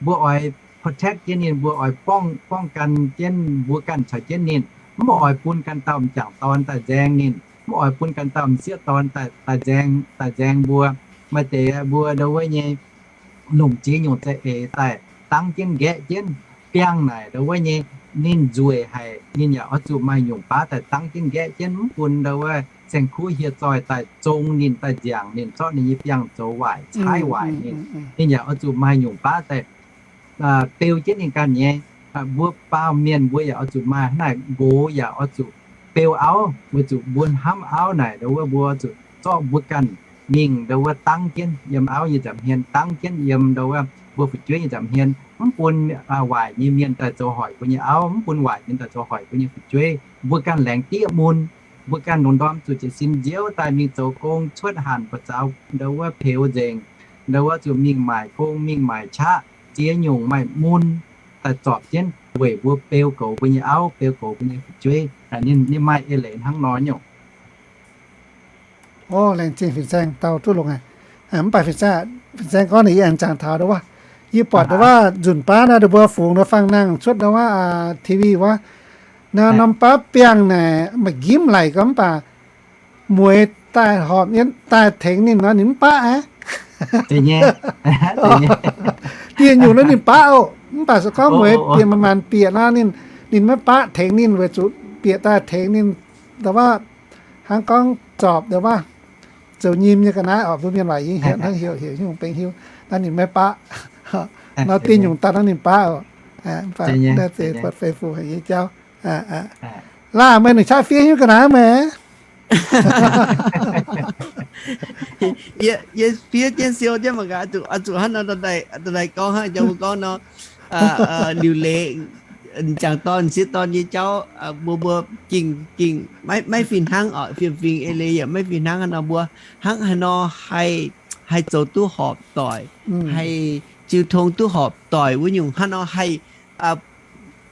mbuo oix protect jienv ninh, mbuo oix ป้องกัน jienv mbuo ganh caux jienv ninh. Mv oix bun ganh dauh m'jangc dorn daaih nzaeng ninh, mv oix bun ganh dauh m'sieqv dorn daaih nzaeng, daaih nzaeng mbuo. Maaih deix mbuo nduov wuov nyei longc ziex nyungc za'eix daaih dangv jienv nqaeqv jienv. Biangh naaic nduov wuov nyei ninh nzueic haic, ninh yaac oix zuqc maaih nyungc baav daaih dangv jienv nqaeqv jienv, mv bun nduov wuov saeng-kuv hieh zoih daaih zong ninh, daaih nziangc ninh, zorqv ninh nyei biangh zoux waaic, caaiv waaic ninh. Ninh yaac oix zuqc maaih nyungc baav daaih beu jienv ninh ganh nyei. Mbuo baamh mienh mbuo yaac oix zuqc maaih hnangv naaic, nqox yaac oix zuqc beu auv, weic zuqc mbuo hnamv auv naaic nduov wuov mbuo oix zuqc zorqv mbuo ganh mingh ndo wuov dangv jienv yiem auv nyei nza'hmien, dangv jienv yiem ndo wuov mbuo fu'jueiv nyei nza'hmien, mv bun waaic nyei mienh daaih zoux hoic mbuo nyei auv, mv bun waaic mienh daaih zoux hoic mbuo nyei fu'jueiv. Mbuo ganh laengz diev mun, mbuo ganh lungh ndorm zuqc jiez sin nziouv daaih mingh zoux gong, cuotv hanc ba'zaux ndo wuov peux nzengc, ndo wuov zuqc mingh maaic gong, mingh maaic qaqv, ziex nyungc maaih mun daaih zorpc jienv weic mbuo beu goux mbuo nyei auv, beu goux mbuo nyei fu'jueiv. Ninh, ninh maaih eix leiz hnangv nor nyungc. O, laengz zingh fin-saeng dau duqv longx aqv. Mv baac fin-saeng, fin-saeng gorngv ninh yie aengx jangx taux ndo wuov, yie buatc ndo wuov nzunc baav naaiv ndo mbuo fungx ndo fangx nangh cuotv ndo wuov TV wuov, naaiv norm baav biangh naaic maaih njimv laic gorngv mv baac mueiz daaih horpc daaih tengx ninh nor ninh mv baqv aqv. Dieh nyungc nor ninh baqv oc, mv baac se gorngv mueiz bieqc maanc maanc bieqc nor ninh, ninh maiv baqv tengx ninh weic zuqc bieqc daaih tengx ninh ndo wuov hnangv gorngv zorpc ndo wuov zoux nyim nyei ga'naaiv oc, mbuo mienh waac yie hnangv heuc, heuc nyungc bengx hiuv naaiv ninh maiv baqv. Nor dieh nyungc daaih naaiv ninh baqv oc. Mv baac naaiv zeiz buatc Facebook haic nyei jauv. Laah meih ninh qaqv fiev hiuv ga'naaiv meih. Yie fiev jienv siou jienv mangc gaax, zuqc hnangv nor daaih gorngv hnangv jauv mbuo gorngv nor, liuc leiz m'jangc dorn m'sieqv dorn nyei jauv, mbuo mbuo gengh gengh maiv fih hnangv oc. Fiem-fingx eix leiz yaac maiv fih hnangv. Hnangv nor mbuo hnangv haaix nor haih, haih zoux duqv horpc doic, haih jiu tong duqv horpc doic wuov nyungc, hnangv nor haih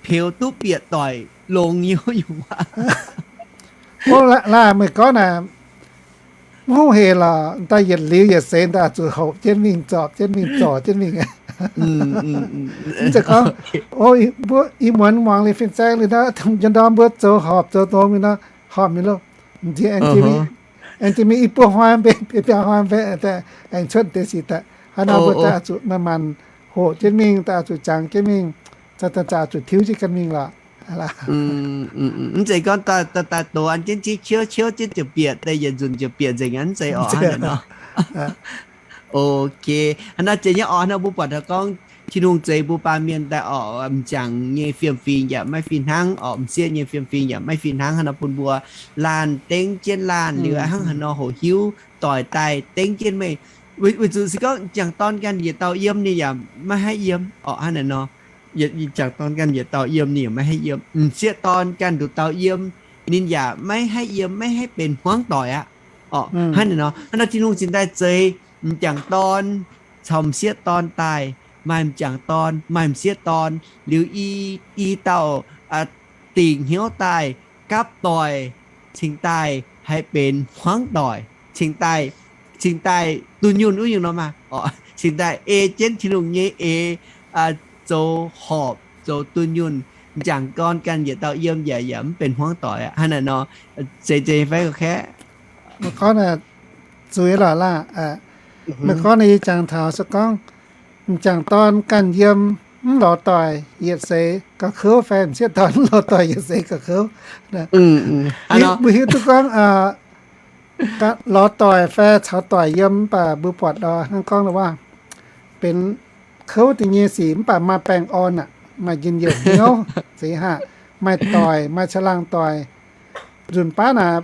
peux duqv bieqc doic longx nyei wuov nyungc aqv. Laah meih gorngv naaic, mv hungh hec lorqc, daaih yietc liuz yietc seix daaih zuqc hopc jienv mingh, zorpc jienv mingh, zorc jienv mingh. Mv zeiz gorngv, o, mbuo ih muonz muangx liuz fin-saeng liuz nor, njien ndorm mbuo zoux horpc zoux dongz mingh nor, horpc mingh loh. M'nziex aengx jiex mingh i buo hnoi mbenc, biaa hnoi mbenc, aengx cuotv deix sic daaih. Hnangv nor mbuo daaih zuqc manc-manc hoqc jienv mingh, daaih zuqc jangx jienv mingh, daaih zuqc tiuv jienv ganh mingh lorqc. Mv zeiz gorngv daaih dox an jienv qiev qiev jienv ziouc bieqc, deix yietc nzunc ziouc bieqc nzengc aqv, mv zeiz oc. Hnangv naaic nor. Ok, hnangv nor zeiz nyei oc. Hnangv nor mbuo buatc taux gorngv Tin-Hungh zeix mbuo baamh mienh daaih oc, m'jangc nyei fiem-fingx yaac maiv fih hnangv oc, m'sieqv nyei fiem-fingx yaac maiv fih hnangv. Hnangv nor bun mbuo laanh dengv jienv laanh liuz hnangv haaix nor hoqc hiuv doic daaih dengv jienv meih. Weic zuqc se gorngv m'jangc dorn ganh yietc dauh yiem ninh yaac maiv haih yiem oc. Hnangv naaic nor, m'jangc dorn ganh yietc dauh yiem ninh yaac maiv haih yiem. M'sieqv dorn ganh nduqc dauh yiem ninh yaac maiv haih yiem, maiv haih benx hmuangv doic aqv oc. Hnangv naaic nor, hnangv nor Tin-Hungh cingx daaih zeix m'jangc dorn caux m'sieqv dorn daaih, maaih m'jangc dorn, maaih m'sieqv dorn, liuz i, i dauh dingc hnyouv daaih gapv doic, cingx daaih haih benx hmuangv doic, cingx daaih, cingx daaih dunh yunh wuov nyungc nor maah. Cingx daaih ei jienv Tin-Hungh nyei eix zoux horpc, zoux dunh yunh. M'jangc dorn ganh yietc dauh yiem yaac, yaac mv benx hmuangv doic aqv. Hnangv naaic nor, zeiz zeiz fai ga'kaeqv. Meih gorngv naaic zuiz lorqc laah. Meih gorngv naaic yie jangx taux se gorngv m'jangc dorn ganh yiem mv lorz doic yietc seix gauh kouv fai m'sieqv dorn mv lorz doic yietc seix gauh kouv. Mbuo hiuv duqv gorngv lorz doic fai caux doic yiem mv baac mbuo buatc lorz hnangv gorngv waac benx kouv deix nyei sic mv baac maaih baengh orn aqv, maaih njien-youh hnyouv zeiz haah, maaih doic, maaih caangh laangh doic. Nzunc baav naaic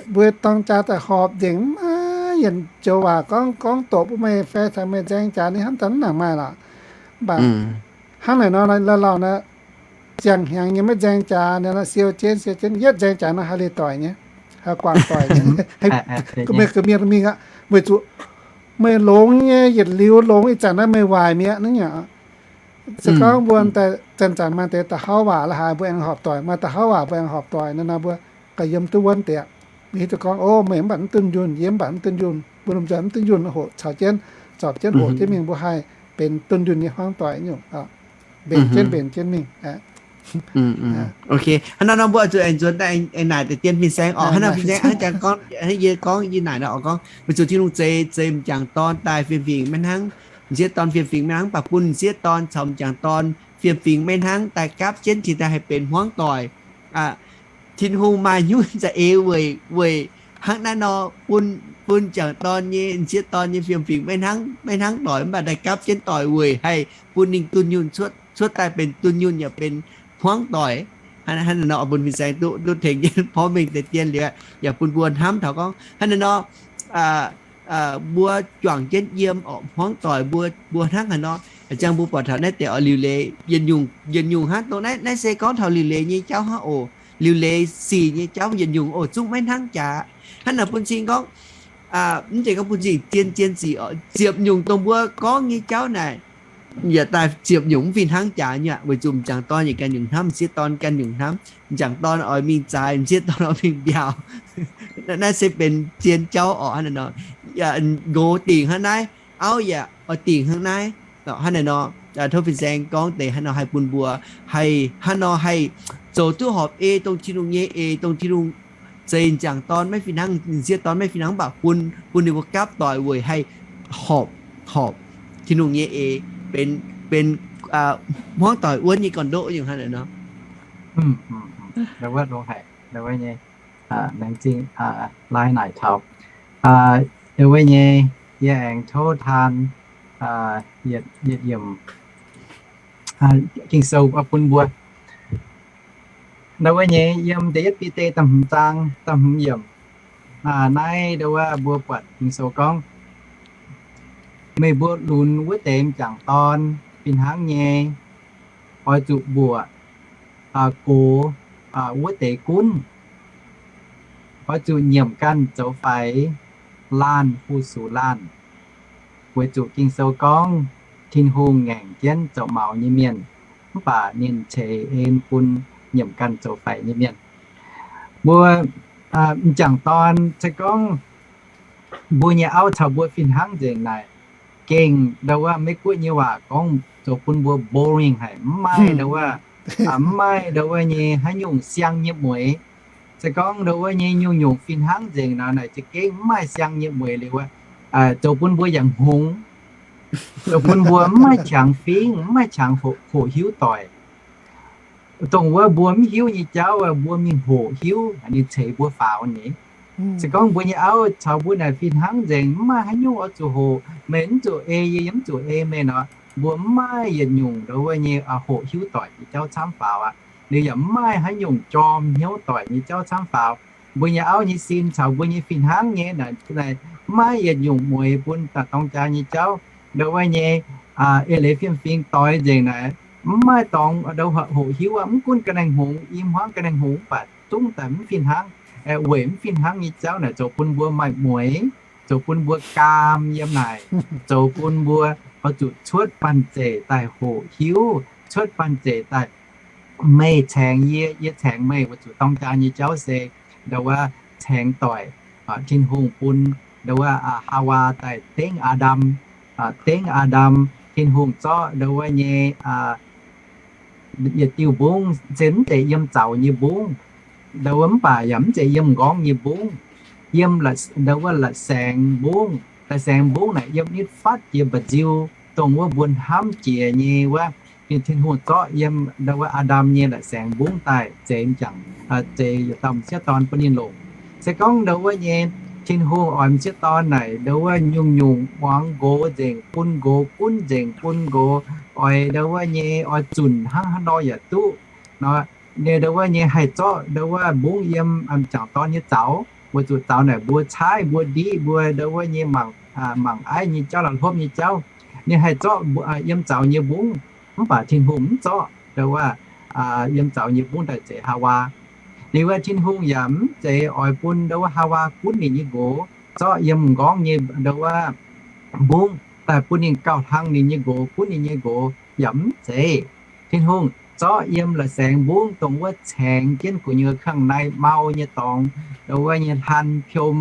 mbuo dorng jaax daaih horpc nzengc mv maaih yienc joux waac gorngv, gorngv doqc bun meih fai caux meih nzaeng jaax ninh hnamv daaih mv nangc maaih lorqc. Mv baac hnangv naaic nor lauh lauh naaic, ziangh hnyangx nyei maiv nzaeng jaax nor, siou jienv siou jienv, yietv nzaeng jaax nor haih leih doic nyei, haih guangc doic nyei. Meih ga'mienh mingh aqv, weic zuqc meih longx nyei, yietc liuz longx ih zanc naaiv meih waaic mi'aqv naaiv nyungc. Se gorngv mbuo daaih zanc-zanc maaih deix da'hauv waac la'haaix mbuo aengx horpc doic, maaih da'hauv waac mbuo aengx horpc doic nor, nor mbuo gauh yiem duqv wuonv deix. Mbuo hiuv duqv gorngv, o, meih mv baac mv dunh yunh, yie mv baac mv dunh yunh, mbuo lomh nzoih mv dunh yunh hoqc caux jienv, zorpc jienv hoqc jienv mingh mbuo haih benx dunh yunh nyei hmuangv doic nyungc, mbenc jienv mbenc jienv mingh. Ok, hnangv nor mbuo zuqc aengx nzuonx daaih aengx naaic deix dien fin-saeng oc. Hnangv nor fin-saeng hnangv jangx gorngv, yie gorngv yie naaic nor oc, gorngv weic zuqc Tin-Hungh zeix, zeix m'jangc dorn daaih fiem-fingx maiv hnangv, m'sieqv dorn fiem-fingx maiv hnangv, mv baac bun m'sieqv dorn caux m'jangc dorn fiem-fingx maiv hnangv daaih gapv jienv cingx daaih haih benx hmuangv doic. Tin-Hungh maaih hnyouv za'eix weic, weic hnangv naaiv nor bun, bun m'jangc dorn nyei, m'sieqv dorn nyei fiem-fingx maiv hnangv, maiv hnangv doic mv baac daaih gapv jienv doic weic haih bun ninh dunh yunh cuotv, cuotv daaih benx dunh yunh yaac benx hmuangv doic. Hnangv naaiv nor, bun fin-saeng duqv, duqv tengx jienv porv mengh deix dien liuz, yaac bun mbuo hnamv taux gorngv hnangv naaiv nor, mbuo juangc jienv yiem orqc, hmuangv doic mbuo, mbuo hnangv haaix nor, ziangh mbuo buatc taux naaiv deix oix liuc leiz yietc nyungc, yietc nyungc hnangv dongh naaiv, naaiv se gorngv taux liuc leiz nyei jauv hnangv oc. Liuc leiz sic nyei jauv yietc nyungc oc, zungv maiv hnangv jaax. Hnangv naaic bun cing gorngv, mv zeiz gorngv bun cing, zien, zien sic oc, ziepc nyungc dongh mbuo gorngv nyei jauv naaic, yaac daaih ziepc nyungc mv fih hnangv jaax nyei aqv, weic zuqc m'jangc dorn yaac ganh nyungc hnamv, m'sieqv dorn ganh nyungc hnamv, m'jangc dorn oix mingh zaaix, m'sieqv dorn oix mingh mbiaauc. Naaiv se benx zien jauv oc. Hnangv naaic nor, nqox dingc hnangv naaiv, auv yaac oix dingc hnangv naaiv. Hnangv naaic nor, tov fin-saeng gorngv deix hnangv nor haih bun mbuo, haih hnangv nor haih zoux duqv horpc ei dongh Tin-Hungh nyei, ei dongh Tin-Hungh, zeiz m'jangc dorn maiv fih hnangv, m'sieqv dorn maiv fih hnangv, mv baac bun, bun ninh mbuo gapv doic weic haih horpc, horpc Tin-Hungh nyei ei, benx, benx hmuangv doic wuonv nyei gorn-ndoqv nyungc hnangv naaic nor. Wuov dongh haic, wuov nyei, laengz zingh, lai naaic taux, wuov nyei, yie aengx tov taan, yietc, yietc yiemc Ging-Sou bun mbuo. Ndau wuov nyei yiem da'yietv Bide da'hmz zaang da'hmz yiemc. Naaiv ndau wuov mbuo buatc Ging-Sou gorngv, meih mbuo lunx wuov deix m'jangc dorn fih hnangv nyei, oix zuqc mbuoqc gox wuov deix gunv, oix zuqc nyiemc ganh zoux faix laanh fu-sux laanh. Weic zuqc Ging-Sou gorngv Tin-Hungh ngaengc jienv zoux maux nyei mienh, mv baac ninh ceix en bun nyiemc ganh zoux faix nyei mienh. Mbuo m'jangc dorn se gorngv mbuo nyei auv caux mbuo fih hnangv nzengc naaic, gengh ndau wuov Meiv Guoqv nyei waac gorngv zoux bun mbuo boring haic, mv maaih ndau wuov, mv maaih ndau wuov nyei haaix nyungc siang nyei mueix. Se gorngv ndau wuov nyei nyungc-nyungc fih hnangv nzengc nor, naaic za'gengh mv maaih siang nyei mueix liuz, zoux bun mbuo yaac hngongx, zoux bun mbuo mv maaih qangx fingx, mv maaih qangx hoqc hiuv doic. Dongh wuov mbuo mv hiuv nyei jauv, mbuo mingh hoqc hiuv, ninh ceix mbuo faaux nyei. Se gorngv mbuo nyei auv caux mbuo naaic fih hnangv nzengc, mv maaih haaix nyungc oix zuqc hoqc, meih mv zuqc ei yie, yie mv zuqc ei meih nor, mbuo mv maaih yietc nyungc ndau wuov nyei hoqc hiuv doic nyei jauv camv faaux aqv. Liuz yaac mv maaih haaix nyungc jorm hnyouv doic nyei jauv camv faaux. Mbuo nyei auv nyei sin caux mbuo nyei fih hnangv nyei naaic, mv maaih yietc nyungc mueix bun daaih dorng jaa nyei jauv. Ndau wuov nyei eix leiz fiem-fingx doix nzengc naaic, mv maaih dorngx ndau hoqc hiuv aqv. Mv gunv ga'naaiv hngongx, i hmuangv ga'naaiv hngongx, mv baac zungv daaih mv fih hnangv. Weic mv fih hnangv nyei jauv naaic zoux bun mbuo maaih mueix, zoux bun mbuo gaam yiem naaic, zoux bun mbuo oix zuqc cuotv banh zeic daaih hoqc hiuv, cuotv banh zeic daaih, meih caengx yie, yie caengx meih, weic zuqc dorng jaa nyei jauv se ndau wuov caengx doic. Tin-Hungh bun ndau wuov Haawaa daaih dengv Aa^ndam, dengv Aa^ndam, Tin-Hungh zorqv ndau wuov nyei yietc diuh mbungv se mv zeiz yiem zaux nyei mbungv, ndau wuov mv baac yaac mv zeiz yiem m'nqorngv nyei mbungv. Yiem ndau wuov la'saengx mbungv. La'saengx mbungv naaic yiem nitv fatv jiex mba'nziu, dongh wuov mbuo hnamv jiex nyei wuov, Tin-Hungh zorqv yiem ndau wuov Aa^ndam nyei la'saengx mbungv daaih zeix m'jangc, zeix yietc dauh m'sieqv dorn bun ninh longc. Se gorngv ndau wuov nyei Tin-Hungh oix m'sieqv dorn naaic ndau wuov nyungc-nyungc muangx nqox nzengc, bun nqox gunv nzengc, bun nqox oix ndau wuov nyei oix zunc hnangv haaix nor yaac duqv nor, ninh ndau wuov nyei haih zorqv ndau wuov mbungv yiem m'jangc dorn nyei zaux, weic zuqc zaux naaic mbuo caaiv, mbuo ndiqv, mbuo ndau wuov nyei mangc, mangc aiv nyei jauv, la'hlopv nyei jauv. Ninh haih zorqv yiem zaux nyei mbungv, mv baac Tin-Hungh mv zorqv ndau wuov yiem zaux nyei mbungv daaih zeix Haawaa. Liuz wuov Tin-Hungh yaac mv zeiz oix bun ndau wuov Haawaa gunv ninh nyei nqox, zorqv yiem m'nqorngv nyei ndau wuov mbungv daaih bun ninh gauh hlang ninh nyei nqox, gunv ninh nyei nqox, yaac mv zeiz. Tin-Hungh zorqv yiem la'saengx mbungv dongh wuov caengx jienv gu'nyuoz kangh naaiv mau nyei dorngx, ndau wuov nyei hlan piom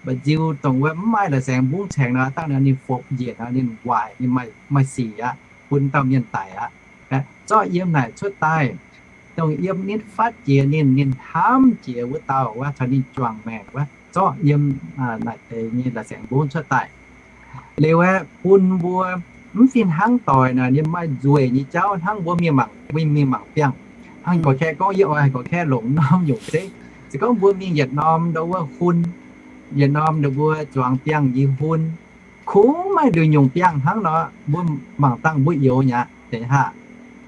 mba'nziu, dongh wuov mv maaih la'saengx mbungv caengx nor, dangh nor ninh fopv njiec nor, ninh waaic, ninh maaih sic aqv, bun dauh mienh daic aqv. Zorqv yiem naaic cuotv daaih, dongh yiem nitv fatv jiex ninh, ninh hnamv jiex wuov dauh wuov caux ninh juangc maengc wuov, zorqv yiem naaic deix nyei la'saengx mbungv cuotv daaih. Liuz aeqv, bun mbuo mv fih hnangv doic naaic, ninh maaih nzueic nyei jauv hnangv mbuo mingh mangc, mingh mangc biangh. Hnangv gorx-kaeqv gorngv, yie oix gorx-kaeqv longc norm nyungc zeiv. Se gorngv mbuo mingh yietc norm ndau wuov hun, yietc norm ndau mbuo zuangx biangh nyei hun, kungx maaih nduqc nyungc biangh hnangv nor, mbuo mangc dangh mbuo youx nyei aqv, deix haav.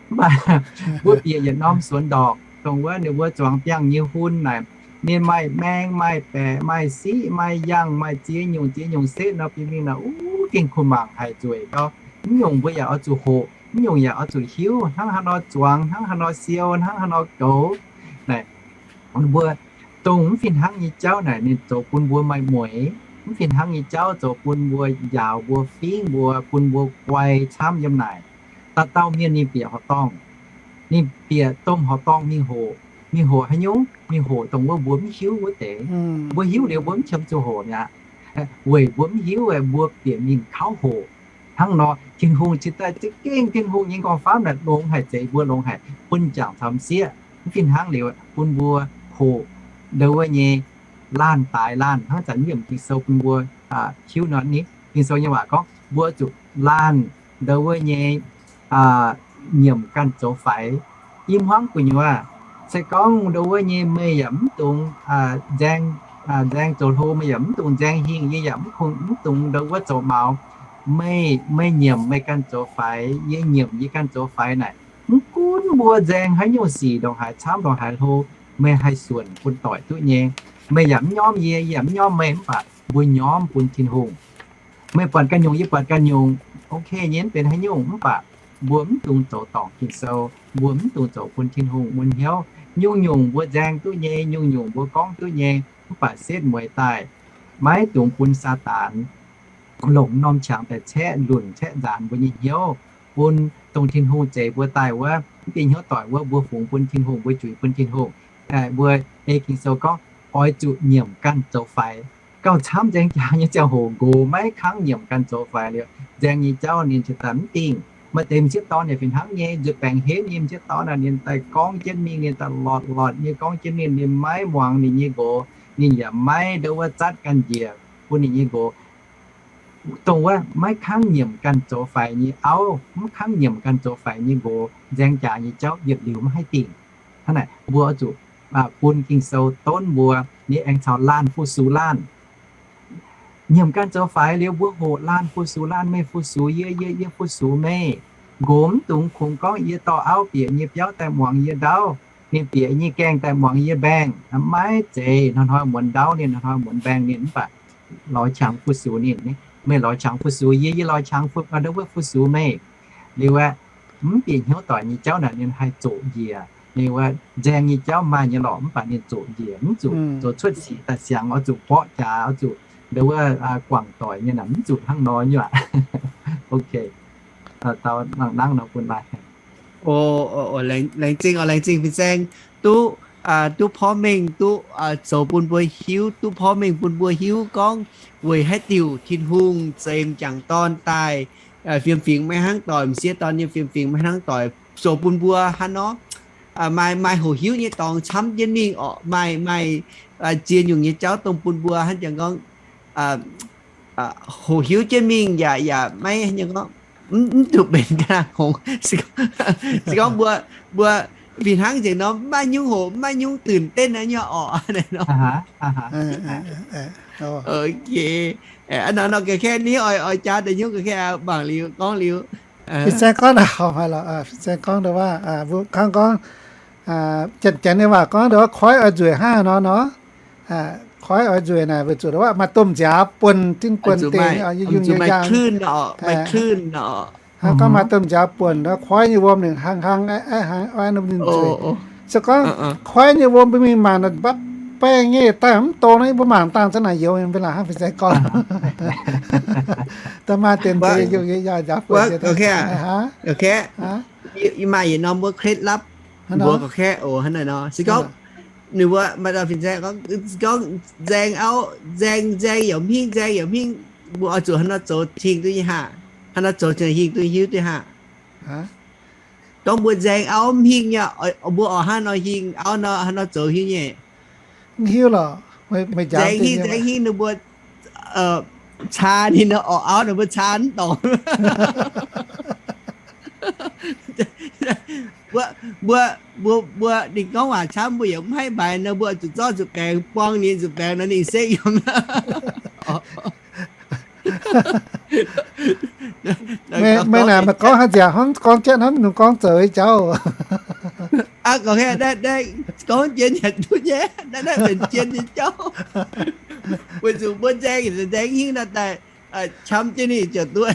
Mv baac mbuo bieqc yietc norm suonx ndorqc, dongh wuov ninh mbuo zuangx biangh nyei hun naaic, ninh maaih maeng, maaih baeqc, maaih siqv, maaih yangh, maaih ziex nyungc ziex nyungc setv nor, bun mingh naaic, uv, gengh kuh mangc haic nzueic gau. Mv nyungc mbuo yaac oix zuqc hoqc, mv nyungc yaac oix zuqc hiuv, hnangv haaix nor zuangx, hnangv haaix nor siou, hnangv haaix nor goux. Naaic, mbuo dongh mv fih hnangv nyei jauv naaic ninh zoux bun mbuo maaih mueic. Mv fih hnangv nyei jauv zoux bun mbuo njaaux mbuo, fingx mbuo, bun mbuo guai camv yiem naaic. Dauh dauh mienh ninh bieqc horqc dorngh, ninh bieqc domh horqc dorngh mingh hoqc. Mingh hoqc haaix nyungc? Mingh hoqc dongh wuov mbuo mv hiuv wuov deix. Mbuo hiuv liuz mbuo mv qiemx zuqc hoqc mi'aqv. Weic mbuo mv hiuv, mbuo bieqc mingh kauv hoqc. Hnangv nor, Tin-Hungh cingx daaih za'gengh Tin-Hungh nyei nqorngv-famv naaic longx haic, zeix mbuo longx haic, bun jangc caux m'sieqv. Mv fih hnangv liuz, bun mbuo hoqc ndau wuov nyei laanh daaix laanh, hnangv zanc yiem Ging-Sou bun mbuo hiuv nor, Ging-Sou nyei waac gorngv mbuo zuqc laanh ndau wuov nyei nyiemc ganh zoux faix. Yie hmuangv gu'nyuoz, se gorngv ndau wuov nyei meih yaac mv dungx nzaeng, nzaeng zoux hlo, meih yaac mv dungx nzaeng hingh, yie yaac mv kungx, mv dungx ndau wuov zoux maux. Meih, meih nyiemc meih ganh zoux faix, yie nyiemc yie ganh zoux faix naaic, mv gunv mbuo nzaeng haaix nyungc sic ndongc haaix camv ndongc haaix hlo, meih haih suonc bun doic duqv nyei. Meih yaac mv nyormv yie, yie yaac mv nyormv meih, mv baac mbuo nyormv bun Tin-Hungh. Meih buatc ganh nyungc, yie buatc ganh nyungc, ok nyei, mv benx haaix nyungc, mv baac mbuo mv dungx zoux dorngc Ging-Sou, mbuo mv dungx zoux bun Tin-Hungh mun hnyouv. Nyungc-nyungc mbuo nzaeng duqv nyei, nyungc-nyungc mbuo gorngv duqv nyei, mv baac setv mueiz daaih, maiv dungx bun Saadaan longc norm qangx daaih caeqv lunc caeqv nzaanx mbuo nyei hnyouv, bun dongh Tin-Hungh zeix mbuo daaih wuov, mv bieqc hnyouv doic wuov, mbuo fungx bun Tin-Hungh, mbuo juix bun Tin-Hungh. Mbuo ei Ging-Sou gorngv, oix zuqc nyiemc ganh zoux faix. Gauh camv nzaeng jaax nyei ziangh hoc nqox maiv kangv nyiemc ganh zoux faix liuz, nzaeng nyei jauv ninh cingx daaih mv dingh. Maaih deix m'sieqv dorn yaac fih hnangv nyei, nzuih baengc henv nyei m'sieqv dorn naaic, ninh daaih gorngv jienv mingh, ninh daaih lortc lortc nyei gorngv jienv mingh, ninh maiv muangx ninh nyei nqox, ninh yaac maiv ndau wuov zatv ganh njiec bun ninh nyei nqox. Dongh wuov maiv kangv nyiemc ganh zoux faix nyei auv, mv kangv nyiemc ganh zoux faix nyei nqox, nzaeng jaax nyei jauv yietc liuz maiv haih dingh. Hnangv naaic mbuo oix zuqc bun Ging-Sou donv mbuo, ninh aengx caux laanh fu-sux laanh. Nyiemc ganh zoux faix liuz mbuo hoqc laanh fu-sux laanh, meih fu-sux yie, yie, yie fu-sux meih. Nqox mv dungx kungx gorngv yie dorh auv bieqc nyei biauv daaih muangx yie ndau, ninh bieqc nyei gaengh daaih muangx yie mbaengh. Maiv zeiz, hnoi-hnoi muonz ndau ninh, hnoi-hnoi muonz mbaengh ninh, mv baac lorz qangx fu-sux ninh. Meih lorz qangx fu-sux yie, yie lorz qangx fu-, ndau wuov fu-sux meih. Liuz aeqv, mv bieqc hnyouv doic nyei jauv naaic ninh haih zoqc njiec. Ninh wuov nzaeng nyei jauv maaih nyei lorqc, mv baac ninh zoqc njiec, mv zuqc zoux cuotv sic daaih siangx, oix zuqc mborqv jaax, oix zuqc ndau wuov guangc doic nyei naaic, mv zuqc hnangv nor nyei aqv. Ok. Dau nangv nor bun lai. Laengz zingh oc, laengz zingh fin-saeng duqv, duqv porv mengh, duqv zoux bun mbuo hiuv, duqv porv mengh bun mbuo hiuv gorngv weic haaix diuc Tin-Hungh zeix m'jangc dorn daaih, fiem fingx maiv hnangv doic, m'sieqv dorn nyei fiem fingx maiv hnangv doic, zoux bun mbuo hnangv nor, maaih, maaih hoqc hiuv nyei dorngx camv jienv mingh orqc, maaih, maaih ziex nyungc nyei jauv dongh bun mbuo hnangv jangx gorngv hoqc hiuv jienv mingh yaac, yaac maiv, mv zuqc benx ga'naaiv hngongx. Se gorngv mbuo, mbuo fih hnangv nzengc nor, mv maaih nyungc hoqc, mv maaih nyungcตื่นเต้น nyei orqc. Aa, nor ga'kaeqv ni oix, oix jaax daaih nyungc ga'kaeqv mangc liuz, gorngv liuz. Fin-saeng gorngv, fin-saeng gorngv dongh waac, kangv gorngv, janx-janx nyei waac gorngv dongh waac koiv oix nzueic hnangv nor nor. Koiv oix nzueic naaic weic zuqc dongh waac maaih domh nziaaux buonc, zinh buonc dingc, yungh yungh yangh. Hnangv gorngv maaih domh nziaaux buonc, koiv nyei wuom ninh hlang hlang, ninh nzueic. Se gorngv koiv nyei wuom mbuo mingh mangc, baeng nyei daaih mv dongz nor, mbuo mangc dangh za'naaic youz, mv baac hnangv fin-saeng gorngv, da'maaih dienx deix yungh yungh yangh nziaaux buonc. Maaih yietc norm wuov เคล็ดลับ mbuo ga'kaeqv oc, hnangv naaiv nor. Se gorngv ninh mbuo maaih dauh fin-saeng gorngv, gorngv nzaeng auv, nzaeng, nzaeng yaac mv hingh, nzaeng yaac mv hingh, mbuo oix zuqc hnangv nor zoux hingh duqv nyei haah? Hnangv nor zoux hingh duqv hiuv duqv haah? Gorngv mbuo nzaeng auv mv hingh nyei, mbuo oix hnangv nor hingh auv nor, hnangv nor zoux hiuv nyei? Mv hiuv lorqc. Nzaeng hingh, nzaeng hingh ninh mbuo caa ninh nor, oix auv ninh mbuo caa mv dorngc. Mbuo, mbuo, mbuo, mbuo ninh gorngv waac camv, mbuo yaac mv haih mbaix nor, mbuo zuqc zorqv zuqc baengx buang ninh, zuqc baengx nor ninh sekv yiem. Meih naaic meih gorngv haaix nziaauc hnangv, gorngv jienv hnangv ninh gorngv zoux nyei jauv. Aa, gorngv, gorngv jien yaac duqv nyei, naaiv, naaiv benx jien nyei jauv. Weic zuqc mbuo nzaeng, nzaeng hingv nor daaih, qam jienv ninh ziouc duqv.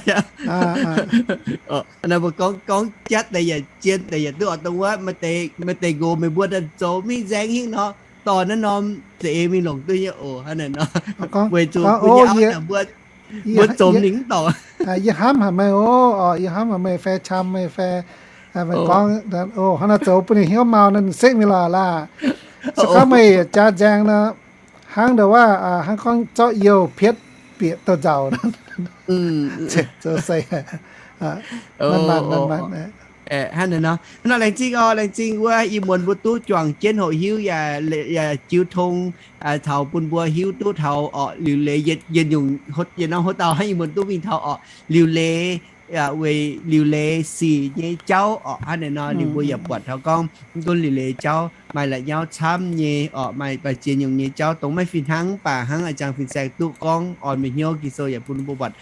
Naaiv mbuo gorngv, gorngv jatv deix yaac jien deix yaac duqv oc. Dongh wuov maaih deix nqox meih mbuo daaih zoux mingh nzaeng hingv nor, dorh naaiv norm za'eix mingh longc duqv nyei oc. Hnangv naaic nor, weic zuqc mbuo nyei auv naaic mbuo, mbuo zomx ninh mv dorngc. Yie hnamv haic meih oc, yie hnamv haic meih fai qam meih fai, meih gorngv, hnangv naaic zoux bun ninh hnyouv mau nor setv mingh lorqc laah. Se gorngv meih jaa nzaeng nor, hnangv ndo wuov, hnangv gorngv zorqv youh pietv bieqc douz-nzauc. Zoux se, hnangv naaic nor, laengz zingh oc, laengz zingh wuov ih muonz mbuo duqv juangc jienv hoqc hiuv yaac jiu tong taux bun mbuo hiuv duqv taux orqc, liuc leiz yietc nyungc, yietc norm hlo dauh hnangv ih muonz duqv mingh taux orqc, liuc leiz, weic liuc leiz sic nyei jauv orqc. Hnangv naaic nor ninh mbuo yaac buatc taux gorngv mv gunv liuc leiz jauv maaih la'nyauv camv nyei orqc, maaih baac ziex nyungc nyei jauv dongh maiv fih hnangv mv baac hnangv a'jang fin-saeng duqv gorngv orn meih hnyouv Ging-Sou yaac bun mbuo buatc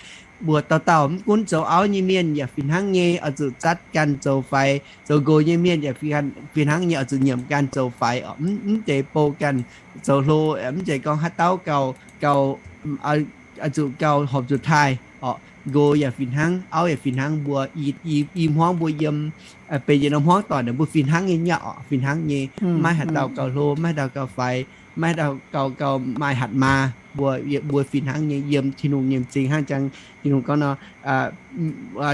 mbuo dauh dauh mv gunv zoux auv nyei mienh yaac fih hnangv nyei oix zuqc zatv ganh zoux faix, zoux nqox nyei mienh yaac fih hnangv nyei oix zuqc nyiemc ganh zoux faix orqc. Mv deix bou ganh zoux hlo, mv zeiz gorngv haaix dauh gauh, gauh, oix zuqc gauh horpc zuqc taaih orqc. Nqox yaac fih hnangv, auv yaac fih hnangv, mbuo i hmuangv mbuo yiem, benx yietc norm hmuangv doic naaic mbuo fih hnangv nyei nyei orqc, fih hnangv nyei. Maiv haaix dauh gauh hlo, maiv haaix dauh gauh faix, maiv haaix dauh gauh, gauh maaih hatc maa. Mbuo, mbuo fih hnangv nyei yiem Tin-Hungh nyei m'zing hnangv jang Tin-Hungh gorngv nor,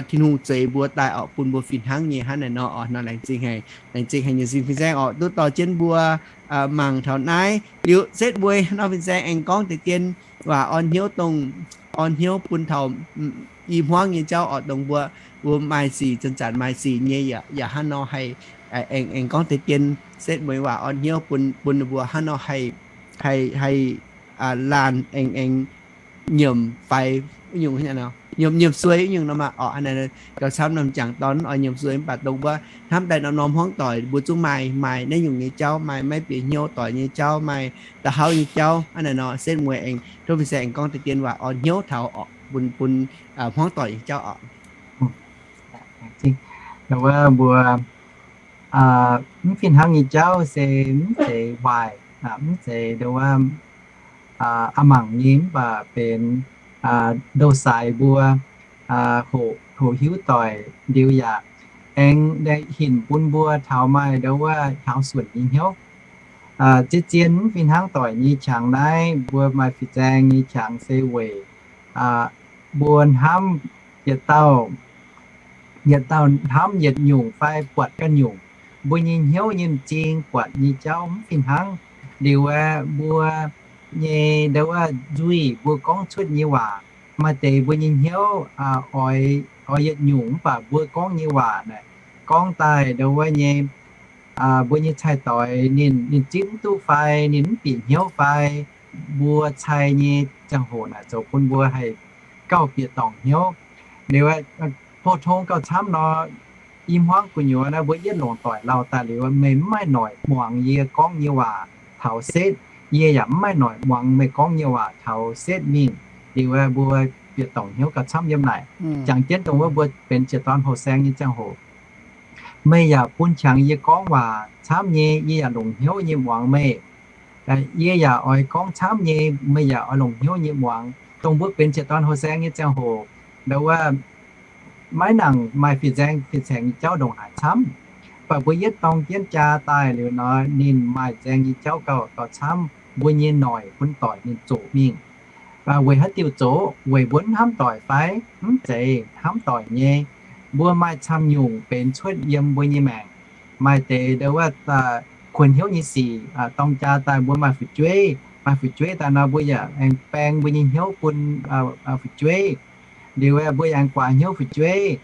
Tin-Hungh zeix mbuo daaih orqc bun mbuo fih hnangv nyei hnangv naaic nor orqc. Nor laengz zingh haic, laengz zingh haic nyei sin fin-saeng orqc duqv dorh jienv mbuo mangc taux naaiv liuz setv mueiz nor fin-saeng aengx gorngv deix dien waac orn hnyouv dongh, orn hnyouv bun taux i hmuangv nyei jauv orqc dongh mbuo, mbuo maaih sic zanc-zanc maaih sic nyei yaac hnangv nor haih aengx, aengx gorngv deix dien setv mueiz waac orn hnyouv bun, bun ninh mbuo hnangv nor haih, haih, haih laanh aengx, aengx nyiemc faix nyungc, nyiemc, nyiemc suei nyungc nor maah orqc. Gauh camv norm jangc dorn oix nyiemc suei mv baac dongh mbuo hnamv daaih norm-norm hmuangv doic mbuo zungv maaih, maaih naaiv nyungc nyei jauv, maaih maiv bieqc hnyouv doic nyei jauv, maaih da'hauv nyei jauv. Hnangv naaic nor setv mueiz aengx tov fin-saeng aengx gorngv deix dien waac orn hnyouv taux orqc bun, bun hmuangv doic nyei jauv orqc. Wuov mbuo mv fih hnangv nyei jauv se mv zeiz waaic, mv zeiz ndo wuov a'mangc nyei mv baac benx ndou-saaix mbuo hoqc, hoqc hiuv doic liuz yaac aengx hinc bun mbuo taux maaih ndo wuov hiaaux suonc nyei hnyouv. Zien-zien mv fih hnangv doic nyei qangx naaiv mbuo maaih fin-saeng nyei qangx se weic mbuo hnamv yietc dauh, yietc dauh hnamv yietc nyungc fai buatc ganh nyungc. Mbuo nyei hnyouv nyei m'zing buatc nyei jauv mv fih hnangv. Liuz aeqv, mbuo nyei ndo wuov nzuih mbuo gorngv cuotv nyei waac, maaih deix mbuo nyei hnyouv oix, oix yietc nyungc mv baac mbuo gorngv nyei waac naaic gorngv daaih ndo wuov nyei mbuo nyei cai-doix ninh, ninh zipv mv duqv fai ninh mv bieqc hnyouv fai mbuo cai nyei ziangh hoc naaic zoux bun mbuo haih gauh bieqc dorngc hnyouv. Liuz, pou-tong gauh camv nor, i hmuangv gu'nyuoz naaiv mbuo yietv longc doic lauh daaih liuz, meih mv maaih noic muangx yie gorngv nyei waac taux setv, yie yaac mv maaih noic muangx meih gorngv nyei waac taux setv mingh. Liuz mbuo bieqc dorngc hnyouv gauh camv yiem naaic. Jangx jienv dongh wuov mbuo benx jiex dorn houh saeng nyei ziangh hoc, meih yaac bun qangx yie gorngv waac camv nyei, yie yaac longc hnyouv nyei muangx meih. Yie yaac oix gorngv camv nyei, meih yaac oix longc hnyouv nyei muangx. Dongh mbuo benx jiex dorn houh saeng nyei ziangh hoc, ndo wuov maiv nangc maaih fin-saeng fin-saeng nyei jauv ndongc haaix camv. Mv baac mbuo yietv dorng jienv jaa daaih liuz nor, ninh maaih nzaeng nyei jauv gauh, gauh camv. Mbuo nyei noic bun doic ninh zoqc mingh. Weic haaix diuc zoqc? Weic mbuo mv hnamv doic fai? Mv zeiz hnamv doic nyei. Mbuo maaih camv nyungc benx cuotv yiem mbuo nyei maengc. Maaih deix ndo wuov kuonx hnyouv nyei sic, dorng jaa daaih mbuo maaih fu'jueiv, maaih fu'jueiv daaih nor mbuo yaac aengx baeng mbuo nyei hnyouv bun fu'jueiv. Liuz mbuo yaac aengx guaax hnyouv fu'jueiv.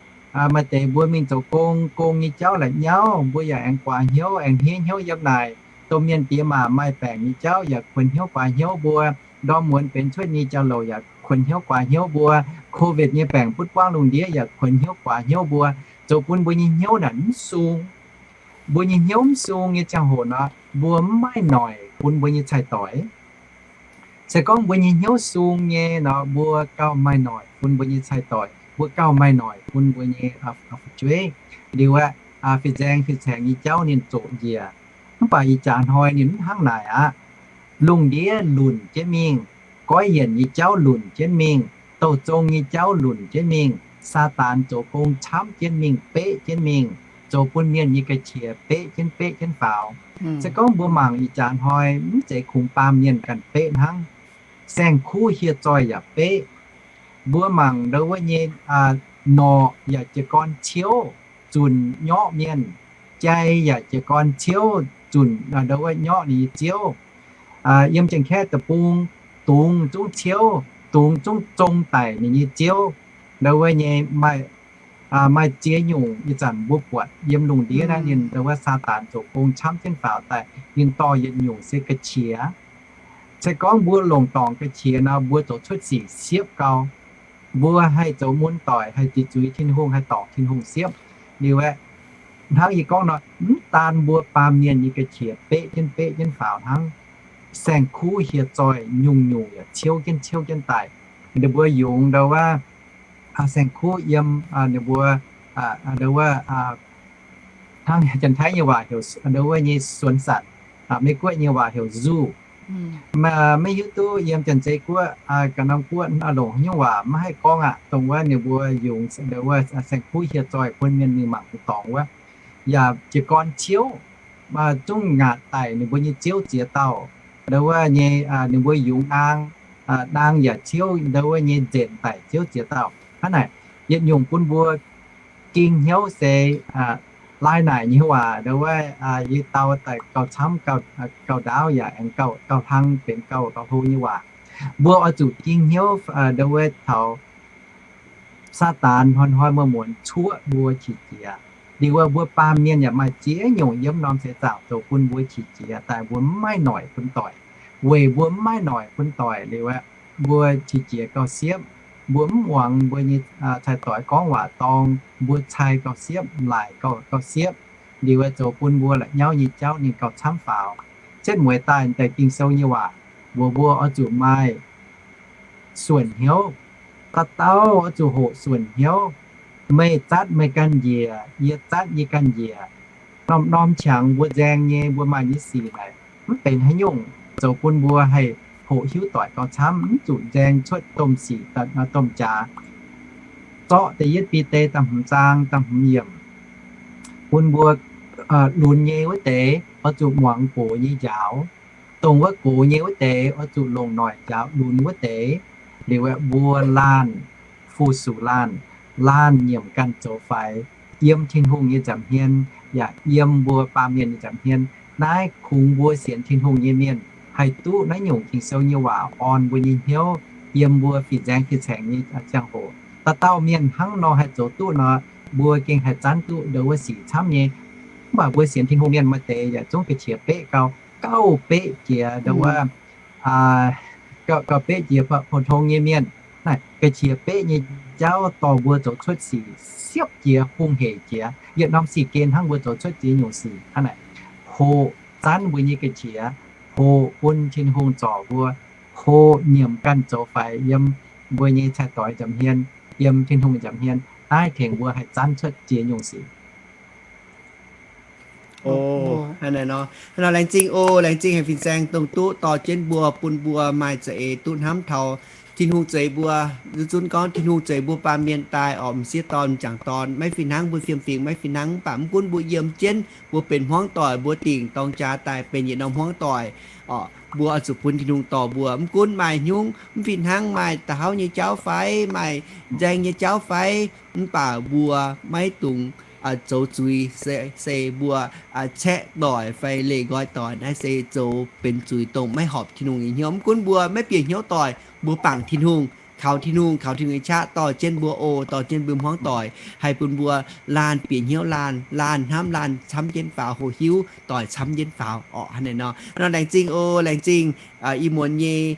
Maaih deix mbuo mingh zoux gong, gong nyei jauv la'nyauv, mbuo yaac aengx guaax hnyouv, aengx hniev hnyouv yiem naaic. Domh mienh diex maac maaih baengc nyei jauv yaac kuonx hnyouv guaax hnyouv mbuo. Ndorm muonz benx cuotv nyei jauv-louc yaac kuonx hnyouv guaax hnyouv mbuo. Covid nyei baengc butv buangv lungh ndiev yaac kuonx hnyouv guaax hnyouv mbuo, zoux bun mbuo nyei hnyouv naaic mv sung. Mbuo nyei hnyouv mv sung nyei ziangh hoc nor, mbuo mv maaih noic bun mbuo nyei cai-doix. Se gorngv mbuo nyei hnyouv sung nyei nor, mbuo gauh maaih noic bun mbuo nyei cai-doix, mbuo gauh maaih noic bun mbuo nyei fu'jueiv. Liuz aeqv, fin-saeng fin-saengx nyei jauv ninh zoqc njiec. Mv baac ih jaax hnoi ninh mv hnangv naaic aqv. Lungh ndiev lunc jienv mingh, goiv yienc nyei jauv lunc jienv mingh, douh zong nyei jauv lunc jienv mingh, Saadaan zoux gong camv jienv mingh, beqv jienv mingh, zoux bun mienh nyei ga'qiex beqv jienv beqv jienv faaux. Se gorngv mbuo mangc ih jaax hnoi mv zeiz kungx baamh mienh ganh beqv hnangv, saeng-kuv hieh zoih yaac beqv. Mbuo mangc ndau wuov nyei norqc yaac jiez gorn ciouv zunc nyorqv mienh, jai yaac jiez gorn ciouv zunc ndau wuov nyorqv ninh nyei ziouv. Yiem Janx-Kaeqv deic-bung, dungz zungv ciouv, dungz zungv zong daic ninh nyei ziouv. Ndau wuov nyei maaih ziex nyungc ih zanc mbuo buatc yiem lungh ndiev naaiv ninh ndau wuov Saadaan zoux gong camv jienv faaux daaih, ninh dorh yietc nyungc se ga'qiex. Se gorngv mbuo longc dorngc ga'qiex nor, mbuo zoux cuotv sic siepv gau. Mbuo haih zoux mun doic, haih zuqc zuiz Tin-Hungh, haih dorngc Tin-Hungh siepv. Liuz aeqv, hnangv yie gorngv nor, mv daan mbuo baamh mienh nyei ga'qiex beqv jienv beqv jienv faaux hnangv, saeng-kuv hieh zoih nyungc-nyungc yaac ciouv jienv ciouv jienv daaih. Ninh mbuo yungz ndau wuov saeng-kuv yiem ninh mbuo ndau wuov hnangv Janx-Taiv nyei waac heuc ndau wuov nyei สวนสัตว์, Meiv-Guoqv nyei waac heuc zoo. Maiv hiuv duqv yiem Janx-Zei Guoqv, ga'norm guoqv longc haaix nyungc waac maiv haih gorngv aqv. Dongh wuov ninh mbuo yungz ndau wuov saeng-kuv hieh zoih bun mienh mingh mangc mingh dorngx wuov, yaac jiez gorn ciouv, zungv ngaatc daic ninh mbuo nyei ziouv ziex dauh. Ndau wuov nyei ninh mbuo yungz naang, naang yaac ciouv ndau wuov nyei nzenc daic ziouv ziex dauh. Hnangv naaic, yietc nyungc bun mbuo ging hnyouv se lai naaic nyei waac ndau wuov yie dau daaih gauh camv, gauh ndaauv yaac aengx gauh hlang benx gauh gauh hlo nyei waac. Mbuo oix zuqc ging hnyouv ndau wuov taux Saadaan hnoi-hnoi muonz-muonz cuoqv mbuo qiex jiez. Liuz wuov mbuo baamh mienh yaac maaih ziex nyungc yiem norm seix zaangc zoux bun mbuo qiex jiez daaih, mbuo mv maaih noic bun doic. Weic mbuo mv maaih noic bun doic liuz aeqv, mbuo qiex jiez gauh siepv. Mbuo mv muangx mbuo nyei cai-doic gorngv waac dorng, mbuo cai gauh siepv, laaic gauh siepv. Liuz aeqv, zoux bun mbuo la'nyauv nyei jauv ninh gauh camv faaux. Setv mueiz daaih deix Ging-Sou nyei waac mbuox mbuo oix zuqc maaih suonc hnyouv. Dauh dauh oix zuqc hoqc suonc hnyouv. Meih zatv meih ganh njiec, yie zatv yie ganh njiec. Norm-norm qangx mbuo nzaeng nyei, mbuo maaih nyei sic naaic, mv benx haaix nyungc zoux bun mbuo haih hoqc hiuv doic gauh camv, mv zuqc nzaeng cuotv domh sic, domh jaax. Zorqv da'yietv Bide da'hmz zaang da'hmz yiemc bun mbuo lunx nyei wuov deix oix zuqc muangx gox nyei njaaux. Dongh wuov gox nyei wuov deix oix zuqc longc noic njaaux lunx wuov deix. Liuz aeqv, mbuo laanh fu-sux laanh, laanh nyiemc ganh zoux faix yiem Tin-Hungh nyei nza'hmien yaac yiem mbuo baamh mienh nyei nza'hmien. Naaiv kungx mbuo sienx Tin-Hungh nyei mienh haih duqv naaiv nyungc Ging-Sou nyei waac orn mbuo nyei hnyouv yiem mbuo fin-nzaeng fin-saengx nyei ziangh hoc. Dauh dauh mienh hnangv nor haih zoux duqv nor, mbuo gengh haih zanv duqv ndau wuov sic camv nyei. Mv baac mbuo sienx Tin-Hungh mienh maaih deix yaac zungv ga'qiex beqv gau, gauh beqv jiex ndau wuov, gauh beqv jiex pou-tong nyei mienh. Naaiv ga'qiex beqv nyei jauv dorh mbuo zoux cuotv sic siepv jiex, hungh heic jiex. Yietc norm sic gen hnangv mbuo zoux cuotv ziex nyungc sic hnangv naaic. Hoqc zanv mbuo nyei ga'qiex, hoqc bun Tin-Hungh zorc mbuo, hoqc nyiemc ganh zoux faix yiem mbuo nyei cai-doix nza'hmien, yiem Tin-Hungh nza'hmien, naaiv tengx mbuo haih zanv cuotv ziex nyungc sic. Hnangv naaic nor, laengz zingh oc, laengz zingh haic fin-saeng dongh duqv dorh jienv mbuo, bun mbuo maaih za'eix duqv hnamv taux Tin-Hungh zeix mbuo. Zunv zunv gorngv Tin-Hungh zeix mbuo baamh mienh daaih oc, m'sieqv dorn m'jangc dorn, maiv fih hnangv mbuo fiem-fingx, maiv fih hnangv, mv baac mv gunv mbuo yiem jienv, mbuo benx hmuangv doic, mbuo dingc dorng jaax daaih benx yietc norm hmuangv doic oc, mbuo oix zuqc bun Tin-Hungh dorh mbuo. Mv gunv maaih hnyungv mv fih hnangv, maaih da'hauv nyei jauv fai maaih nzaeng nyei jauv fai, mv baac mbuo maiv dungx zoux zuiz, se mbuo caeqv doic fai leih nqoi doic, naaiv se zoux benx zuiz dongh maiv horpc Tin-Hungh nyei hnyouv. Mv gunv mbuo maiv bieqc hnyouv doic, mbuo bangc Tin-Hungh, kaux Tin-Hungh, kaux Tin-Hungh nyei qaqv dorh jienv mbuo oc, dorh jienv mbuo hmuangv doic, haih bun mbuo laanh bieqc hnyouv laanh, laanh hnamv laanh camv jienv faaux, hoqc hiuv doic camv jienv faaux oc. Hnangv naaic nor, nor laengz zingh oc, laengz zingh ih muonz nyei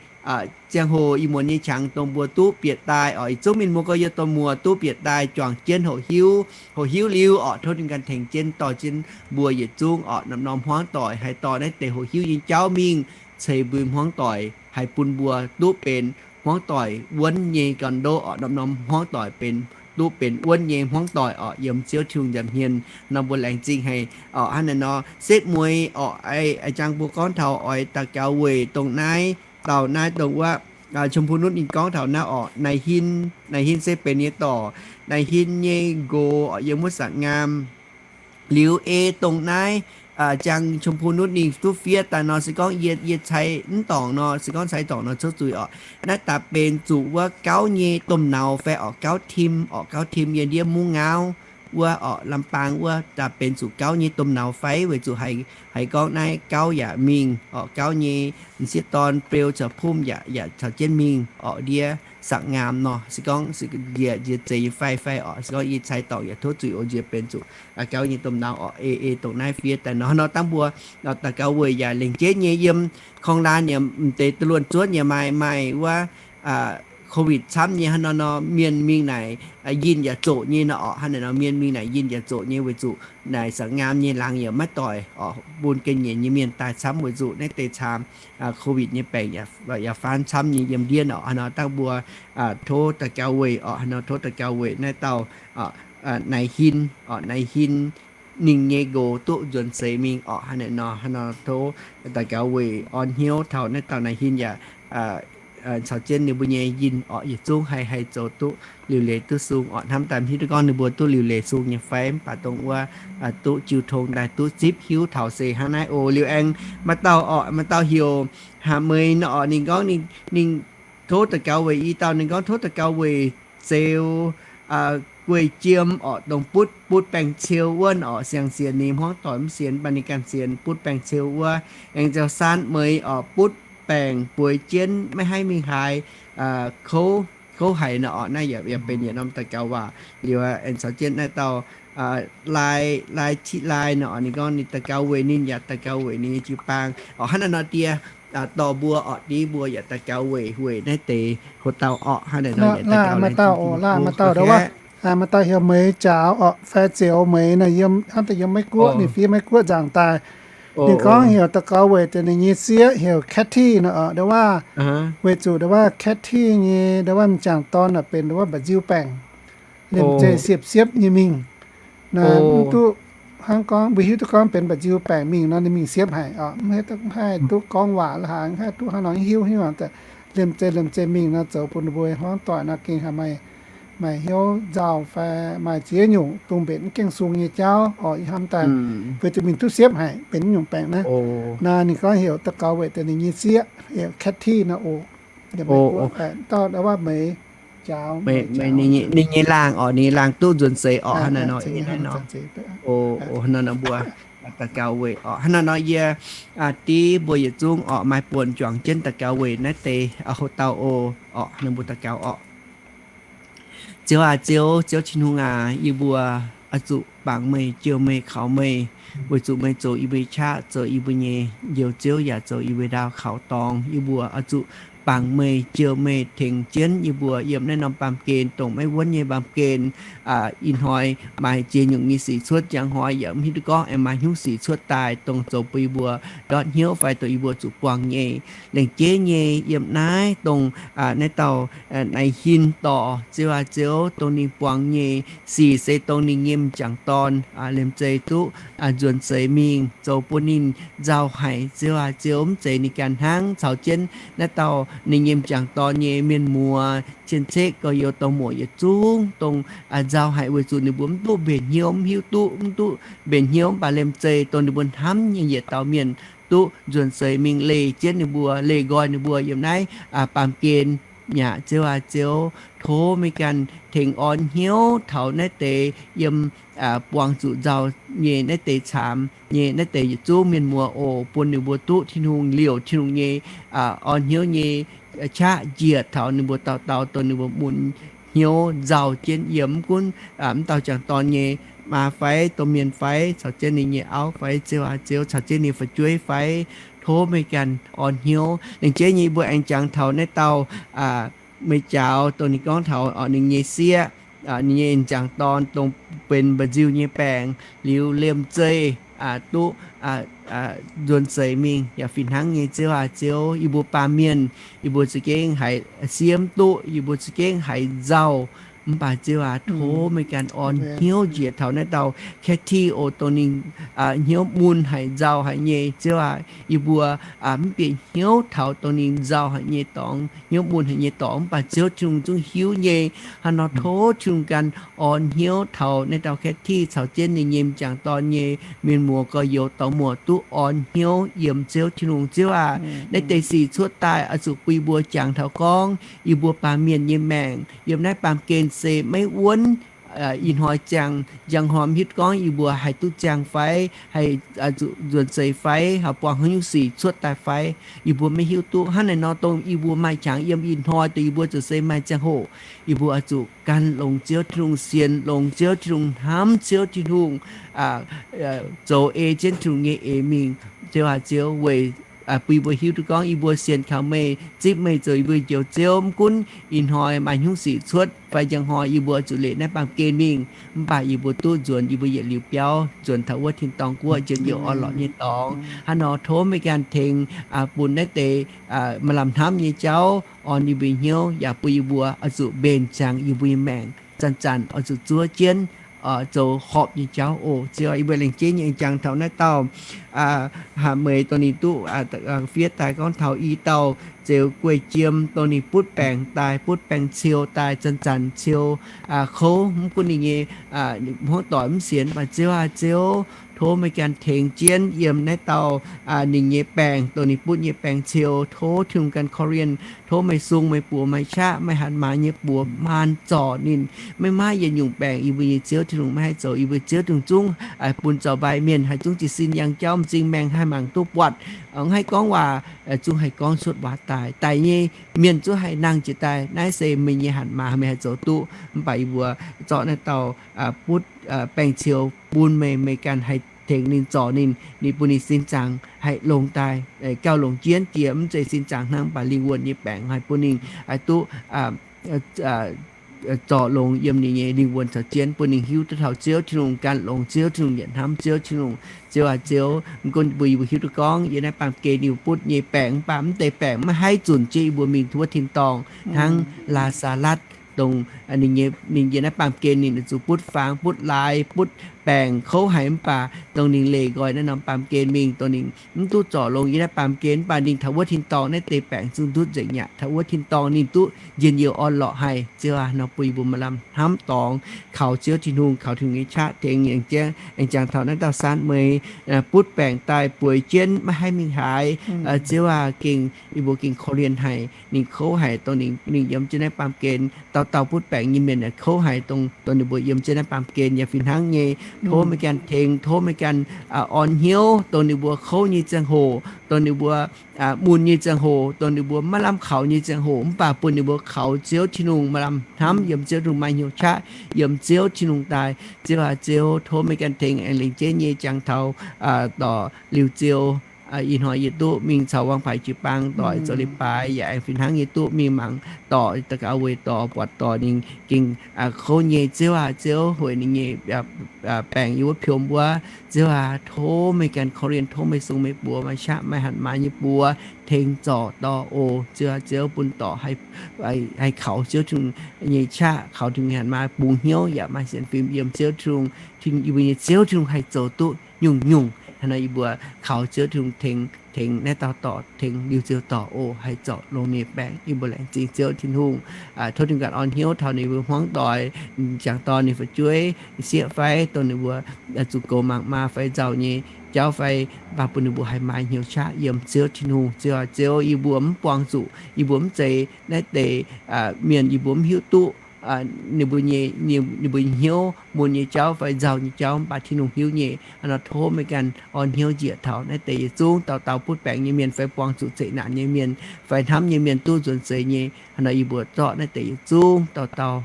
ziangh hoc, ih muonz nyei qangx dongh mbuo duqv bieqc daaih oc, yietc zungv mienh muoz gorx-youz donh muoz duqv bieqc daaih juangc jienv hoqc hiuv, hoqc hiuv liuz oc, tov ninh ganh tengx jienv dorh jienv mbuo yietc zungv oc, norm-norm hmuangv doic haih dorh naaiv deix hoqc hiuv nyei jauv mingh ceix mbuo hmuangv doic, haih bun mbuo duqv benx hmuangv doic wuonv nyei ganh ndoqv oc, norm-norm hmuangv doic benx duqv benx wuonv nyei hmuangv doic orqc, yiem Ziouv Tin-Hungh nza'hmien nor mbuo laengz zingh haic orqc. Hnangv naaiv nor, setv mueiz orqc, a'jang mbuo gorngv taux oix daux gaux weic dongh naaiv dauh naaiv dongh wuov, Chom Pun Nutv ninh gorngv taux naaiv orqc, Naaiv Hin, Naaiv Hin se benx nyei dorc, Naaiv Hin nyei nqox orqc, yiem wuov Saangv Ngaam. Liuz ei dongh naaiv, jang Chom Pun Nutv ninh duqv fiev daaih nor, se gorngv yie, yie cai mv dorngc nor, se gorngv cai dorngc nor cov zuiz orqc, naaiv daaih benx zuqc wuov gauv nyei domh nauz fai orqc, gauv tim orqc, gauv tim yiem ndiev mungv ngaauv wuov orqc, Lambaang wuov daaih benx zuqc gauv nyei domh nauz fai, weic zuqc haiz, haiz gorngv naaiv gauv yaac mingh orqc, gauv nyei m'sieqv dorn beu caux pumv yaac, yaac caux jienv mingh orqc, ndiev Saangv Ngaam nor. Se gorngv nziex, nziex zeiz nyei fai, fai orqc, se gorngv yie cai dorngc yaac tov zuiz oc, nziex benx zuqc gauv nyei domh nauz orqc. Ei, ei dongh naaiv fiev daaih nor, hnangv nor dangh mbuo daux gaux weic yaac lengc jeiv nyei yiem korng-laa yaac m'deix da'luonh zuotv yaac maaih, maaih wuov COVID camv nyei. Hnangv nor nor mienh mingh naaic yinh yaac zoqc nyei nor orqc. Hnangv naaic nor mienh mingh naaic yinh yaac zoqc nyei weic zuqc naaic Saangv Ngaam nyei laangz yaac maiv doic orqc, bun ga'nyiec nyei mienh daaih camv weic zuqc naaiv deix caamx COVID nyei baengc yaac, yaac faanv camv nyei yiem ndiev orqc. Hnangv nor dangh mbuo tov daux gaux weic orqc, hnangv nor tov daux gaux weic naaiv dauh Naaiv Hin orqc, Naaiv Hin ninh nyei nqox duqv nzuonx seix mingh orqc. Hnangv naaic nor, hnangv nor tov daux gaux weic orn hnyouv taux naaiv dauh Naaiv Hin yaac caux jienv ninh mbuo nyei yinh orqc, yietc zungv haih, haih zoux duqv liuc leiz duqv sung orqc. Hnamv daaih mv hiuv duqv gorngv ninh mbuo duqv liuc leiz sung nyei fai, mv baac dongh wuov duqv jiu tong daaih duqv zipv hiuv taux se hnangv naaiv oc. Liuz aengx maaih dauh orqc, maaih dauh heuc Haa Meix nor orqc, ninh gorngv ninh, ninh tov daux gaux weic i dauh, ninh gorngv tov daux gaux weic Zeux Guei Jiem orqc, dongh butv, butv baengc ceu wuov orqc, siang-sienx ninh hmuangv doic mv sienx, mv baac ninh ganh sienx butv baengc ceu wuov. Aengx Nziaaux Saan Meix orqc, butv baengc bueix jienv maiv haih mingh haaix, kouv, kouv haic nor orqc. Naaiv yaac, yaac benx yietc norm daux gaux waac. Liuz aengx caux jienv naaiv dauh Lai, Lai Qiqv Lai nor orqc, ninh gorngv ninh daux gaux weic ninh yaac daux gaux weic ninh nyei jiu-baang orqc. Hnangv naaiv nor die dorh mbuo orqc, div mbuo yaac daux gaux weic, weic naaiv deix hoc dauh orqc. Hnangv naaiv nor yaac daux gaux, maaih dauh orqc, maaih dauh, maaih dauh heuc Meix Jaaux orqc, fai Zeux Meix nor, yiem hnamv daaih yiem Meiv Guoqv, ninh fiev Meiv Guoqv nzaangc daaih. Ninh gorngv heuc daux gaux weic deix ninh nyei sieqv heuc Kathy nor orqc, ndo wuov, weic zuqc ndo wuov Kathy nyei ndo wuov m'jangc dorn naaic benx ndo wuov mba'nziu baengc, liemh zeih siepv-siepv nyei mingh. Naaiv mv duqv hnangv gorngv mbuo hiuv duqv gorngv benx mba'nziu baengc mingh nor ninh mingh siepv haic orqc, mv haih duqv gorngv waac la'haaix, mv haih duqv hnangv nor hiuv, hiuv liemh zeih, liemh zeih mingh nor zoux bun ninh mbuo hmuangv doic nor gengh haih maaih, maaih hnyouv nzauh fai maaih ziex nyungc dongh mbenc mv gaengh sung nyei jauv orqc. Ih hnamv daaih weic zuqc mingh duqv siepv haic benx nyungc baengc naaiv. Naaiv ninh gorngv heuc daux gaux weic deix ninh nyei sieqv heuc Kathy nor oc. Dauh wuov Meix Jaaux, ninh nyei laangh orqc, ninh nyei laangh duqv nzuonx seix orqc. Hnangv naaiv nor, hnangv naaiv nor mbuo daux gaux weic orqc. Hnangv naaiv nor yie div mbuo yietc zungv orqc maaih buonc juangc jienv daux gaux weic naaiv deix hoc dauh oc. Orqc, ninh mbuo daux gaux orqc. Ziouv aac, Ziouv, Ziouv Tin-Hungh aac, yie mbuo oix zuqc bangc meih, jouh meih, kaux meih, weic zuqc meih zoux yie mbuo nyei qaqv, zoux yie mbuo nyei Njoux Ziouv, yaac zoux yie mbuo ndaauv kaux dorngx. Yie mbuo oix zuqc bangc meih, jouh meih, tengx jienv yie mbuo yiem naaiv norm baamh gen dongh maiv wuonv nyei baamh gen. Ih hnoi maaih ziex nyungc nyei sic cuotv, njang hnoi yaac mv hiuv duqv gorngv aengx maaih hnyouv sic cuotv daaih dongh zoux bun yie mbuo ndortv hnyouv fai dongh yie mbuo zuqc buangh nyei. Laengz jeiv nyei yiem naaiv dongh naaiv dauh Naaiv Hin dorh, Ziouv aac Ziouv, dongh ninh buangh nyei sic se dongh ninh nyei m'jangc dorn liemh zeih duqv nzuonx seix mingh, zoux bun ninh nzauh haic, Ziouv aac Ziouv. Mv zeiz ninh ganh hnangv, caux jienv naaiv dauh ninh nyei m'jangc dorn nyei mienh muoz, cien-ceqv gorx-youz, dorh muoc yietc zungv dongh nzauh haic weic zuqc ninh mbuo mv duqv mbenc hnyouv, mv hiuv duqv, mv duqv mbenc hnyouv. Mv baac liemh zeih dongh ninh mbuo hnamv nyei yietc dauh mienh duqv nzuonx seix mingh leih jienv ninh mbuo, leih nqoi ninh mbuo yiem naaiv baamh gen mi'aqv, Ziouv aac Ziouv. Tov meih ganh tengx orn hnyouv taux naaiv deix yiem buangh zuqc nzauh nyei naaiv deix caamx nyei naaiv deix yietc zungv mienh muoz oc, bun ninh mbuo duqv Tin-Hungh liouc, Tin-Hungh nyei orn hnyouv nyei qaqv njiec taux ninh mbuo dauh dauh, dongh ninh mbuo mun hnyouv nzauh jienv yiem, mv gunv mv dauh m'jangc dorn nyei maa fai domh mienh fai, caux jienv ninh nyei auv fai, Ziouv aac Ziouv, caux jienv ninh fu'jueiv fai, tov meih ganh orn hnyouv. Laengz jeiv nyei yie mbuo aengx jangx taux naaiv dauh Meix Jaaux, dongh ninh gorngv taux ninh nyei sieqv, ninh nyei m'jangc dorn dongh benx mba'nziu nyei baengc, liuz liemh zeih duqv nzuonx seix mingh yaac fih hnangv nyei, Ziouv aac Ziouv. Yie mbuo baamh mienh, yie mbuo za'gengh haiz siemv duqv, yie mbuo za'gengh haiz nzauh Mv baac Ziouv aac, tov meih ganh orn hnyouv njiec taux naaiv dauh Kathy oc, dongh ninh hnyouv mun haic, nzauh haic nyei. Ziouv aac, yie mbuo mv bieqc hnyouv taux dongh ninh nzauh haic nyei dorngx, hnyouv mun haic nyei dorngx, mv baac Ziouv Tin-Hungh zungv hiuv nyei. Hnangv nor tov Tin-Hungh ganh orn hnyouv taux naaiv dauh Kathy caux jienv ninh nyei m'jangc dorn nyei mienh muoz gorx-youz dorh muoz duqv orn hnyouv yiem Ziouv Tin-Hungh. Ziouv aac, naaiv deix sic cuotv daaih oix zuqc bun yie mbuo jangx taux gorngv yie mbuo baamh mienh nyei maengc yiem naaiv baamh gen se maiv wuonv. Ih hnoi ziangh njang hnoi mv hiuv gorngv yie mbuo haih duqv ziangh fai, haih nzuonx seix fai, haih buangh haaix nyungc sic cuotv daaih fai, yie mbuo maiv hiuv duqv. Hnangv naaiv nor dongh yie mbuo maaih qangx yiem ih hnoi deix yie mbuo zuqc se maaih ziangh hoc yie mbuo oix zuqc gan longx Ziouv Tin-Hungh, sienx longx Ziouv Tin-Hungh, hnamv Ziouv Tin-Hungh, zoux ei jienv Tin-Hungh nyei eix mingh. Ziouv aac, Ziouv weic bun yie mbuo hiuv duqv gorngv yie mbuo sienx kaux meih, zipv meih zoux yie mbuo njoux Ziouv, mv gunv ih hnoi maaih hnyungc sic cuotv fai njang hnoi yie mbuo zuqc leih naaiv baamh gen mingh, mv baac yie mbuo duqv nzuonx yie mbuo yietc liuz biauv nzuonx taux wuov tin-dorngh guoqv njien-youh orn-lorqc nyei dorngx. Hnangv nor tov meih ganh tengx bun naaiv deix maaih lamh hnamv nyei jauv orn yie mbuo hnyouv, yaac bun yie mbuo oix zuqc mbenc ziangx yie mbuo nyei maengc, zanc-zanc oix zuqc zuov jienv zoux horpc nyei jauv oc. Ziouv, yie mbuo laengz jienv nyei aengx jangx taux naaiv dauh Haa Meix, dongh ninh duqv fiev daaih gorngv taux i dauh zeux guei jiem, dongh ninh butv baengc daaih, butv baengc ciou daaih, zanc-zanc ciou kouv, mv gunv ninh nyei hmuangv doic mv sienx, mv baac Ziouv aac, Ziouv, tov meih ganh tengx jienv yiem naaiv dauh ninh nyei baengc, dongh ninh butv nyei baengc ciou. Tov Tin-Hungh ganh korv-lienh, tov meih sung meih buoz, meih qaqv, meih hatc maaz nyei buoz maan zorc ninh. Maiv maaih yietc nyungc baengc yie mbuo nyei Ziouv Tin-Hungh maiv haih zoux. Yie mbuo Ziouv Tin-Hungh zungv bun zoux mbaih mienh haih zungv jiez sin yangh jauv, m'zing maengh haih mangc duqv buatc, mv haih gorngv waac, zungv haih gorngv cuotv waac daaih. Daic nyei mienh zungv haih nangh jiex daaih. Naaiv se meih nyei hatc maaz, meih haih zoux duqv. Mv baac yie mbuo zorqv naaiv dauh butv baengc ciou bun meih, meih ganh haih tengx ninh, zorc ninh, ninh bun ninh sin zaangc haih longx daaih, gauh longc jienv jiex, mv zeiz sin zaangc hnangv, mv baac lingh wuonh nyei baengc haih bun ninh haih duqv zorc longx yiem ninh nyei lingh wuonh caux jienv, bun ninh hiuv duqv taux Ziouv Tin-Hungh, gan longx Ziouv Tin-Hungh, yietc hnamv Ziouv Tin-Hungh. Ziouv aac, Ziouv, mv gunv mbuo, yie mbuo hiuv duqv gorngv yiem naaiv baamh gen ninh mbuo butv nyei baengc mv baac mv deix baengc maiv haih zunc jienv yie mbuo mingh taux wuov tin-dorngh. Hnangv Laa^saa^latv, dongh ninh yiem naaiv baamh gen ninh zuqc butv faang, butv laaix, butv baengc kouv haic, mv baac dongh ninh leih nqoi naaiv norm baamh gen mingh, dongh ninh mv duqv zorc longx yiem naaiv baamh gen, mv baac ninh taux wuov tin-dorngh naaiv deix baengc zungv ndutv nzengc mi'aqv. Taux wuov tin-dorngh ninh duqv njien-youh orn-lorqc haic. Ziouv aac, nor bun yie mbuo maaih lamh hnamv dorngx kaux Ziouv Tin-Hungh, kaux Tin-Hungh nyei qaqv tengx, aengx jangx taux naaiv dauh Saan Meix butv baengc daaih bueix jienv maiv haih mingh haaix. Ziouv aac, gengh yie mbuo gengh korv-lienh haic, ninh kouv haic, dongh ninh yiem jienv naaiv baamh gen dauh dauh butv baengc nyei mienh aah, kouv haic, dongh ninh mbuo yiem jienv naaiv baamh gen yaac fih hnangv nyei. Tov meih ganh tengx, tov meih ganh orn hnyouv, dongh ninh mbuo kouv nyei ziangh hoc, dongh ninh mbuo mun nyei ziangh hoc, dongh ninh mbuo maiv lamh kaux nyei ziangh hoc, mv baac bun ninh mbuo kaux Ziouv Tin-Hungh, maaih lamh hnamv yiem Ziouv Tin-Hungh, maaih hnyouv qaqv yiem Ziouv Tin-Hungh daaih. Ziouv aac, Ziouv, tov meih ganh tengx aengx lengc jeiv nyei jangx taux dorc Liuh Ziou. Ih hnoi yie duqv mingh caux Wang Paaix jiu-baang doic zoux leiz-baaix, yaac aengx fih hnangv yie duqv mingh mangc dorc, daux gaux weic dorc, buatc dorc ninh gengh kouv nyei. Ziouv aac, Ziouv, weic ninh nyei baengc yiem wuov piom wuov, Ziouv aac, tov meih ganh korv-lienh, tov meih sung meih buoz, maaih qaqv maaih hatc maaz nyei buoz tengx zorc dorc oc. Ziouv aac, Ziouv, bun dorc haih kaux Ziouv Tin-Hungh nyei qaqv, kaux Tin-Hungh nyei hatc maaz, bungx hnyouv yaac maaih sienx fim yiem Ziouv Tin-Hungh. Yie mbuo nyei Ziouv Tin-Hungh haih zoux duqv nyungc-nyungc. Hnangv nor yie mbuo kaux Ziouv Tin-Hungh tengx, tengx naaiv dauh dorc, tengx Liuh Ziou dorc oc, haih zorc longx ninh baengc. Yie mbuo laengz zingh Ziouv Tin-Hungh. Tov Tin-Hungh ganh orn hnyouv taux ninh mbuo hmuangv doic, m'jangc dorn ninh fu'jueiv sieqv fai, dongh ninh mbuo zuqc goux mangc maa fai nzauh nyei jauv fai, mv baac bun ninh mbuo haih maaih hnyouv qaqv yiem Ziouv Tin-Hungh. Ziouv aac, Ziouv, yie mbuo mv buangh zuqc, yie mbuo mv zeiz naaiv deix mienh, yie mbuo mv hiuv duqv ninh mbuo nyei, ninh mbuo nyei hnyouv mun nyei jauv fai nzauh nyei jauv, mv baac Tin-Hungh hiuv nyei. Hnangv nor tov meih ganh orn hnyouv njiec taux naaiv deix yietc zungv dauh dauh butv baengc nyei mienh fai buangh zuqc zeqc naanc nyei mienh fai hnamv nyei mienh duqv nzuonx seix nyei. Hnangv nor yie mbuo zorqv naaiv deix yietc zungv dauh dauh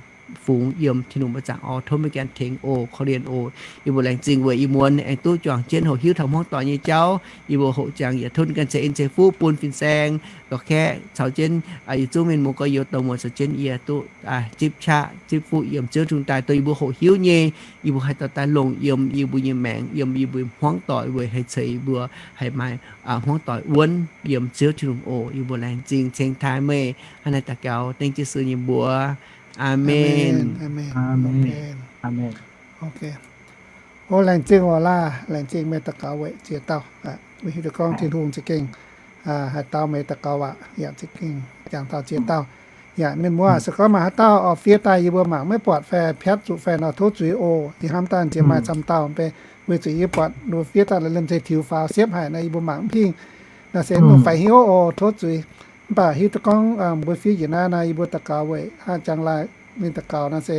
fungx yiem Tin-Hungh mba'zangc orv. Tov meih ganh tengx oc, korv-lienh oc. Yie mbuo laengz zingh weic ih muonz aengx duqv juangc jienv hoqc hiuv taux hmuangv doic nyei jauv. Yie mbuo hoqc jangx yaac tov ninh ganh ceix en ceix fuqv bun fin-saeng, lorz kaeqv caux jienv yietc zungv mienh muoz gorx-youz dongh muoz caux jienv yie duqv zipv qaqv zipv fuqv yiem Ziouv Tin-Hungh daaih, dongh yie mbuo hoqc hiuv nyei, yie mbuo haih dorh daaih longc yiem yie mbuo nyei maengc, yiem yie mbuo hmuangv doic weic haih ceix yie mbuo haih maaih hmuangv doic wuonv yiem Ziouv Tin-Hungh oc. Yie mbuo laengz zingh ceng taaih meih. Hnangv naaiv daux gaux dengv Yesu nyei mbuox. Aamen. Aamen. Aamen. O, laengz zingh oc laah, laengz zingh meih daux gaux weic ziex dauh. Mbuo hiuv duqv gorngv Tin-Hungh za'gengh haaix dauh meih daux gaux waac yaac za'gengh jangx taux ziex dauh. Yaac mienh muoz se gorngv maaih haaix dauh oix fiev daaih yie mbuo mangc maiv buatc fai piatv zuqc fai nor tov zuiz oc. Yie hnamv daaih nziex maaih camv dauh mv bei, weic zuqc yie buatc ninh mbuo fiev daaih liemh zeih tiux faaux siepv haic nor yie mbuo mangc mv hingh. Naaiv se mv faix hnyouv oc, tov zuiz. Mv baac hiuv duqv gorngv mbuo fiev njiec naaiv nor yie mbuo daux gaux weic hnangv jangx laaix mingh daux gaux naaiv se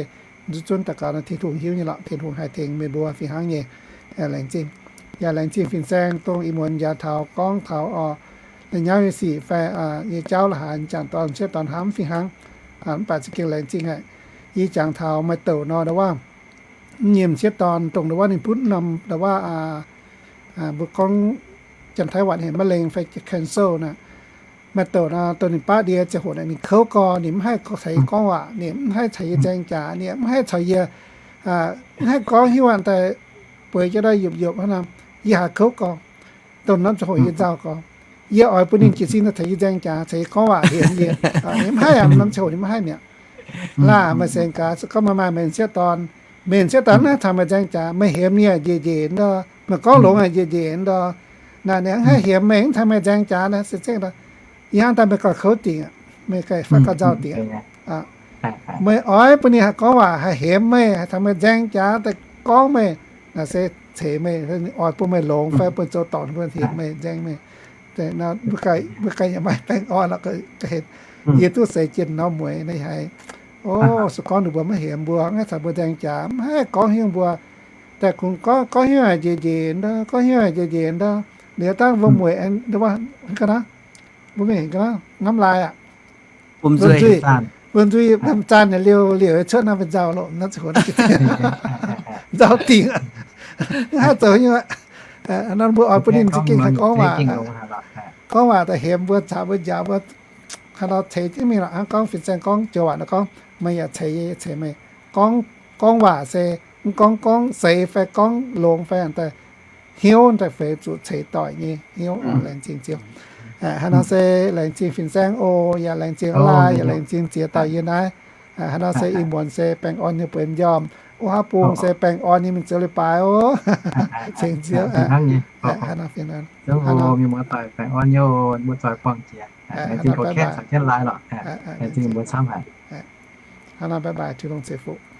nzuqc zunv daux gaux nor Tin-Hungh hiuv nyei lorqc. Tin-Hungh haih tengx meih mbuo fih hnangv nyei. Laengz zingh. Yaac laengz zingh fin-saeng dongh ih muonz yaac taux gorngv taux oc, la'nyauv nyei sic fai nyei jauv la'haaix jangc dorn sieqv dorn hnamv fih hnangv. Mv baac za'gengh laengz zingh haic. Yie jangx taux maaih douc nor ndau wuov, nyei m'sieqv dorn dongh ndau wuov ninh butv norm ndau wuov, mbuo gorngv Janx-Taiv waanc heuc มะเร็ง fai cancer naaiv. Maaih douc nor dongh ninh baqv ndie ziangh hoc naaic ninh kouv gorx, ninh mv haih caux yie gorngv waac, ninh mv haih caux yie nzaeng jaax, ninh mv haih caux yie, mv haih gorngv hiuv aqv daaih, bueix jienv ndau yopv-yopv hnangv nor, yie haiz kouv gorx. Dongh norm ziangh hoc yie nzauh gorx, yie oix bun ninh jiez sin caux yie nzaeng jaax, caux yie gorngv waac, hemx yie. Ninh mv haih aqv, norm ziangh hoc ninh mv haih mi'aqv. Laah, meih sengx gaax, se gorngv meih maaih meih m'sieqv dorn, meih m'sieqv dorn mv haih caux meih nzaeng jaax, meih hemx ninh njiec njiec ndor, meih gorngv longx njiec njiec ndor, naaic ninh mv haih hemx meih, mv caux meih nzaeng jaax naaiv se zengv ndor. Yie hnamv daaih meih gauh kouv dingc aqv, meih gauh fai gauh nzauh dingc aqv. Meih oix bun ninh haih gorngv waac, haih hemx meih, haih caux meih nzaeng jaax daaih gorngv meih, naaic se ceix meih, oix bun meih longx fai bun zoux dorngc bun hemx meih, nzaeng meih. Mbuo ganh yaac maaih baengh orn lorqc, yie duqv seix jienv norm mueiz naaiv haiz. O, se gorngv ninh mbuo maiv hemx mbuo, mv haih caux mbuo nzaeng jaax, mv haih gorngv heuc mbuo, daaih kungx gorngv, gorngv heuc njiec njiec ndor, gorngv heuc njiec njiec ndor, liuz dangh mbuo mueiz ga'naaiv, mbuo mingh ga'naaiv ngamv lai aqv. Wuom-nzuih, wuom-nzuih zanc liouh liouh cuotv naaiv mbuo nzauh loh, nzauh dingc, mv haih zoux nyei. Nor mbuo oix bun ninh za'gengh haih gorngv waac, gorngv waac daaih hemx mbuo, caux mbuo njaaux mbuo. Haaix nor ceix jienv mingh lorqc, hnangv gorngv fin-saeng gorngv joux waac nor gorngv, meih yaac ceix yie, yie ceix meih. Gorngv, gorngv waac se mv gorngv gorngv seix fai gorngv longx fai daaih hnyouv daaih feix zuqc ceix doic nyei hnyouv. Laengz zingh Ziouv. Haaix nor se laengz zingh fin-saeng oc, yaac laengz zingh laaih, yaac laengz zingh ziex dauh yie naaiv. Haaix nor se ih muonz se baengh orn nyei bueix m'njormh, o haav bung se baengh orn nyei mingh zoux leiz-baaix oc. Ceng Ziouv. Haaix nor fin, haaix nor bye bye, Tin-Hungh ceix fuqv.